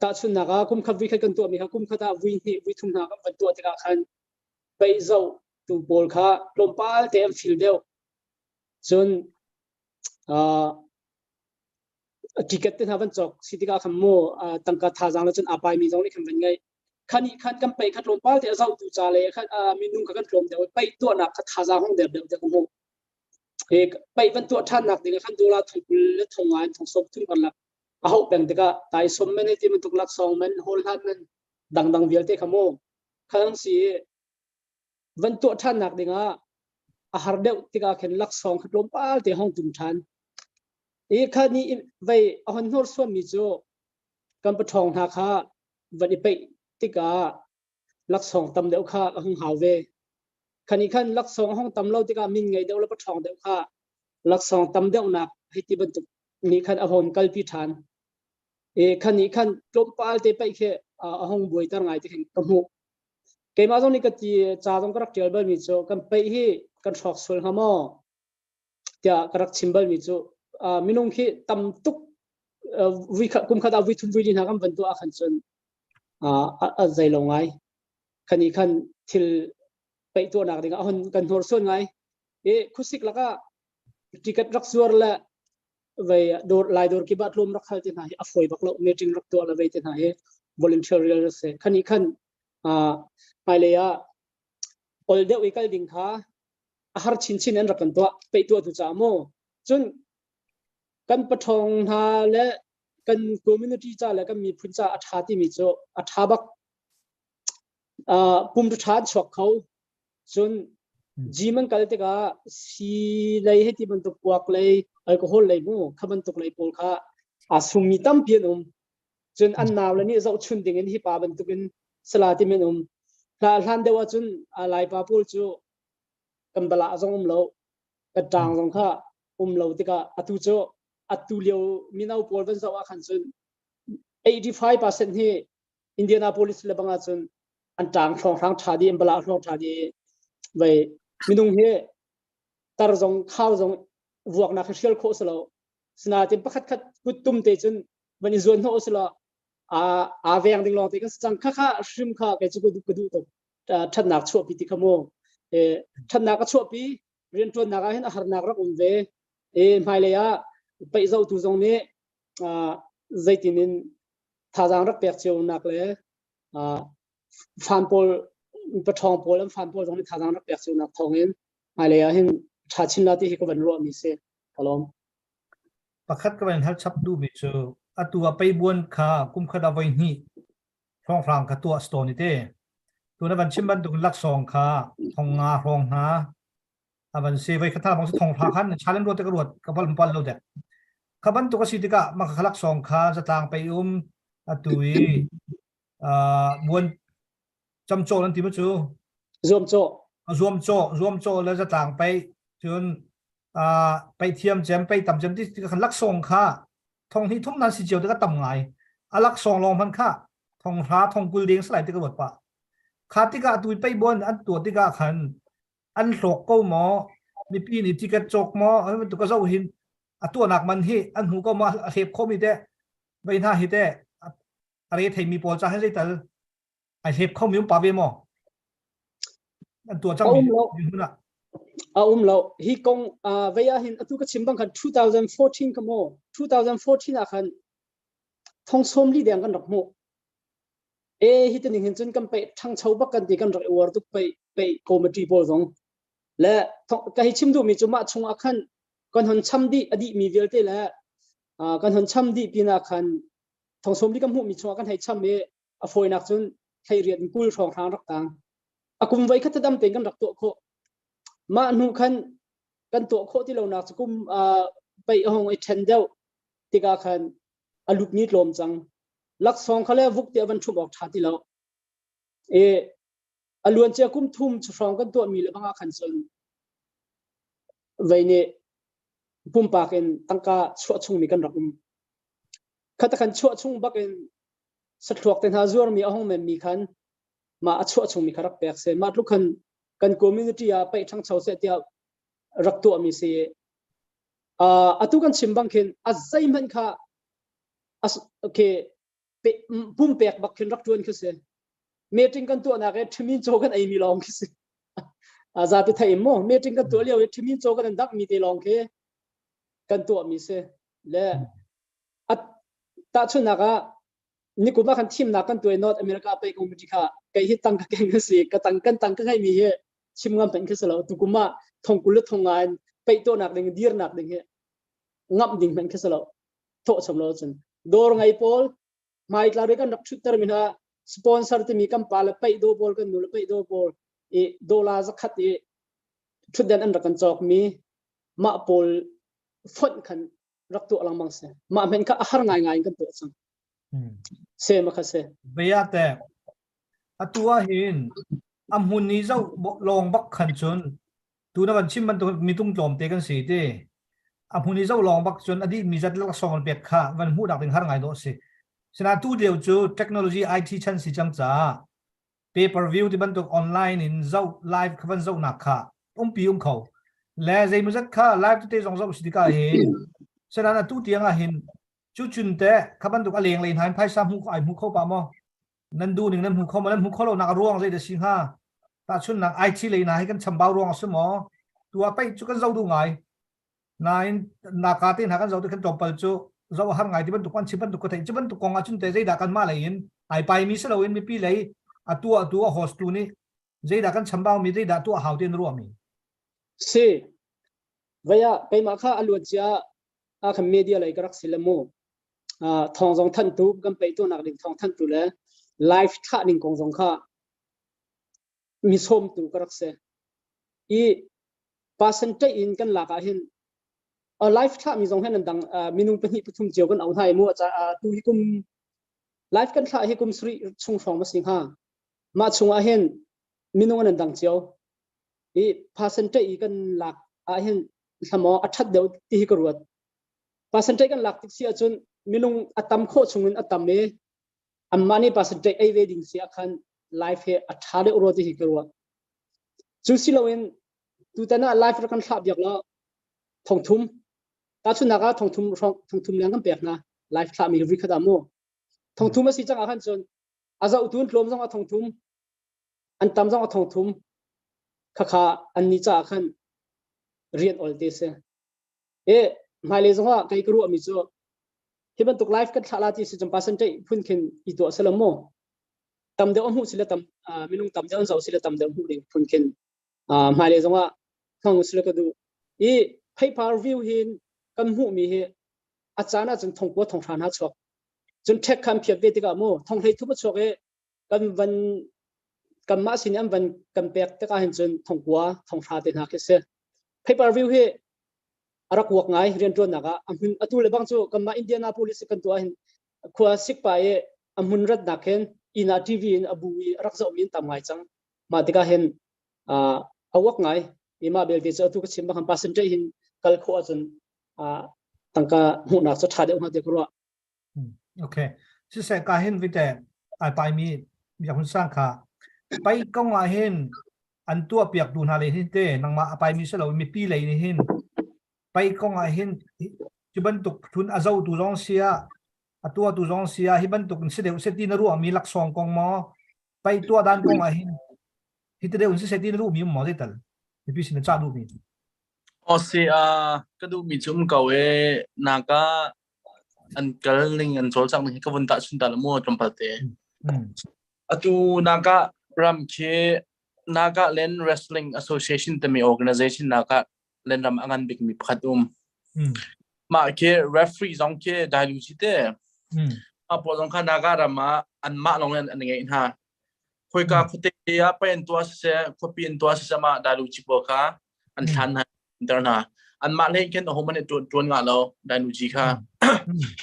tahchunhnak ah kum khat vui khat kan tuahmi kha kum khat ah vui hnih vui thum hna kan van tuah tikah khan peih zoh tu pawl kha tlawmpal te an fil deuh. Cun ticket te hna van cawk si tikah khan mu tangka thazaang le cun aa paimi zong nih khan van ngeih. Khan i khan kan peih kha tlawmpal te a zohtu ca le khan minung kha kan tlawm deuh peih tuahnak kha thazaang hung der deuh te ka hmuh. He peih van tuah ṭhannak ding ah khan dollar thong 20 le thong nga in thong sawm thum karlak a hauh peng tikah taisawm men ti bantuk laksawng men hawl hlan men dangdang vialte kha mu khan si van tuah ṭhannak ding ah a har deuh tikah khin laksawng kha tlawmpal te hong tum ṭhan. I kha ni vei a hon hnawr suammi cu kan paṭhawng hna kha van i peih tikah laksawng tam deuh kha a hung hau ve. Khani khan laksawng a hung tam lo tikah min ngei deuh le paṭhawng deuh kha laksawng tam deuhnak hei ti bantuk nih khan a hon kalpi ṭhan. I khani khan tlawmpal te paih khi a hung buaiter ngai ti khin ka hmuh. Keimah zong nih ka ti ca zong ka rak ṭial balmi cu kan paih hi kan hrawk sual hnga maw tiah ka rak chim balmi cu minung khi tam tuk vui khat kum khat ah vui thum vui li hna kan van tuah ah khan cun a zei lo ngai. Khani khan thil paih tuahnak ding ah a hon kan hnawrsuan ngai. I khuasik lakah ticket rak zuar le vei dawr lai dawr kip ah tlawm rak hal te hna hi a fawi bak lo meeting rak tuah le vei te hna hi volunteer real se khani khan hmailei ah ol deuh i kal ding kha a har chinchin an rak kan tuah peih tuah tu ca mu cun kan pathong hna le kan community ca le kan miphun ca a tha timi cu a tha bak pum ṭha chuak kho Cun gym an kal tikah sii lei hei ti bantuk kuak lei, alcohol lei mu kha bantuk lei pawl kha aa summi tampi an um. Cun an naule nih zohchun ding in hi pa bantukin sala timi an um. Hla hlan deuh ahcun Laipa pawl cu kan balah zong um lo, kan ṭang zong kha um lo tikah atu cu atu lio mino pawl van zoh ah khan cun 85% hi Indianapolis le bang ahcun an ṭang hrawnghrang ṭha dih an balah hrawng ṭha dih vei minung hi tar zong khau zong vuaknak hi hrial khawh si lo sinain pakhat khat kuttum te cun van i zuan hnawh si lo aa veng ding lawng te kan si cang kha kha hrim kha kei cu ka duh tuk ṭhatnak chuahpi ti kha mu ṭhatnak a chuahpi rianṭuannak ah hin a harnak rak um ve e hmailei ah peih zohtu zong nih zeitin in thazaang rak pek cio nak le fan pawl paṭhawng pawl an fan pawl zong nih thazaang rak pek cio nak thawng in hmailei ah hin ṭha chin la ti hi ka van ruah mi si ka lawm. Pakhat ka van hal chap duhmi cu atu ah peibuan kha kum khat ah voi hnih hrawnghrang kha tuah stone te tu na van chim bantuk laksawng kha thong nga hrawng hna a van si voi khatha bang thong hra khan challenge ruat ka ruat ka pal pal lo dek kha bantuk a si tikah ma kha laksawng kha zatlang pei um atu i buan camcawl an ti ma cu zuamcaw. Zuam cawh, zuam cawh le zatlang paih cun paih thiam cem, paih tam cem ti khan laksawng kha thong hnih thum nan si cio te ka tam ngai. A laksawng lawng hman kha thong hra thong kul ding salai ti ka ruat pah. Kha tikah tu paih buan an tuah tikah khan an hlawk ko maw mipi nih ticket cawk maw an bantuk ka zoh hin a tuahnak man hi an hmu ko maw a hlep khomi te vei hna hi te a re theimi pawl ca hin zeital ai hlep khomi um pa ve maw an tuah cang mi hmun ah a um lo hi kong vei ah hin atu ka chim bang khan 2014 ka maw 2014 ah khan thong sawm li deng kan rak hmuh e hi te ning hin cun kan pe ṭhangcho bak kan ti kan rak i uar tuk pei pei committee pawl zong le ka hi chim duhmi cu mah chungah khan kan hon cham dih a dih mi vialte le kan hon cham dih pinah khan thong sawm li kan hmuh mi chungah kan hei cham i a fawinak cun hlei riat in 20 hrawng hrang rak tang a kum voi khat dam tein kan rak tuah khawh mah hnu khan kan tuah khawh ti lo nak cu kum pei a hong i ṭhen deuh tikah khan a lut mi tlawm cang laksawng kha le vuk te van ṭhumh awk ṭha ti lo e a luancia kum thum hrawng kan tuah mi le bangah khan cun vei nih pumpak in tangka chuah chung mi kan rak um khata khan chuah chung bak in sathluak te hna zuar mi a hong men mi khan ma a chuah chung mi kha rak pek se ma tluk khan kan community ah paih ṭhangcho seh tiah rak tuah mi si atu kan chim bang khin a zeihmanh kha okay pumpek bak khin rak tuan khi si meeting kan tuahnak e ṭhimin chaw kan ei mi lawng khi si zapi thei mo meeting kan tuah lio i ṭhimin chaw kan dak mi te lawng khi kan tuah mi si le tahchunhnak ah nikum ah khan thimnak kan tuah North America pei committee kha kei hi tang ka keng si ka tang kan tang ka ngai mi hi chim ngam pen khi si lo tukum ah thong kul le thong nga in peih tuahnak ding dirnak ding hi ngamh ding hmanh khi si lo thawh chom lo cun dawr ngai pawl hmai tla kan rak thutter mi hna sponsor timi kan pa le peih do pawl kan nu le peih do pawl i dollar zakhat i thutden an rak kan cawk mi mah pawl fonh khan rak tuah lengmang se mah men kha a har ngai ngai in kan tuah cang se ma kha se Bia te atu ah hin a hmun i zoh lawng bak khan cun tu na kan chim bantuk mitung tlawmte kan si ti a hmun i zoh lawng bak cun a dih mi zat laksawng an pek kha van hmuh dak ding har ngai dawh si sina tu lio cu technology IT chan si cang caah pay per view ti bantuk online in zoh live kha van zoh nak kha umpi um kho le zeimawzat kha live tete zong zoh si tikah hin sinain atu tiang ah hin cu cun te kha bantuk a leng lei hna in phaisa hmu ai hmu kho pa maw nan duh ning nan hmu kho maw nan hmu kho lo nak a ruang zei dah si hnga tahchunnak IT lei hna hi kan chambau ruang a si maw tu ah paih cu kan zoh duh ngai nain naka te hna kan zoh te kan tlawmpal cu zoh har ngai ti bantuk an chim bantuk ka theih cu bantuk kong ah cun te zeidah kan mah lei in ai pai mi si loin mipi lei a tu a tu a host tu nih zeidah kan chambau mi zeidah tuah hau ti an ruah mi si vaya keimah kha a luat cia a kan media lei ka rak si le mu thawng zong thanhtu kan peih tuahnak ding thawng thanhtu le live thlah ning kong zong kha mi sawmtu ka rak si i percentage in kan lak ah hin live thlah mi zong hin an dang minung pahnih pathum cio kan au hna i mu tu hi kum live kan thlah hi kum sarih chung hrawng ma si hnga mah chungah hin minung an dang cio i percentage i kan lak ah hin hlamaw a that deuh ti hi ka ruat Percentage kan lak tik si ahcun minung a tam khawh chungin a tam i anmah nih percentage ei ve ding si ah khan life hi a ṭha deuh rua ti hi ka ruah. Cu si loin tutan ah life rak kan thlah biak law thongthum tahchunhnak ah thongthum hrawng thongthum leng kan pek hna life thlah mi vui khat ah mu thongthum a si cang ah khan cun a zohtu an tlawm zong a thongthum an tam zong a thongthum khakha an ni caah khan rian ol te si E hmailei zongah kei ka ruahmi cu hi bantuk live kan thlah la ti si cun percentage phun khin i tuah selaw mu tam deuh a hmuh si le tam minung tam deuh an zoh si le tam deuh hmuh ding phun khin hmailei zongah hmang sila ka duh i pay per view hin kan hmuhmi hi a caan ahcun thongkua thonghra hna chuak cun ṭhek kha an phiat ve tikah mu thonghlei thup a chuak i kan van kanmah sin an van kan pek tikah hin cun thongkua thonghra te hna khi si pay per view hi a rak uak ngai rianṭuannak ah a hmun atu le bang cu kanmah Indianapolis kan tuah hin khua sikpa i a hmun ratnak hin inn ah TV in a bu i a rak zohmi an tam ngai cang mah tikah hin. A uak ngai. Ima belte cu atu ka chim bang percentage hin kal khawh ahcun tangka hmuhnak cu ṭha deuh hnga tiah ka ruah. Okay. Siseh ka hin vite ai pai mi biak hun sang kha pai kong ah hin an tuah piak tu hna le hin te nangmah a pai mi si lo mipi lei nih hin pai kong ah hin cu bantuk thun a zo tu zong sia a tua tu zong sia hi bantuk in si deuh se ti na ruah mi laksawng kong maw pai tua dan kong ah hin hi te deuh in si se ti na ruh mi um maw zeital mipi sin na cah duh mi Aw si ka duh mi cu um ko e naka an kal ning an cawlcangh ning hi ka vun tahchun ta la mu tlawmpal te. Atu Naga ram khi Nagaland Wrestling Association timi organization Nagaland ram a ngan bikmi pakhat um. Mah khi referee zong khi dailu si te. Mah pawl zong kha Naga ram ah anmah lawng in an ngeih hna. Khoika khuate ah pai an tuah siseh, khuapi an tuah siseh mah dailu ci pawl kha an thlan hna ter hna. Anmah hlei khin aho hmanh nih ṭuan ṭuan ngah lo dailuci kha.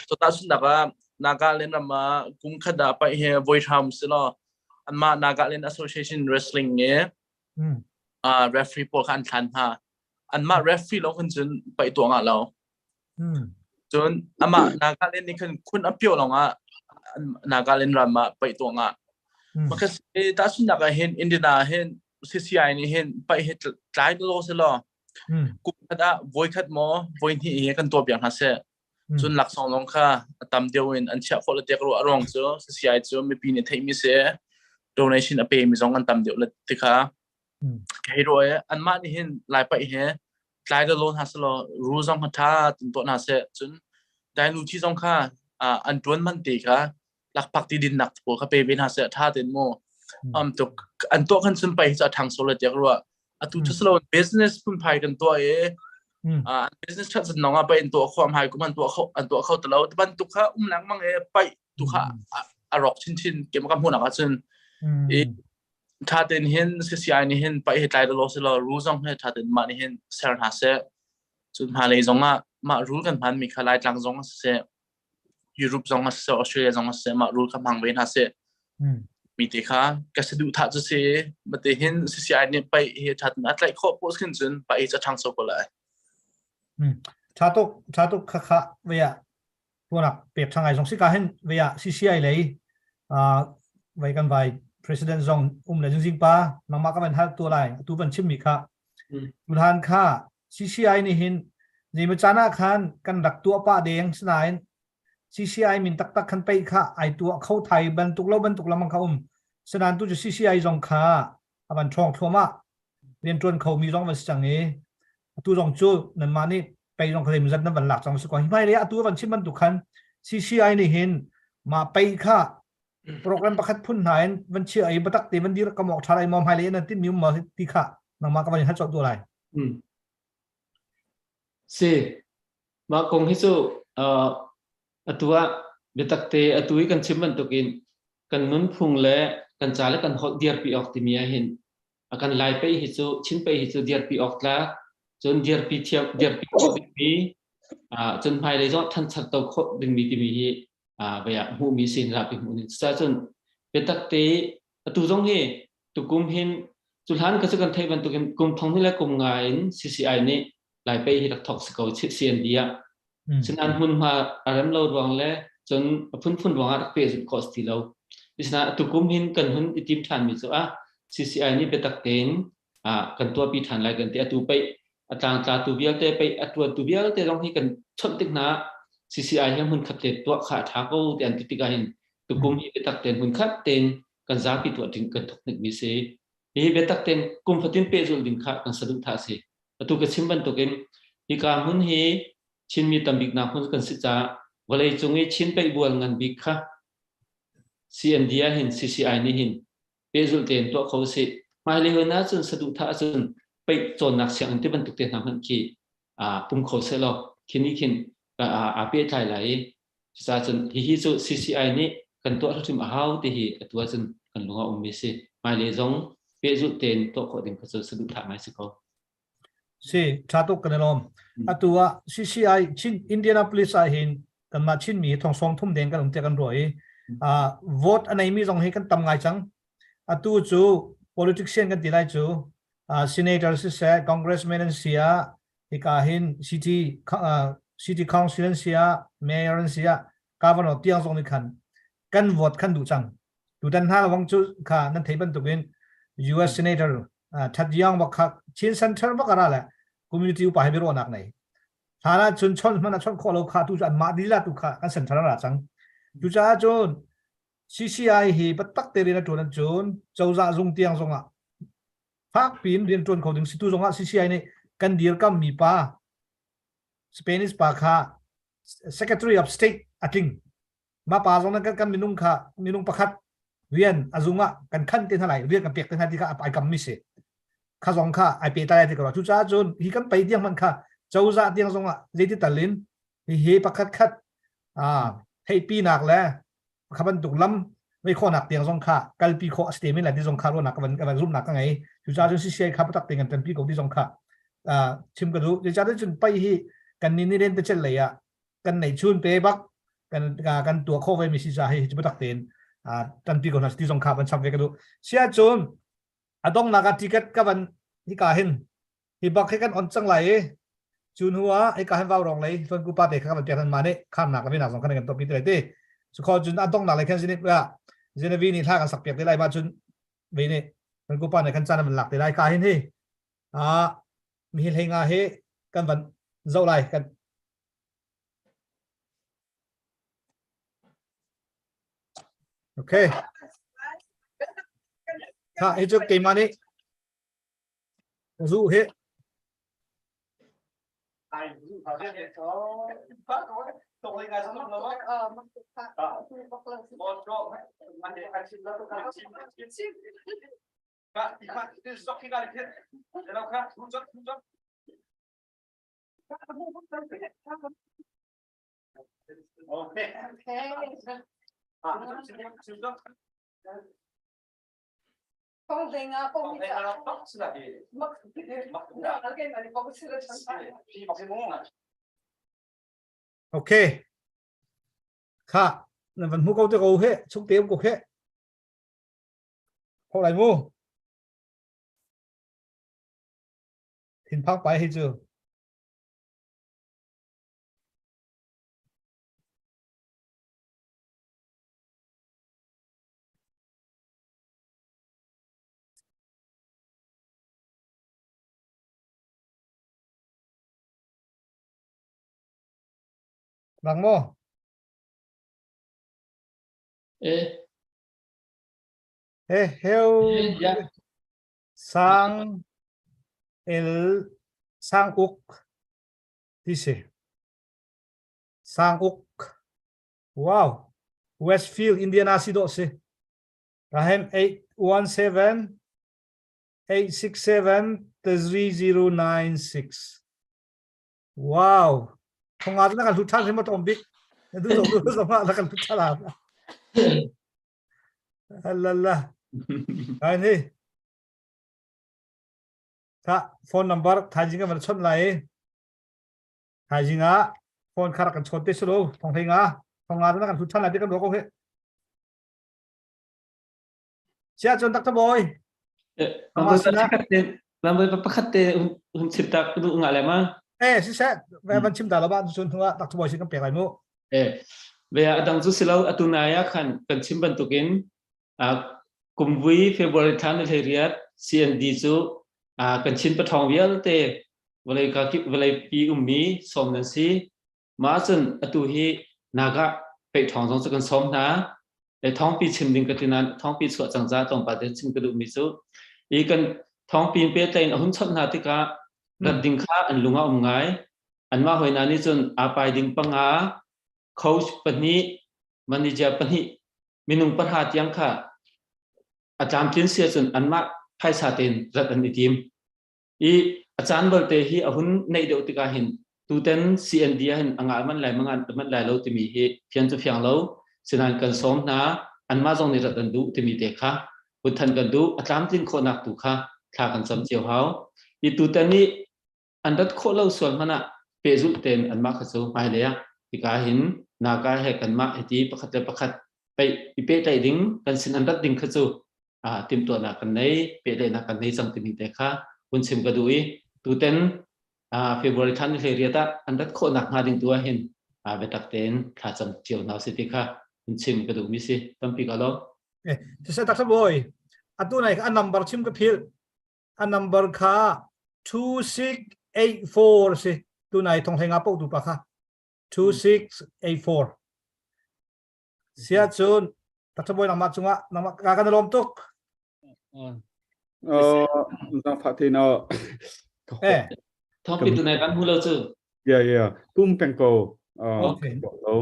So tahchunhnak ah Nagaland ram ah kum khat ah paih hi voi hram si law anmah Nagaland Association Wrestling i referee pawl kha an thlan hna. Anmah referee lo khan cun paih tuah ngah lo. Cun amah Nagaland nih khan khun a pio lawng ah Nagaland ram ah paih tuah ngah. Makha tahchunhnak ah hin Indiana hin CCI nih hin paih hi tlai law si law kum khat ah voi khat maw voi hnih hi kan tuah piak hna seh. Cun laksawng zong kha a tam deuh in an chiah khawh le tiak ruah a ruang cu CCI cu mipi nih theihmi si donation a pe mi zong an tam deuh le ti kha hei ruah i anmah nih hin Lai paih hi tlai le law hna selaw rule zong kha ṭha tin tuah hna seh cun dainu thi zong kha an ṭuan man te kha lakphak ti dinnak pawl kha pe ve hna seh ṭha ten mu um tuk an tuah khan cun pai hi cu a ṭhangso le tiak ruah atu cu silo business phunphai kan tuah i business ṭhat zan nong ah pai an tuah kho am hai kum an tuah kho an tuah kho talo ti bantuk kha um lengmang e pai tu kha a rawk chinchin kem ka hmuhnak ah cun i ṭha tein hin CCI nih hin pai hi tlai lo si lo ru zong he ṭha tein mah nih hin ser hna seh cun hmailei zong ah mah rule kan hman mi kha Laitlang zong ah siseh Europe zong ah siseh Australia zong ah siseh mah rule kha hmang ve hna seh mi te kha ka saduhthah cu si mate hin CCI nih pai hi ṭha tein a tlaih khawh poh khin cun pai hi cu a ṭhangcho ko lai. Ṭha tuk ṭha tuk kha kha vei ah tuanak pek ṭha ngai zong si ka hin vei ah CCI lei vai kan vai president zong um le jing pa nangmah ka van hal tu lai atu van chim mi kha tuhan kha CCI nih hin zeimaw caan ah khan kan rak tuah pah deng sinain CCI min taktak khan pei kha ai tuah kho thai bantuk lo bantuk lamang kha um sinain tu cu CCI zong kha avan ṭhawng thluahmah rianṭuan kho mi zong van si cang i atu zong cu nanmah nih pei zong kha zeimawzat nan van lak cang si ko hi hmailei ah atu van chim bantuk khan CCI nih hin mah pei kha program pakhat phun hna in van chia i batak te van dir ka mok ṭha lai maw hmailei nan tin mi um maw ti kha nangmah ka van in hal cawk tu lai. Si mah kong hi cu atu ah biatak te atu i kan chim bantukin kan nunphung le kan ca le kan holh dirpi awk timi ah hin a kan Lai pei hi cu Chin pei hi cu dirpi awk tlak cun dirpi thiam dirpi khawh dingmi cun hmailei zong thanchar to khawh dingmi timi hi vei ah hmuhmi sin zapi hmuh ning cucaah cun biatak te atu zong hi tukum hin cu hlan ka cu kan theih bantukin kum thong ni le kum nga in CCI nih Lai pei hi rak thok si ko CND ah Sinain hmunhma a rem lo ruang le cun a phunphun ruangah rak pehzulh khawh si ti lo. Asinain tukum hin kan hun i tim ṭhanmi cu ah CCI nih biatak tein kan tuahpi ṭhan lai kan ti. Atu peih a tlangtlatu vialte peih a ṭuantu vialte zong hi kan chawnh tik hna CCI hi hmunkhat te tuah kha a ṭha ko ti an ti tikah hin tukum hi biatak tein hmunkhat tein kan zapi tuah ding kan thok hnikmi si. Hihi biatak tein kum fatin pehzulh ding kha kan saduhthah a si. Atu ka chim bantukin hika hmun hi Chinmi tambiknak hmun kan si caah vawleicung i Chin peihbual ngan bik kha CND ah hin CCI nih hin pehzulh tein tuah kho usih. Hmailei hon ahcun saduhthah ahcun peih cawnnak sianginn ti bantuk te hna hmanh khi um kho sehlaw khi nih khin aa pehtlai lai i cucaah cun hihi cu CCI nih kan tuah hrimhrim a hau ti hi atu ahcun kan lung ah ummi si. Hmailei zong pehzulh tein tuah khawh ding kha cu saduhthah ngai si ko. Si, ṭha tuk kan i lawm. Atu ah CCI Chin Indianapolis ah hin kanmah Chinmi thong sawm thum deng kan um tiah kan ruah i vote a neimi zong hi kan tam ngai cang. Atu cu politician kan ti lai cu. Senator siseh, Congressman an si ah, hika hin city city council an si ah, mayor an si ah, governor tiang zong nih khan kan vote khan duh cang. Tutan hna lawng cu kha nan thei bantukin US Senator That Young bak kha Chin Center bak ara le community upa he biaruahnak nei. Hlan ah cun chon hman a chon khawh lo kha tu cu anmah lila tu kha kan center ra cang. Cucaah cun CCI hi biatak te rian a ṭuan ahcun cozah zung tiang zongah fak piin rian ṭuan kho ding si tu zongah CCI nih kan dirkammi pa Spanish pa kha Secretary of State a tling. Mah pa zong kan kan minung kha minung pakhat rian a zung ah kan khan te hna lai rian kan pek te hna ti kha ai kam mi si. Kha zong kha ai pe ta lai ti ka ruah. Cucaah cun hi kan pei tiang hmanh kha cozah tiang zongah zeiti tal in hi pakhat khat theihpinak le kha bantuk lam vei khawhnak tiang zong kha kalpi khawh a si te men lai ti zong kha ruahnak ka van ka van zumhnak ka ngei. Cucaah cun CCI kha biatak tein kan ṭanpi ko ti zong kha chim ka duh. Zeicahtiah cun pai hi kan ni ni len te cel lei ah kan nei chun pe bak kan kan tuah khawh ve mi si ca hi biatak tein ṭanpi ko hna ti zong kha van chap ve ka duh. Sia cun a donghnak ah ticket ka van hika hin hi bak hi kan on cang lai i cu hnu ah hika hin vau rong lei hluan ku pa te kha kan pek ma nih khamnak le venak zong khan kan tuahpi te lai ti cu kho cun a donghnak lei khan zini Genevieve nih thla kan sak piak te lai ma cun ve nih hluan ku pa nih khan caan an lak te lai ka hin hi a mi hlei nga hi kan van zoh lai kan Okay. Ha, hi cu keimah nih Zu hi. Okay. Okay. Kha, na van hmu ko te ko he, chung te ko he. Ho lai mu. Thinphang pai hi chu. Bang maw? Eh. Eh, heu. Ya. Sang el sang uk ti si. Sang uk. Wow. Westfield, Indiana si dawh si. Rahim 817 867 3096. Wow. Thonga na kan hlut than hrim tom bik. Na du zo du zo ma na kan hlut than. Alala. Ai ni. Tha phone number thaizing ka van chon lai. Thaizing ah phone khar kan chon te selo thong thei nga thong nga na kan hlut than lai ti kan ro ko he. Sia cun Dr. Bawi. Lambawi pakhat te hun chim ta duh nga le ma. Eh siseh van chim ta lo ba cun hnuah Dr. Bawi sin kan pek lai mu. Eh ve adang cu silo atu naya khan kan chim bantukin kumvui February thla ni hlei CND cu kan Chin pathawng vialte vawlei ka kip vawlei pi ummi sawm nan si Mah cun atu hi Naga peih ṭhawng zong cu kan sawm hna. Le thawngpi chim ding ka ti nain thawngpi chuah cang ca tlawmpal te chim ka duhmi cu i kan thawngpi in pehtlaih in a hun chawnh hna tikah rat ding kha an lung a um ngai. Anmah hawi hna nih cun aa pai ding panga, coach pahnih, manager pahnih, minung pahra tiang kha a tlamtlin si ahcun anmah phaisa tein rat an i tim. I a caan balte hi a hun neih deuh tikah hin tuten CND ah hin a ngah manh lai manh lai lo timi hi fian cu fiang lo. Sinain kan sawm hna anmah zong nih rat an duh timi te kha hun than kan duh a tlamtlin khawhnak tu kha thla kan cam cio hau. I tutan i an rat khawh lo sual hmanh ah pehzulh tein anmah kha cu hmailei ah hika hin naka he kanmah hiti pakhat le pakhat peih i pehtlaih ding kan sin an rat ding kha cu timhtuahnak kan nei pehtlaihnak kan nei cang timi te kha. Hun chim ka duh i tuten February thla ni 18 ah an rat khawh nak hnga ding tu ah hin biatak tein thlacam cio hna usih ti kha hun chim ka duhmi si. Tampi ka lawm. Eh, siseh tak boy. Atu nai a number chim ka phil. A number kha 2684 si. Tu nai thong hlei nga po tu pa kha. 2684. Sia cun tak boy nangmah cungah nangmah ka kan lawm tuk. Zangfah te na. Eh. Thawng pi tu nai kan hmu lo cu. Yeah yeah. Pum peng ko. Okay. Lo.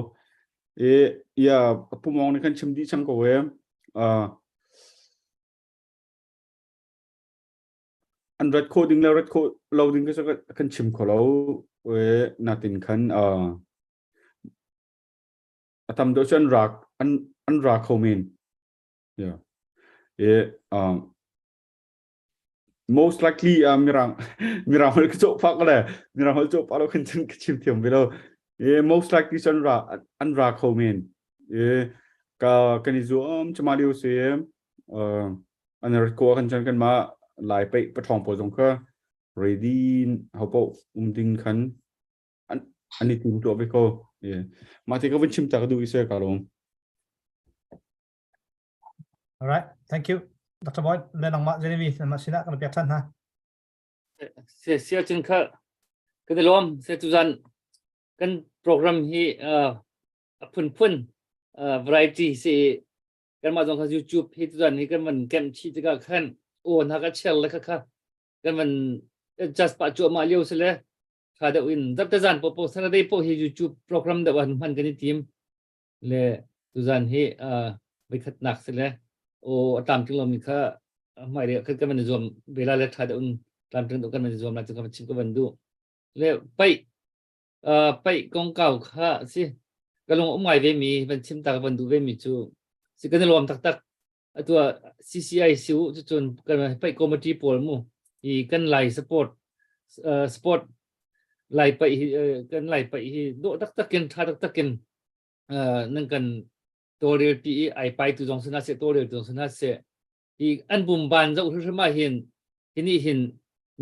E yeah, pumong ni kan chim di chang ko e. An rat kho ding le rat kho lo ding ka kan chim kho lo. E natin khan atam do cun rak an an ra kho men. Yeah. E um most likely uh, mirang mirang hol ka cawh pak le mirang hol cawh pak lo khan cun ka chim thiam ve lo. E most likely cun ra an ra kho men. E ka kan i zuam chama lio se uh, an rat ko kan cun kan ma lai pe pathong po zong kha ready ho po um ding khan an an i tim tuah ve ko. Yeah. Ma te ka vun chim ta ka du i se ka lom. All right, thank you. Dr. Boyd, le nangmah Genevieve nangmah sinah kan pek ṭhan hna. Se sia cun kha kan i lawm se tuzan kan program hi uh, a phunphun uh, variety si kanmah zong kha YouTube hi tuzan hi kan van kemh chih tikah khan aw hna ka share le kha kha kan van adjust pah cuahmah lio si le tha deuh in zapte zan popo Saturday po hi YouTube program deuh an hman kan i tim le tuzan hi voikhatnak si le aw a tlamtling lomi kha hmailei ah khan kan van i zuam ve lai le ṭha deuh in tlamtling deuh kan van i zuam lai cu ka van chim ka van duh. Le paih paih kongkau kha si ka lung um ngai ve mi van chim ta ka van duh ve mi cu si kan i lawm taktak atu ah CCI si u cucun kan paih committee pawl mu hi kan lai support sport lai paih hi kan lai paih hi dawh taktak in ṭha taktak in nan kan tawlrel pi i ai pai tu zong si hna seh tawlrel tu zong si hna seh hi an bumban zoh hrimhrim ah hin hi nih hin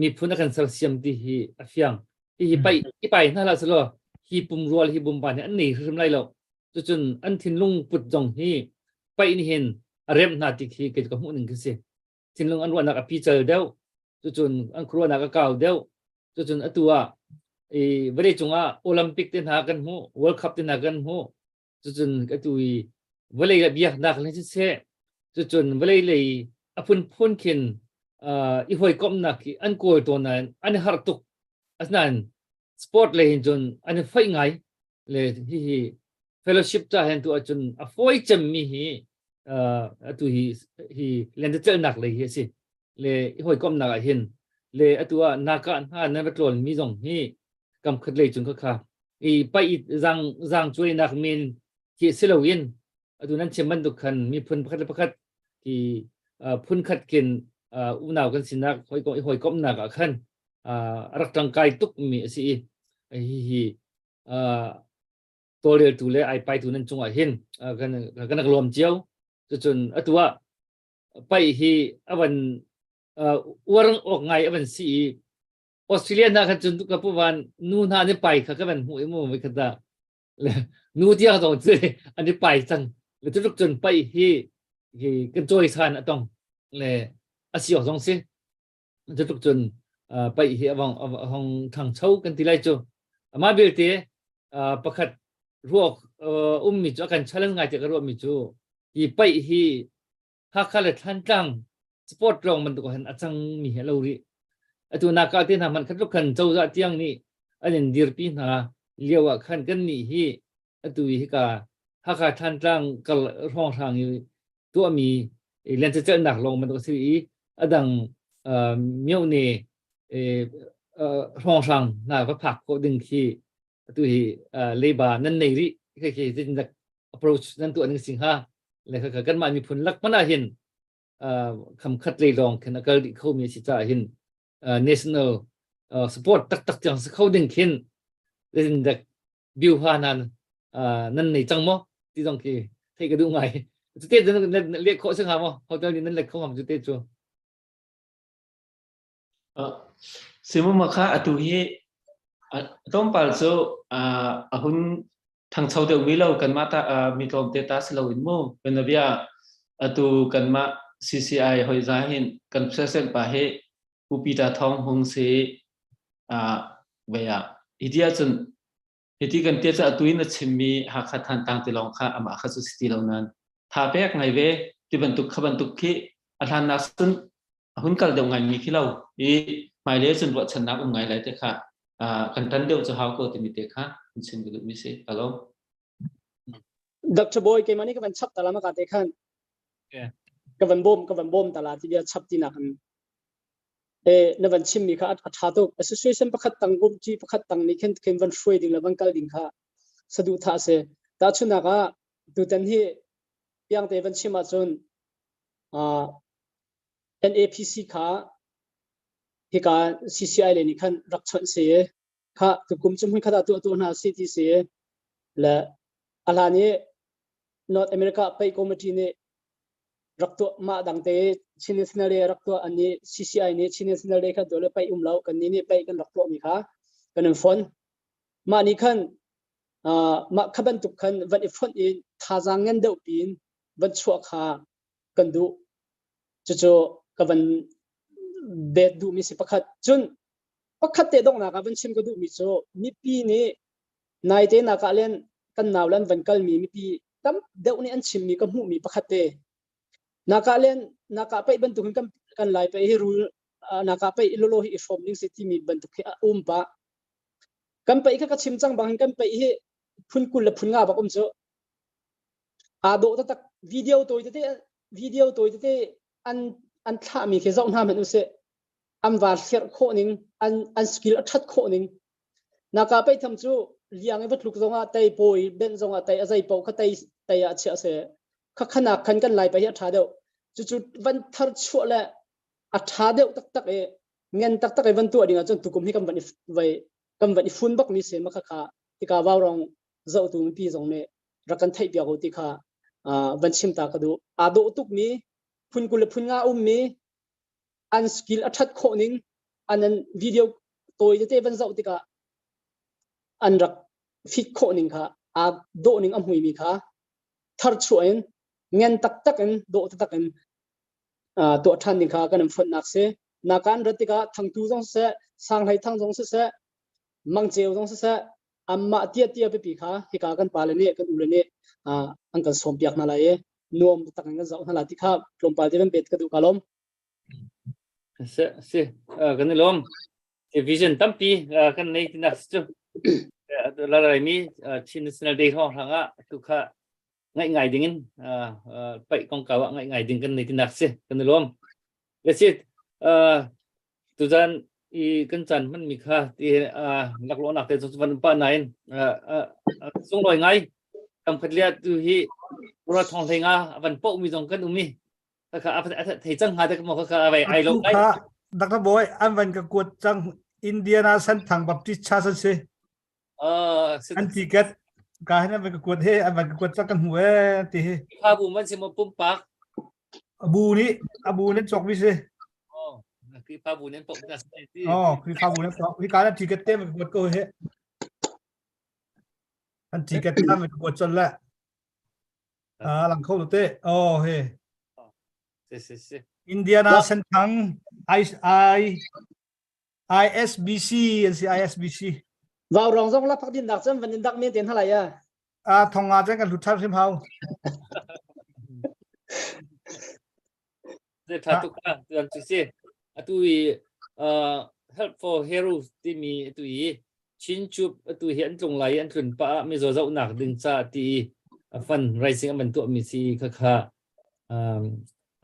miphun a kan sersiam ti hi a fiang hi hi pai i pai hna hlah selaw hi pumrual hi bumban hi an nei hrimhrim lai lo cucun an thinlung put zong hi paih nih hin a remh hna ti khi kei ka hmuh ning khi si thinlung an ruahnak a pical deuh cucun an khuaruahnak a kau deuh cucun atu ah i vawlei cungah Olympic te hna kan hmuh World Cup te hna kan hmuh cucun atu i vawlei le biaknak le siseh cucun vawlei lei a phunphun khin uh, i hawikomhnak hi an kawl tawn nain an i harh tuk asinain sport lei hin cun an i foih ngai le hihi fellowship ca hen tu ahcun a fawi cemmi hi uh, atu hi hi lentecelhnak lei hi a si le i hawikomhnak ah hin le atu ah naka hna nan va tlawn mi zong hi kam khat lei cung kha kha i pai zang zang cuainak men khi si loin atu nan chim bantuk khan miphun pakhat le pakhat ki phun khat kin unau kan sinak hawikom i hawikomhnak ah khan a rak tangkai tuk mi a si i hi hi tawlreltu le ai paitu nan cungah hin kan kan rak lawm cio cucun atu ah pai hi avan uar awk ngai avan si i Australia na khan cun ka pu van nu hna nih pai kha ka van hmuh i mu mai kha ta nu tiang zong cu an i pai cang le cu cun pai hi hi kan cawi san a tong le a si awk zong si cu tluk cun paih hi a vong a hong ṭhangcho kan ti lai cu amah belte pakhat ruak ummi cu a kan challenge ngai tiah ka ruahmi cu hi paih hi Hakha le Thlantlang sport lawng bantuk hin a cangmi hi a lo rih atu naka te hna hmanh khat tluk khan cozah tiang nih an in dirpi hna lio ah khan kan nih hi atu hi hika Hakha Thlantlang kal hrawnghrang i tuahmi lentecelhnak lawng bantuk a si i a dang myone hrawnghrang hna va phak khawh ding khi atu hi leiba nan nei rih khi khi zeitindah approach nan tuah ning sing ha le kha kanmah miphun lak hmanh ah hin kham khat lei lawng khin a kal dih kho mi a si caah hin national support taktak tiang si kho ding khin zeitindah biuha nan nan nei cang maw ti zong khi theih ka duh ngai cute nan leh khawh si hnga maw hotel nih nan let kho ngam cute cu. Simuma kha atu hi tlawmpal cu a hun thangcho deuhmi lo kanmah ta mi tlawmte ta si loin mu bianabia atu kanmah CCI hoi za hin kan president pa hi Pu Peter Thawng Hung si vei ah hi cun hiti kan tia cu atu in a chimmi Hakha Thantlang ti lawng kha amah kha cu si ti lo nan tha pek ngai ve ti bantuk kha bantuk khi a hlannak cun a hun kal deuh ngai mi khi lo i hmailei cun ruahchannak um ngai lai te kha kan tan deuh cu hau ko timi te kha kan chim ka duh mi si ka lawm. Dr. Boy keimah nih ka van chap tala ma ka te khan ka van bawm ka van bawm tala ti bia chap ti nak in e na van chim mi kha a tha tuk association pakhat tang group chi pakhat tang nih khin khin van hruai ding le van kal ding kha sadu tha se ta chunak ah tutan hi piang te van chim ahcun NAPC kha hika CCI le nih khan rak chawnh si kha tukum cu hmun khat ah tuah tu hna si ti si le a hlan i North America Pay Committee nih rak tuah mah dang te Chin National Day rak tuah an nih CCI nih Chin National Day kha tuah le pei um lo kan nih nih pei kan rak tuah mi kha kan in fon mah nih khan mah kha bantuk khan van i fonh in thazaang ngan deuh pin van chuah kha kan duh. Cucu ka van bet duhmi si pakhat. Cun pakhat te donghnak ah van chim ka duhmi cu mipi nih naite nak ah len kan nau lan van kalmi mipi tam deuh nih an chimmi ka hmuhmi pakhat te. Naka len naka paih bantukin kan kan lai paih hi rul naka paih lolo hi i hrawm ding si timi bantuk hi a um pah. Kan paih kha ka chim cang bang kan paih hi phun 20 le phun nga bak um cu. Aa dawh taktak. Video tawi tete video tawi tete an an thlahmi khi zoh hna hmanh usih. An var hlerh khawh ning, an an skill a ṭhat khawh ning. Naka peitham cu liang i va tluk zongah tei pawi benh zongah tei a zei paoh kha tei tei ah chiah seh. Kha khanak khan kan lai pa hi a ṭha deuh. Cucu van thar chuah le a ṭha deuh taktak i ngen taktak i van tuah ding ahcun tukum hi kan van i vai kan van i fun bak mi si ma kha kha tika vaurawng zohtu mipi zong nih rak kan theih piak u ti kha van chim ta ka duh. Aa dawh tukmi phun 20 le phun nga ummi an skill a ṭhat khawh ning an an video tawi tete van zoh tikah an rak fit khawh ning kha aa dawh ning a hmuimi kha thar chuah in ngen taktak in dawh taktak in tuah ṭhan ding kha kan in fonhnak si. Nakan rat tikah thangtu zong siseh, sanghlei thang zong siseh, mangceu zong siseh, anmah tia tia pipi kha hika kan pale nih kan ule nih an kan sawm piak hna lai i nuam tak in kan zoh hna lai ti kha tlawmpal te van pet ka duh ka lawm. Si si kan i lawm. Vision tampi kan nei tinak cu la mi Chin National Day hrawng hrang ah tu kha ngaih ngai ding in paih kongkau ah ngaih ngai ding kan nei tinak si kan i lawm. Le si tuzan i kan caan hmanmi kha ti laklawhnak te cu van pa nain sunglawi ngai kam khat lia tu hi pura thong hlei nga van poh mi zong kan um i kha a thei cang hnga te mo kha ai ai lo ai Dr. Boy an van ka kuat cang Indiana Santhang Baptist Church an si an ticket ka hin an van ka kuat he an van ka kuat cang kan hmu e ti hi kha bu man si mo pumpak Abu nih abu nih cawk mi si. Oh, Khrihfabu nih pok na si. Oh, Khrihfabu nih pok. Hi ka na ticket te man kuat ko he. An ticket ta man kuat chon la. Ah, lang kho te. Oh, he. Si si si. Indiana Senthang I I ISBC an si ISBC. Vau rong zong la phak din dak chan van in dak men ten halai ya. A thong nga chan kan hlut thar hrim hau. Ze tha tuk ka tuan chu si. Atu i help for heroes timi atu i Chin chup atu hi an tlung lai an tlun pa mi zo zo nak ding cha ti a fund raising an tuah mi si kha kha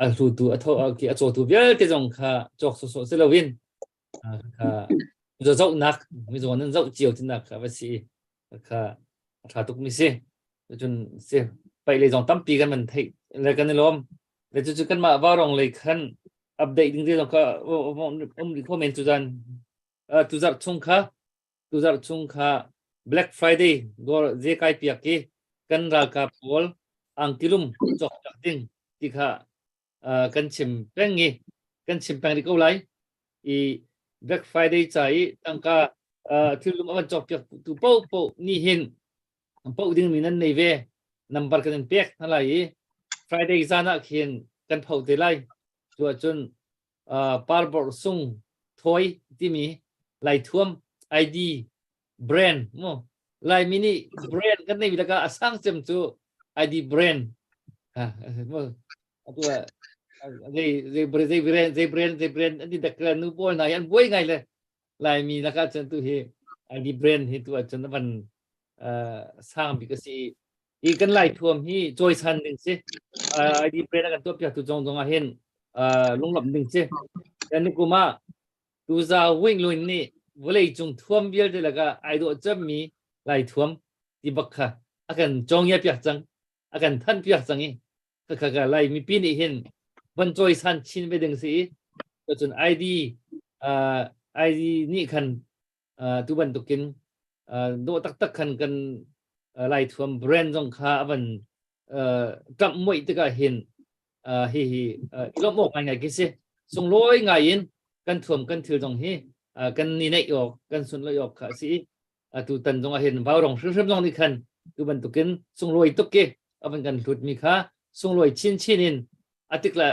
a hlutu a tho ki a cawtu vialte zong kha cawk sawsawh si loin kha mizaw zohnak mizaw nan zoh cio tinak kha va si kha a tha tuk mi si cun si paih lei zong tampi kan man theih le kan i lawm le cu cu kanmah varong lei khan update ding te zong kha um rih kho men cu zan tu zarh chung kha tu zarh chung kha Black Friday dawr ze kai piak i kan ralkap pawl angkilum cawk piak ding ti kha kan chim peng i kan chim peng rih ko lai i. Black Friday ca i tangka thil lum a van cawk piak tu paoh paoh nih hin poh ding mi nan nei ve. Number kan in pek hna lai i Friday zan ah khin kan pho te lai. Cu ahcun Parbor Sung Thawi timi Laithuam ID brand mu Laimi nih brand kan nei laka a sang cem cu ID brand ha mu atu zei zei zei brand zei brand zei brand an ti dak nu pawl hna hi an buai ngai le Laimi laka cun tu hi ID brand hi tu ahcun van sang bik a si. Hi kan Lai thuam hi cawisan ding si. ID brand a kan tuah piak tu zong zong ah hin lunglawmh ding si. Kan ni kum ah tuza wing luin nih vawlei cung thuam vialte lakah ai dawh cemmi Lai thuam ti bak kha a kan cawngia piak cang, a kan thanh piak cang i kha kha Lai mipi nih hin van cawisan chin ve ding si i cun ID ID nih khan tu bantukin dawh taktak khan kan Laithuam brand zong kha a van ṭamh muih tikah hin hihi i lawmh awk ngaingai khi si. Sunglawi ngai in kan thuam kan thil zong hi kan ni neih awk kan sunlawi awk kha a si i atu tan zong ah hin vaurong hrimhrim zong nih khan tu bantukin sunglawi tuk ki a van kan hlut mi kha sunglawi chinchin in a tik la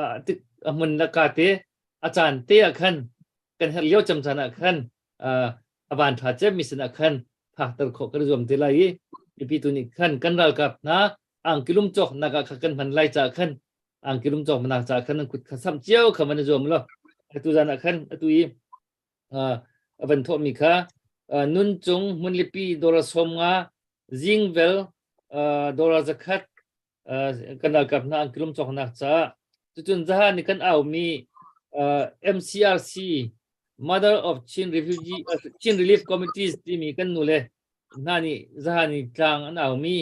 a tik a hmun la ka te a caan te ah khan kan herh lio cem caan ah khan a van ṭha cem mi sinah khan phakter khawh kan zuam te lai i mipi tu nih khan kan ralkap hna angkilum cawk nak ah kha kan hman lai caah khan angkilum cawk nak caah khan an kut kha samh cio kha van i zuam lo. Atu zan ah khan atu i a van thawh mi kha nun cung hmunlipi dollar 50 zingvel dollar 100 kan ralkap hna angkilum cawknak caah. Cucun zahan nih kan aumi MCRC, Mother of Chin Refugee Chin Relief Committees timi kan nu le hna nih zahan i tlang an aumi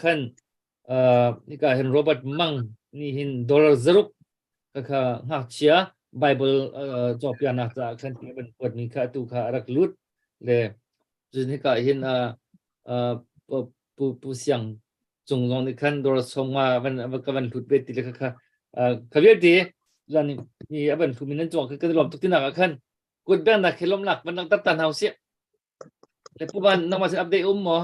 khan hika hin Robert Mang nih hin dollar 6 kha ngakchia Bible cawpiaknak caah khan ti ban kuatmi kha atu kha a rak lut le. Cun hika hin Pu Pu Siang Cung zong nih khan dollar 50 van ka van hlut ve ti le kha kha kha vialte zan ni a van hlumi nan chuak kan lawm tuk tinak ah khan kut beng nak khi lawmnak van lang tar ta hna usih. Le Pu Van, nangmah sin update um maw?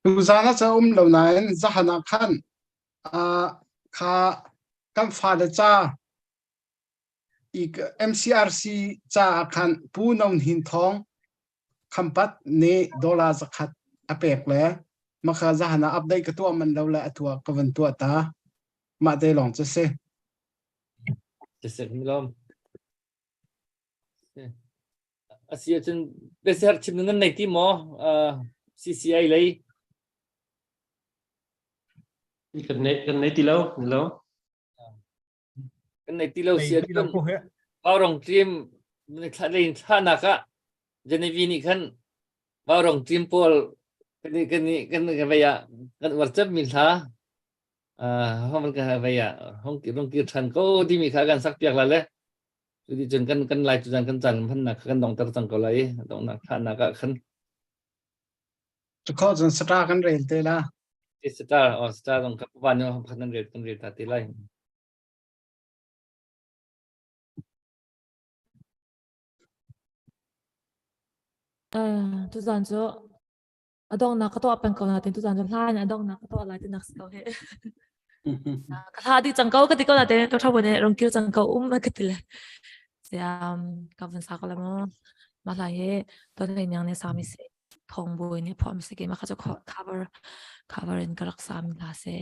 Tuzaan ah ca um lo nain zahan ah khan kha kan fale ca MCRC caah khan Pu No Hnin Thawng Khampat nih dollar 100 a pek le makha zahan ah update ka tuah man lo le a tuah ka van tuah ta. Mah te lawng cu si. Sisek mi lawm. Asi ahcun biasiher chim nan nei ti maw? CCI lei. Kan nei ti lo, ni lo. Kan nei ti lo si ahcun Vaurong team thla lei thlanak ah Genevieve nih khan Vaurong team pawl kan kan kan kan vei ah kan uar cem mi hla hong kan vei ah hong rong kir than ko timi kha kan sak piak la le. Cuti cun kan kan lai cu kan caan hmannak kha kan dongter cang ko lai i donghnak thlahnak ah khan. Cu kho cun star kan rel te la. Star oh star zong kha van khan kan rel kan rel ta te lai. Tuzaan cu a donghnak ka tuah peng ko nain tuzaan cu hla in a donghnak ka tuah lai ti nak si ko he. Ka hla dih cang ko ka ti ko nain ka tha ne rong kir cang ko um ka ti le. Siam ka vun sa ko la mo. Ma hla he ton hei nyang ne sami se thong bui ne phom se ke ma kha chu cover cover in ka rak sami hla se.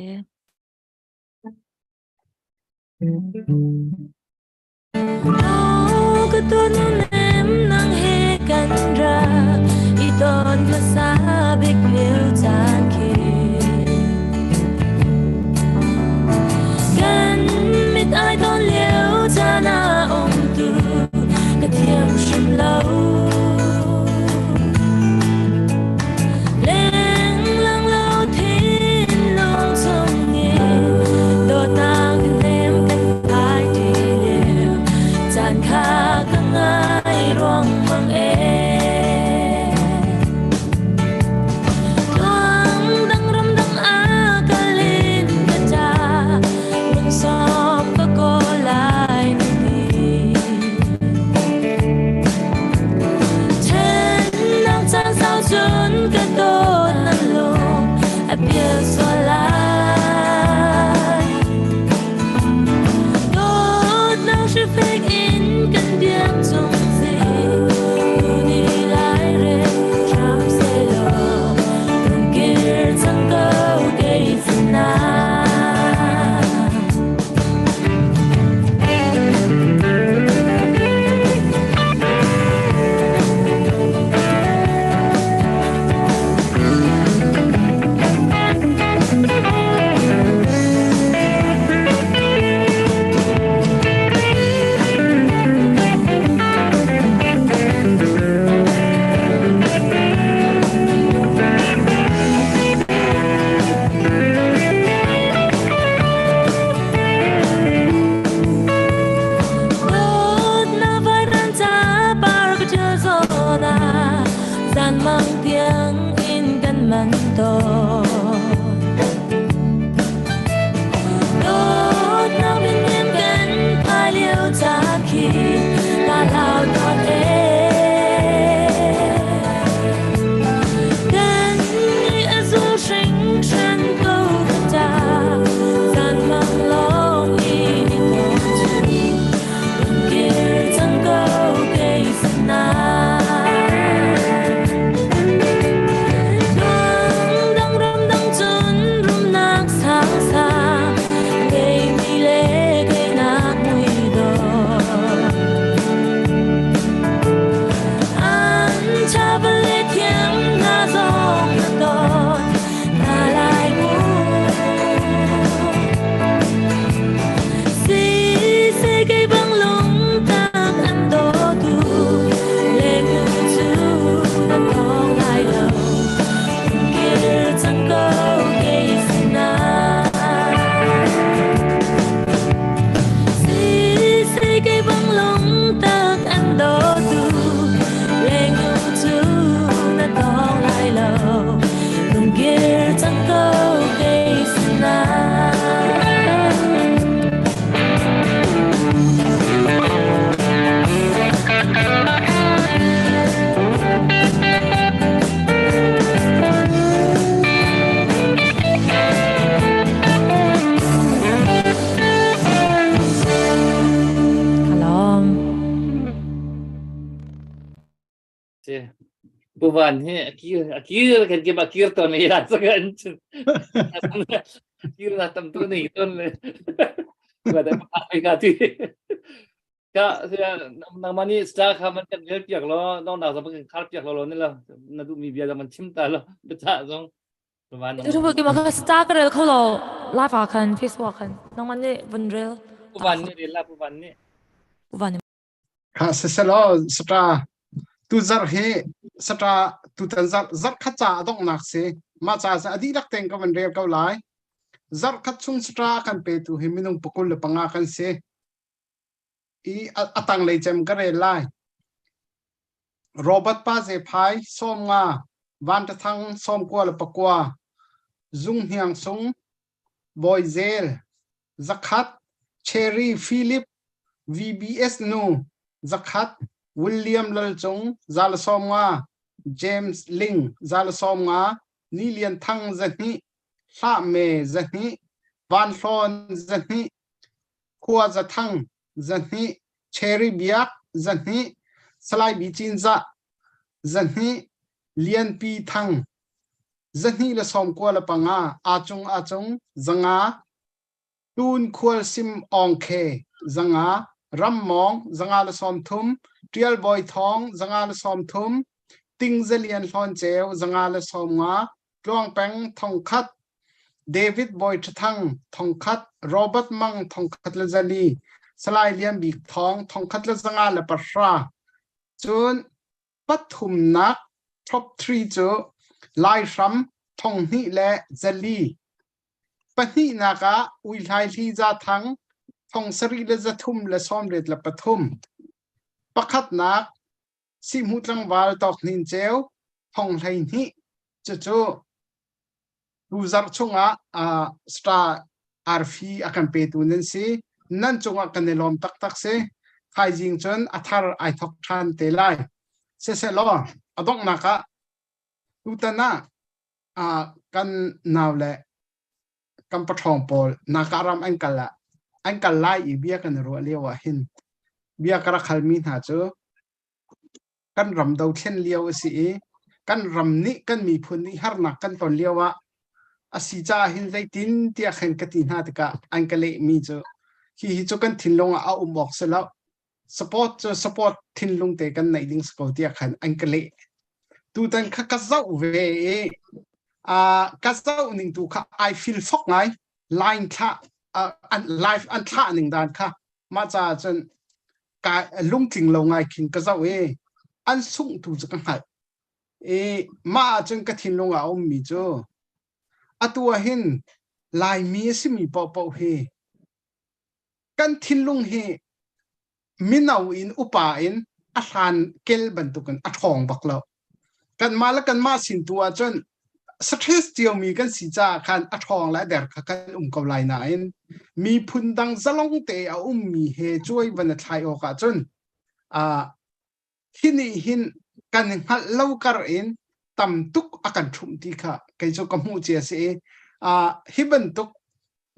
tiang in kan man tawn. Dawtnak bianem kan phai lio ca khi ka hlau tawn ee. Kan nih a zul hringhran ko ka ta, zan mang lawng i ni tawn cu. Kir cang ko kei sinah. Dang ram dang cun rumnak sangsang ngeimi le keinak muidawh. An travel le thiam hna zong na ton hna lai mu. Si se kei bang lungtak an dawtu le ngun cu na tong lai lo. Kir cang ko kei sinah. Si se kei bang lungtak an dawtu le ngun cu na tong lai lo. Lungkir cang ko kei sinah. Kalom. Si. Buvan hi akir akir kan kim akir ton le ya sakan. Akir na tam tu nei ton le. Ba da pa ka ti. Ka nangmah nih star kha man kan rel piak law nong nak zong kan khar piak law law ni la na duh mi bia zong man chim ta law biacah zong van Itu bu kima star ka rel kho lo live ah khan Facebook ah khan nangmah nih vun rel Pu Van nih rel la Pu Van nih Pu Van nih Kha siselaw sata tu zarh hi sata tutan zarh zarh khat ca a donghnak si mah ca cu a dihlak tein ka van rel ko lai zarh khat chung sata kan petu hi minung pakul le panga kan si i a tanglei cem ka rel lai. Robert Pa Ze Phai 50, Van Ta Thang 99, Zung Hniang Sung, Bawi Zel, 100, Cherry Philip, VBS Nu, 100, William Lal Cung, 150, James Ling, 150, Ni Lian Thang 200, Hlah Me 200, Van Hlawn 200, Khua Za Thang 200, Cherry Biak 200, Salai Bi Cinzah 200, Lian Pi Thang 295, A Cung A Cung 500, Tun Khual Sim Awng Khe 500, Ram Mawng 130, Tial Bawi Thawng 130, Ting Za Lian Hlawn Ceu 150, Tluang Peng 1000, David Bawi Ṭha Thang 1000, Robert Mang 1400, Salai Lian Bik Thawng 1410. Cun pathumnak top 3 cu Laihram 2000 le zali. Pahnihnak ah Ui Hlai Hli Za Thang 7333. Pakhatnak Sihhmuh tlangval Tawk Hnin Ceu 12,000. Cucu tuzarh chungah star arfi a kan petu nan si. Nan cungah kan i lawm taktak si. Thaizing cun a thar ai thok ṭhan te lai. Siselaw a donghnak ah tutan ah kan nau le kan paṭhawng pawl Naka ram an kal ah an kal lai i bia kan i ruah lio ah hin bia ka rak halmi hna cu kan ram dothlen lio a si i kan ram nih kan miphun nih harnak kan ton lio ah a si caah hin zeitin tiah khan ka ti hna tikah an ka lehmi cu hi hi cu kan thinlung ah a um awk si lo support cu support thinlung te kan neih ding si ko tiah khan an ka leh tutan kha ka zoh ve i ka zoh ning tu kha ai feel fok ngai line thlah an live an thlah ning dan kha mah caah cun ka lungtling lo ngai khin ka zoh i an sungh tu cu ka hngalh i mah ahcun ka thinlung ah a ummi cu atu ah hin Laimi a simi paohpaoh hi kan thinlung hi mino in upa in a hlan kel bantukin a ṭhawng bak lo. Kanmah le kanmah sin tu ahcun stress ciomi kan si caah khan a ṭhawng le a der kha kan um ko lai nain miphun dang zalong te a ummi he cuai van a thlai awk ahcun hi nih hin kan hngalh lo kar in tam tuk a kan ṭhumh ti kha kei cu ka hmuh cia si i hi bantuk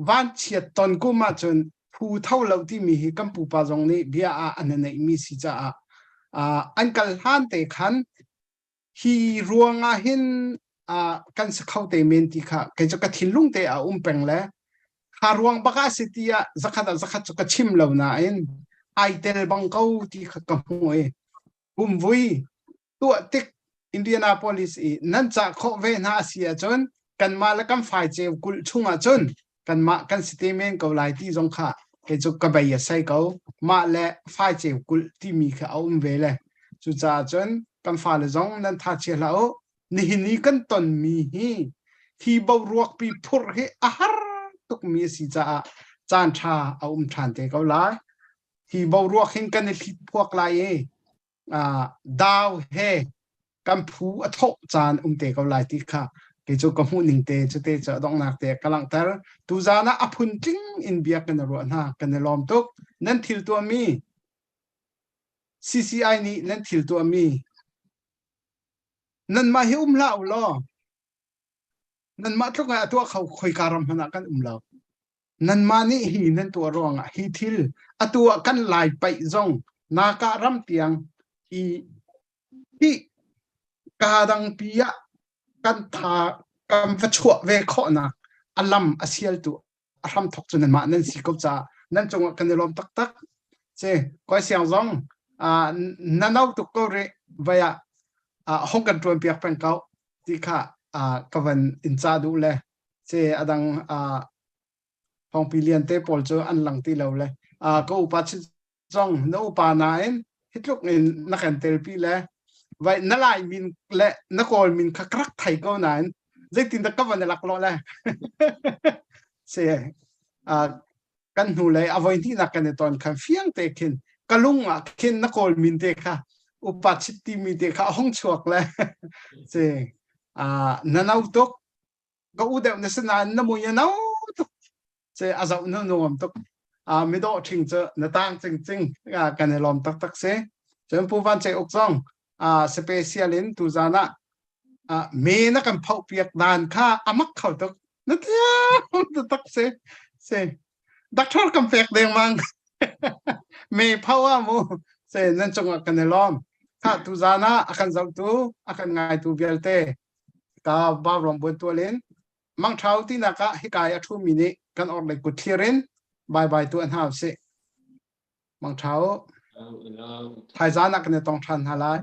vanchiat ton kum ahcun phu tho lo timi hi kan pupa zong nih bia ah an neihmi si caah an kal hlan te khan hi ruangah hin kan si kho te men ti kha kei cu ka thinlung te a um peng le kha ruang bak ah si tiah zakhat ah zakhat cu ka chim lo nain ai tel bang ko ti kha ka hmu i kumvui tuah tik Indianapolis i nan cah khawh ve hna a si ahcun kanmah le kan faiceu kulh chung ahcun kanmah kan si te men ko lai ti zong kha kei cu ka bei a sei ko. Mah le faiceu kulh timi kha a um ve le cucaah cun kan fale zong nan tha chia hlah u. Nihin i kan tonmi hi hi boruak pi phurh hi a har tukmi a si caah caan ṭha a um ṭhan te ko lai. Hi boruak hin kan i hlit phuak lai i dau he kan phu a thawh caan um te ko lai ti kha kei cu ka hmuh ning te cu te cu a donghnak te ka langhter. Tuzaan ah a phun tling in bia kan i ruah hna, kan i lawm tuk. Nan thil tuahmi CCI nih nan thil tuahmi nanmah hi um hlah u law nanmah tluk ah a tuah kho khoika ram hmanh ah kan um lo. Nanmah nih hi nan tuah ruangah hi thil atu ah kan lai paih zong naka ram tiang i hi kaa dangpi ah kan tha kan va chuah ve khawhnak a lam a sialtu a hramthok cu nanmah nan si ko caah nan cungah kan i lawm taktak. Si koi siang zong na no tuk ko rih vai ah hong kan ṭuan piak peng ko ti kha ka van in ca duh le si adang Thawngpi Lian te pawl cu an lang ti lo le ka upa chin zong na upa nain hi tluk in na kan telpi le vai na lai min le na kawl min kha ka rak thei ko nain zeitin dah ka van i lak lo le si kan hnu lei a voi hnihnak kan i ton khan fiang te khin ka lung ah khin na kawl min te kha upa chit timi te kha a hong chuak le si na no tuk ka u deuh na si nain na mui a no tuk ce a zoh na nuam tuk a midawh ṭhing cu na tang cingcing kan i lawm taktak si. Cun Pu Van Cei Uk zong special in tuzan ah me na kan phoh piak dan kha a mak kho tuk na thiam taktak si si doctor kan pek dengmang me pho ah mu se nan cungah kan i lawm. Kha tuzan ah a kan zohtu a kan ngaitu vialte ka vaurawng buan tual in mangṭha tinak ah hika i a ṭhumi nih kan orhlei kut thlir in bye bye tu an hau sih. Mangṭha u. Thaizan ah kan i tong ṭhan hna lai.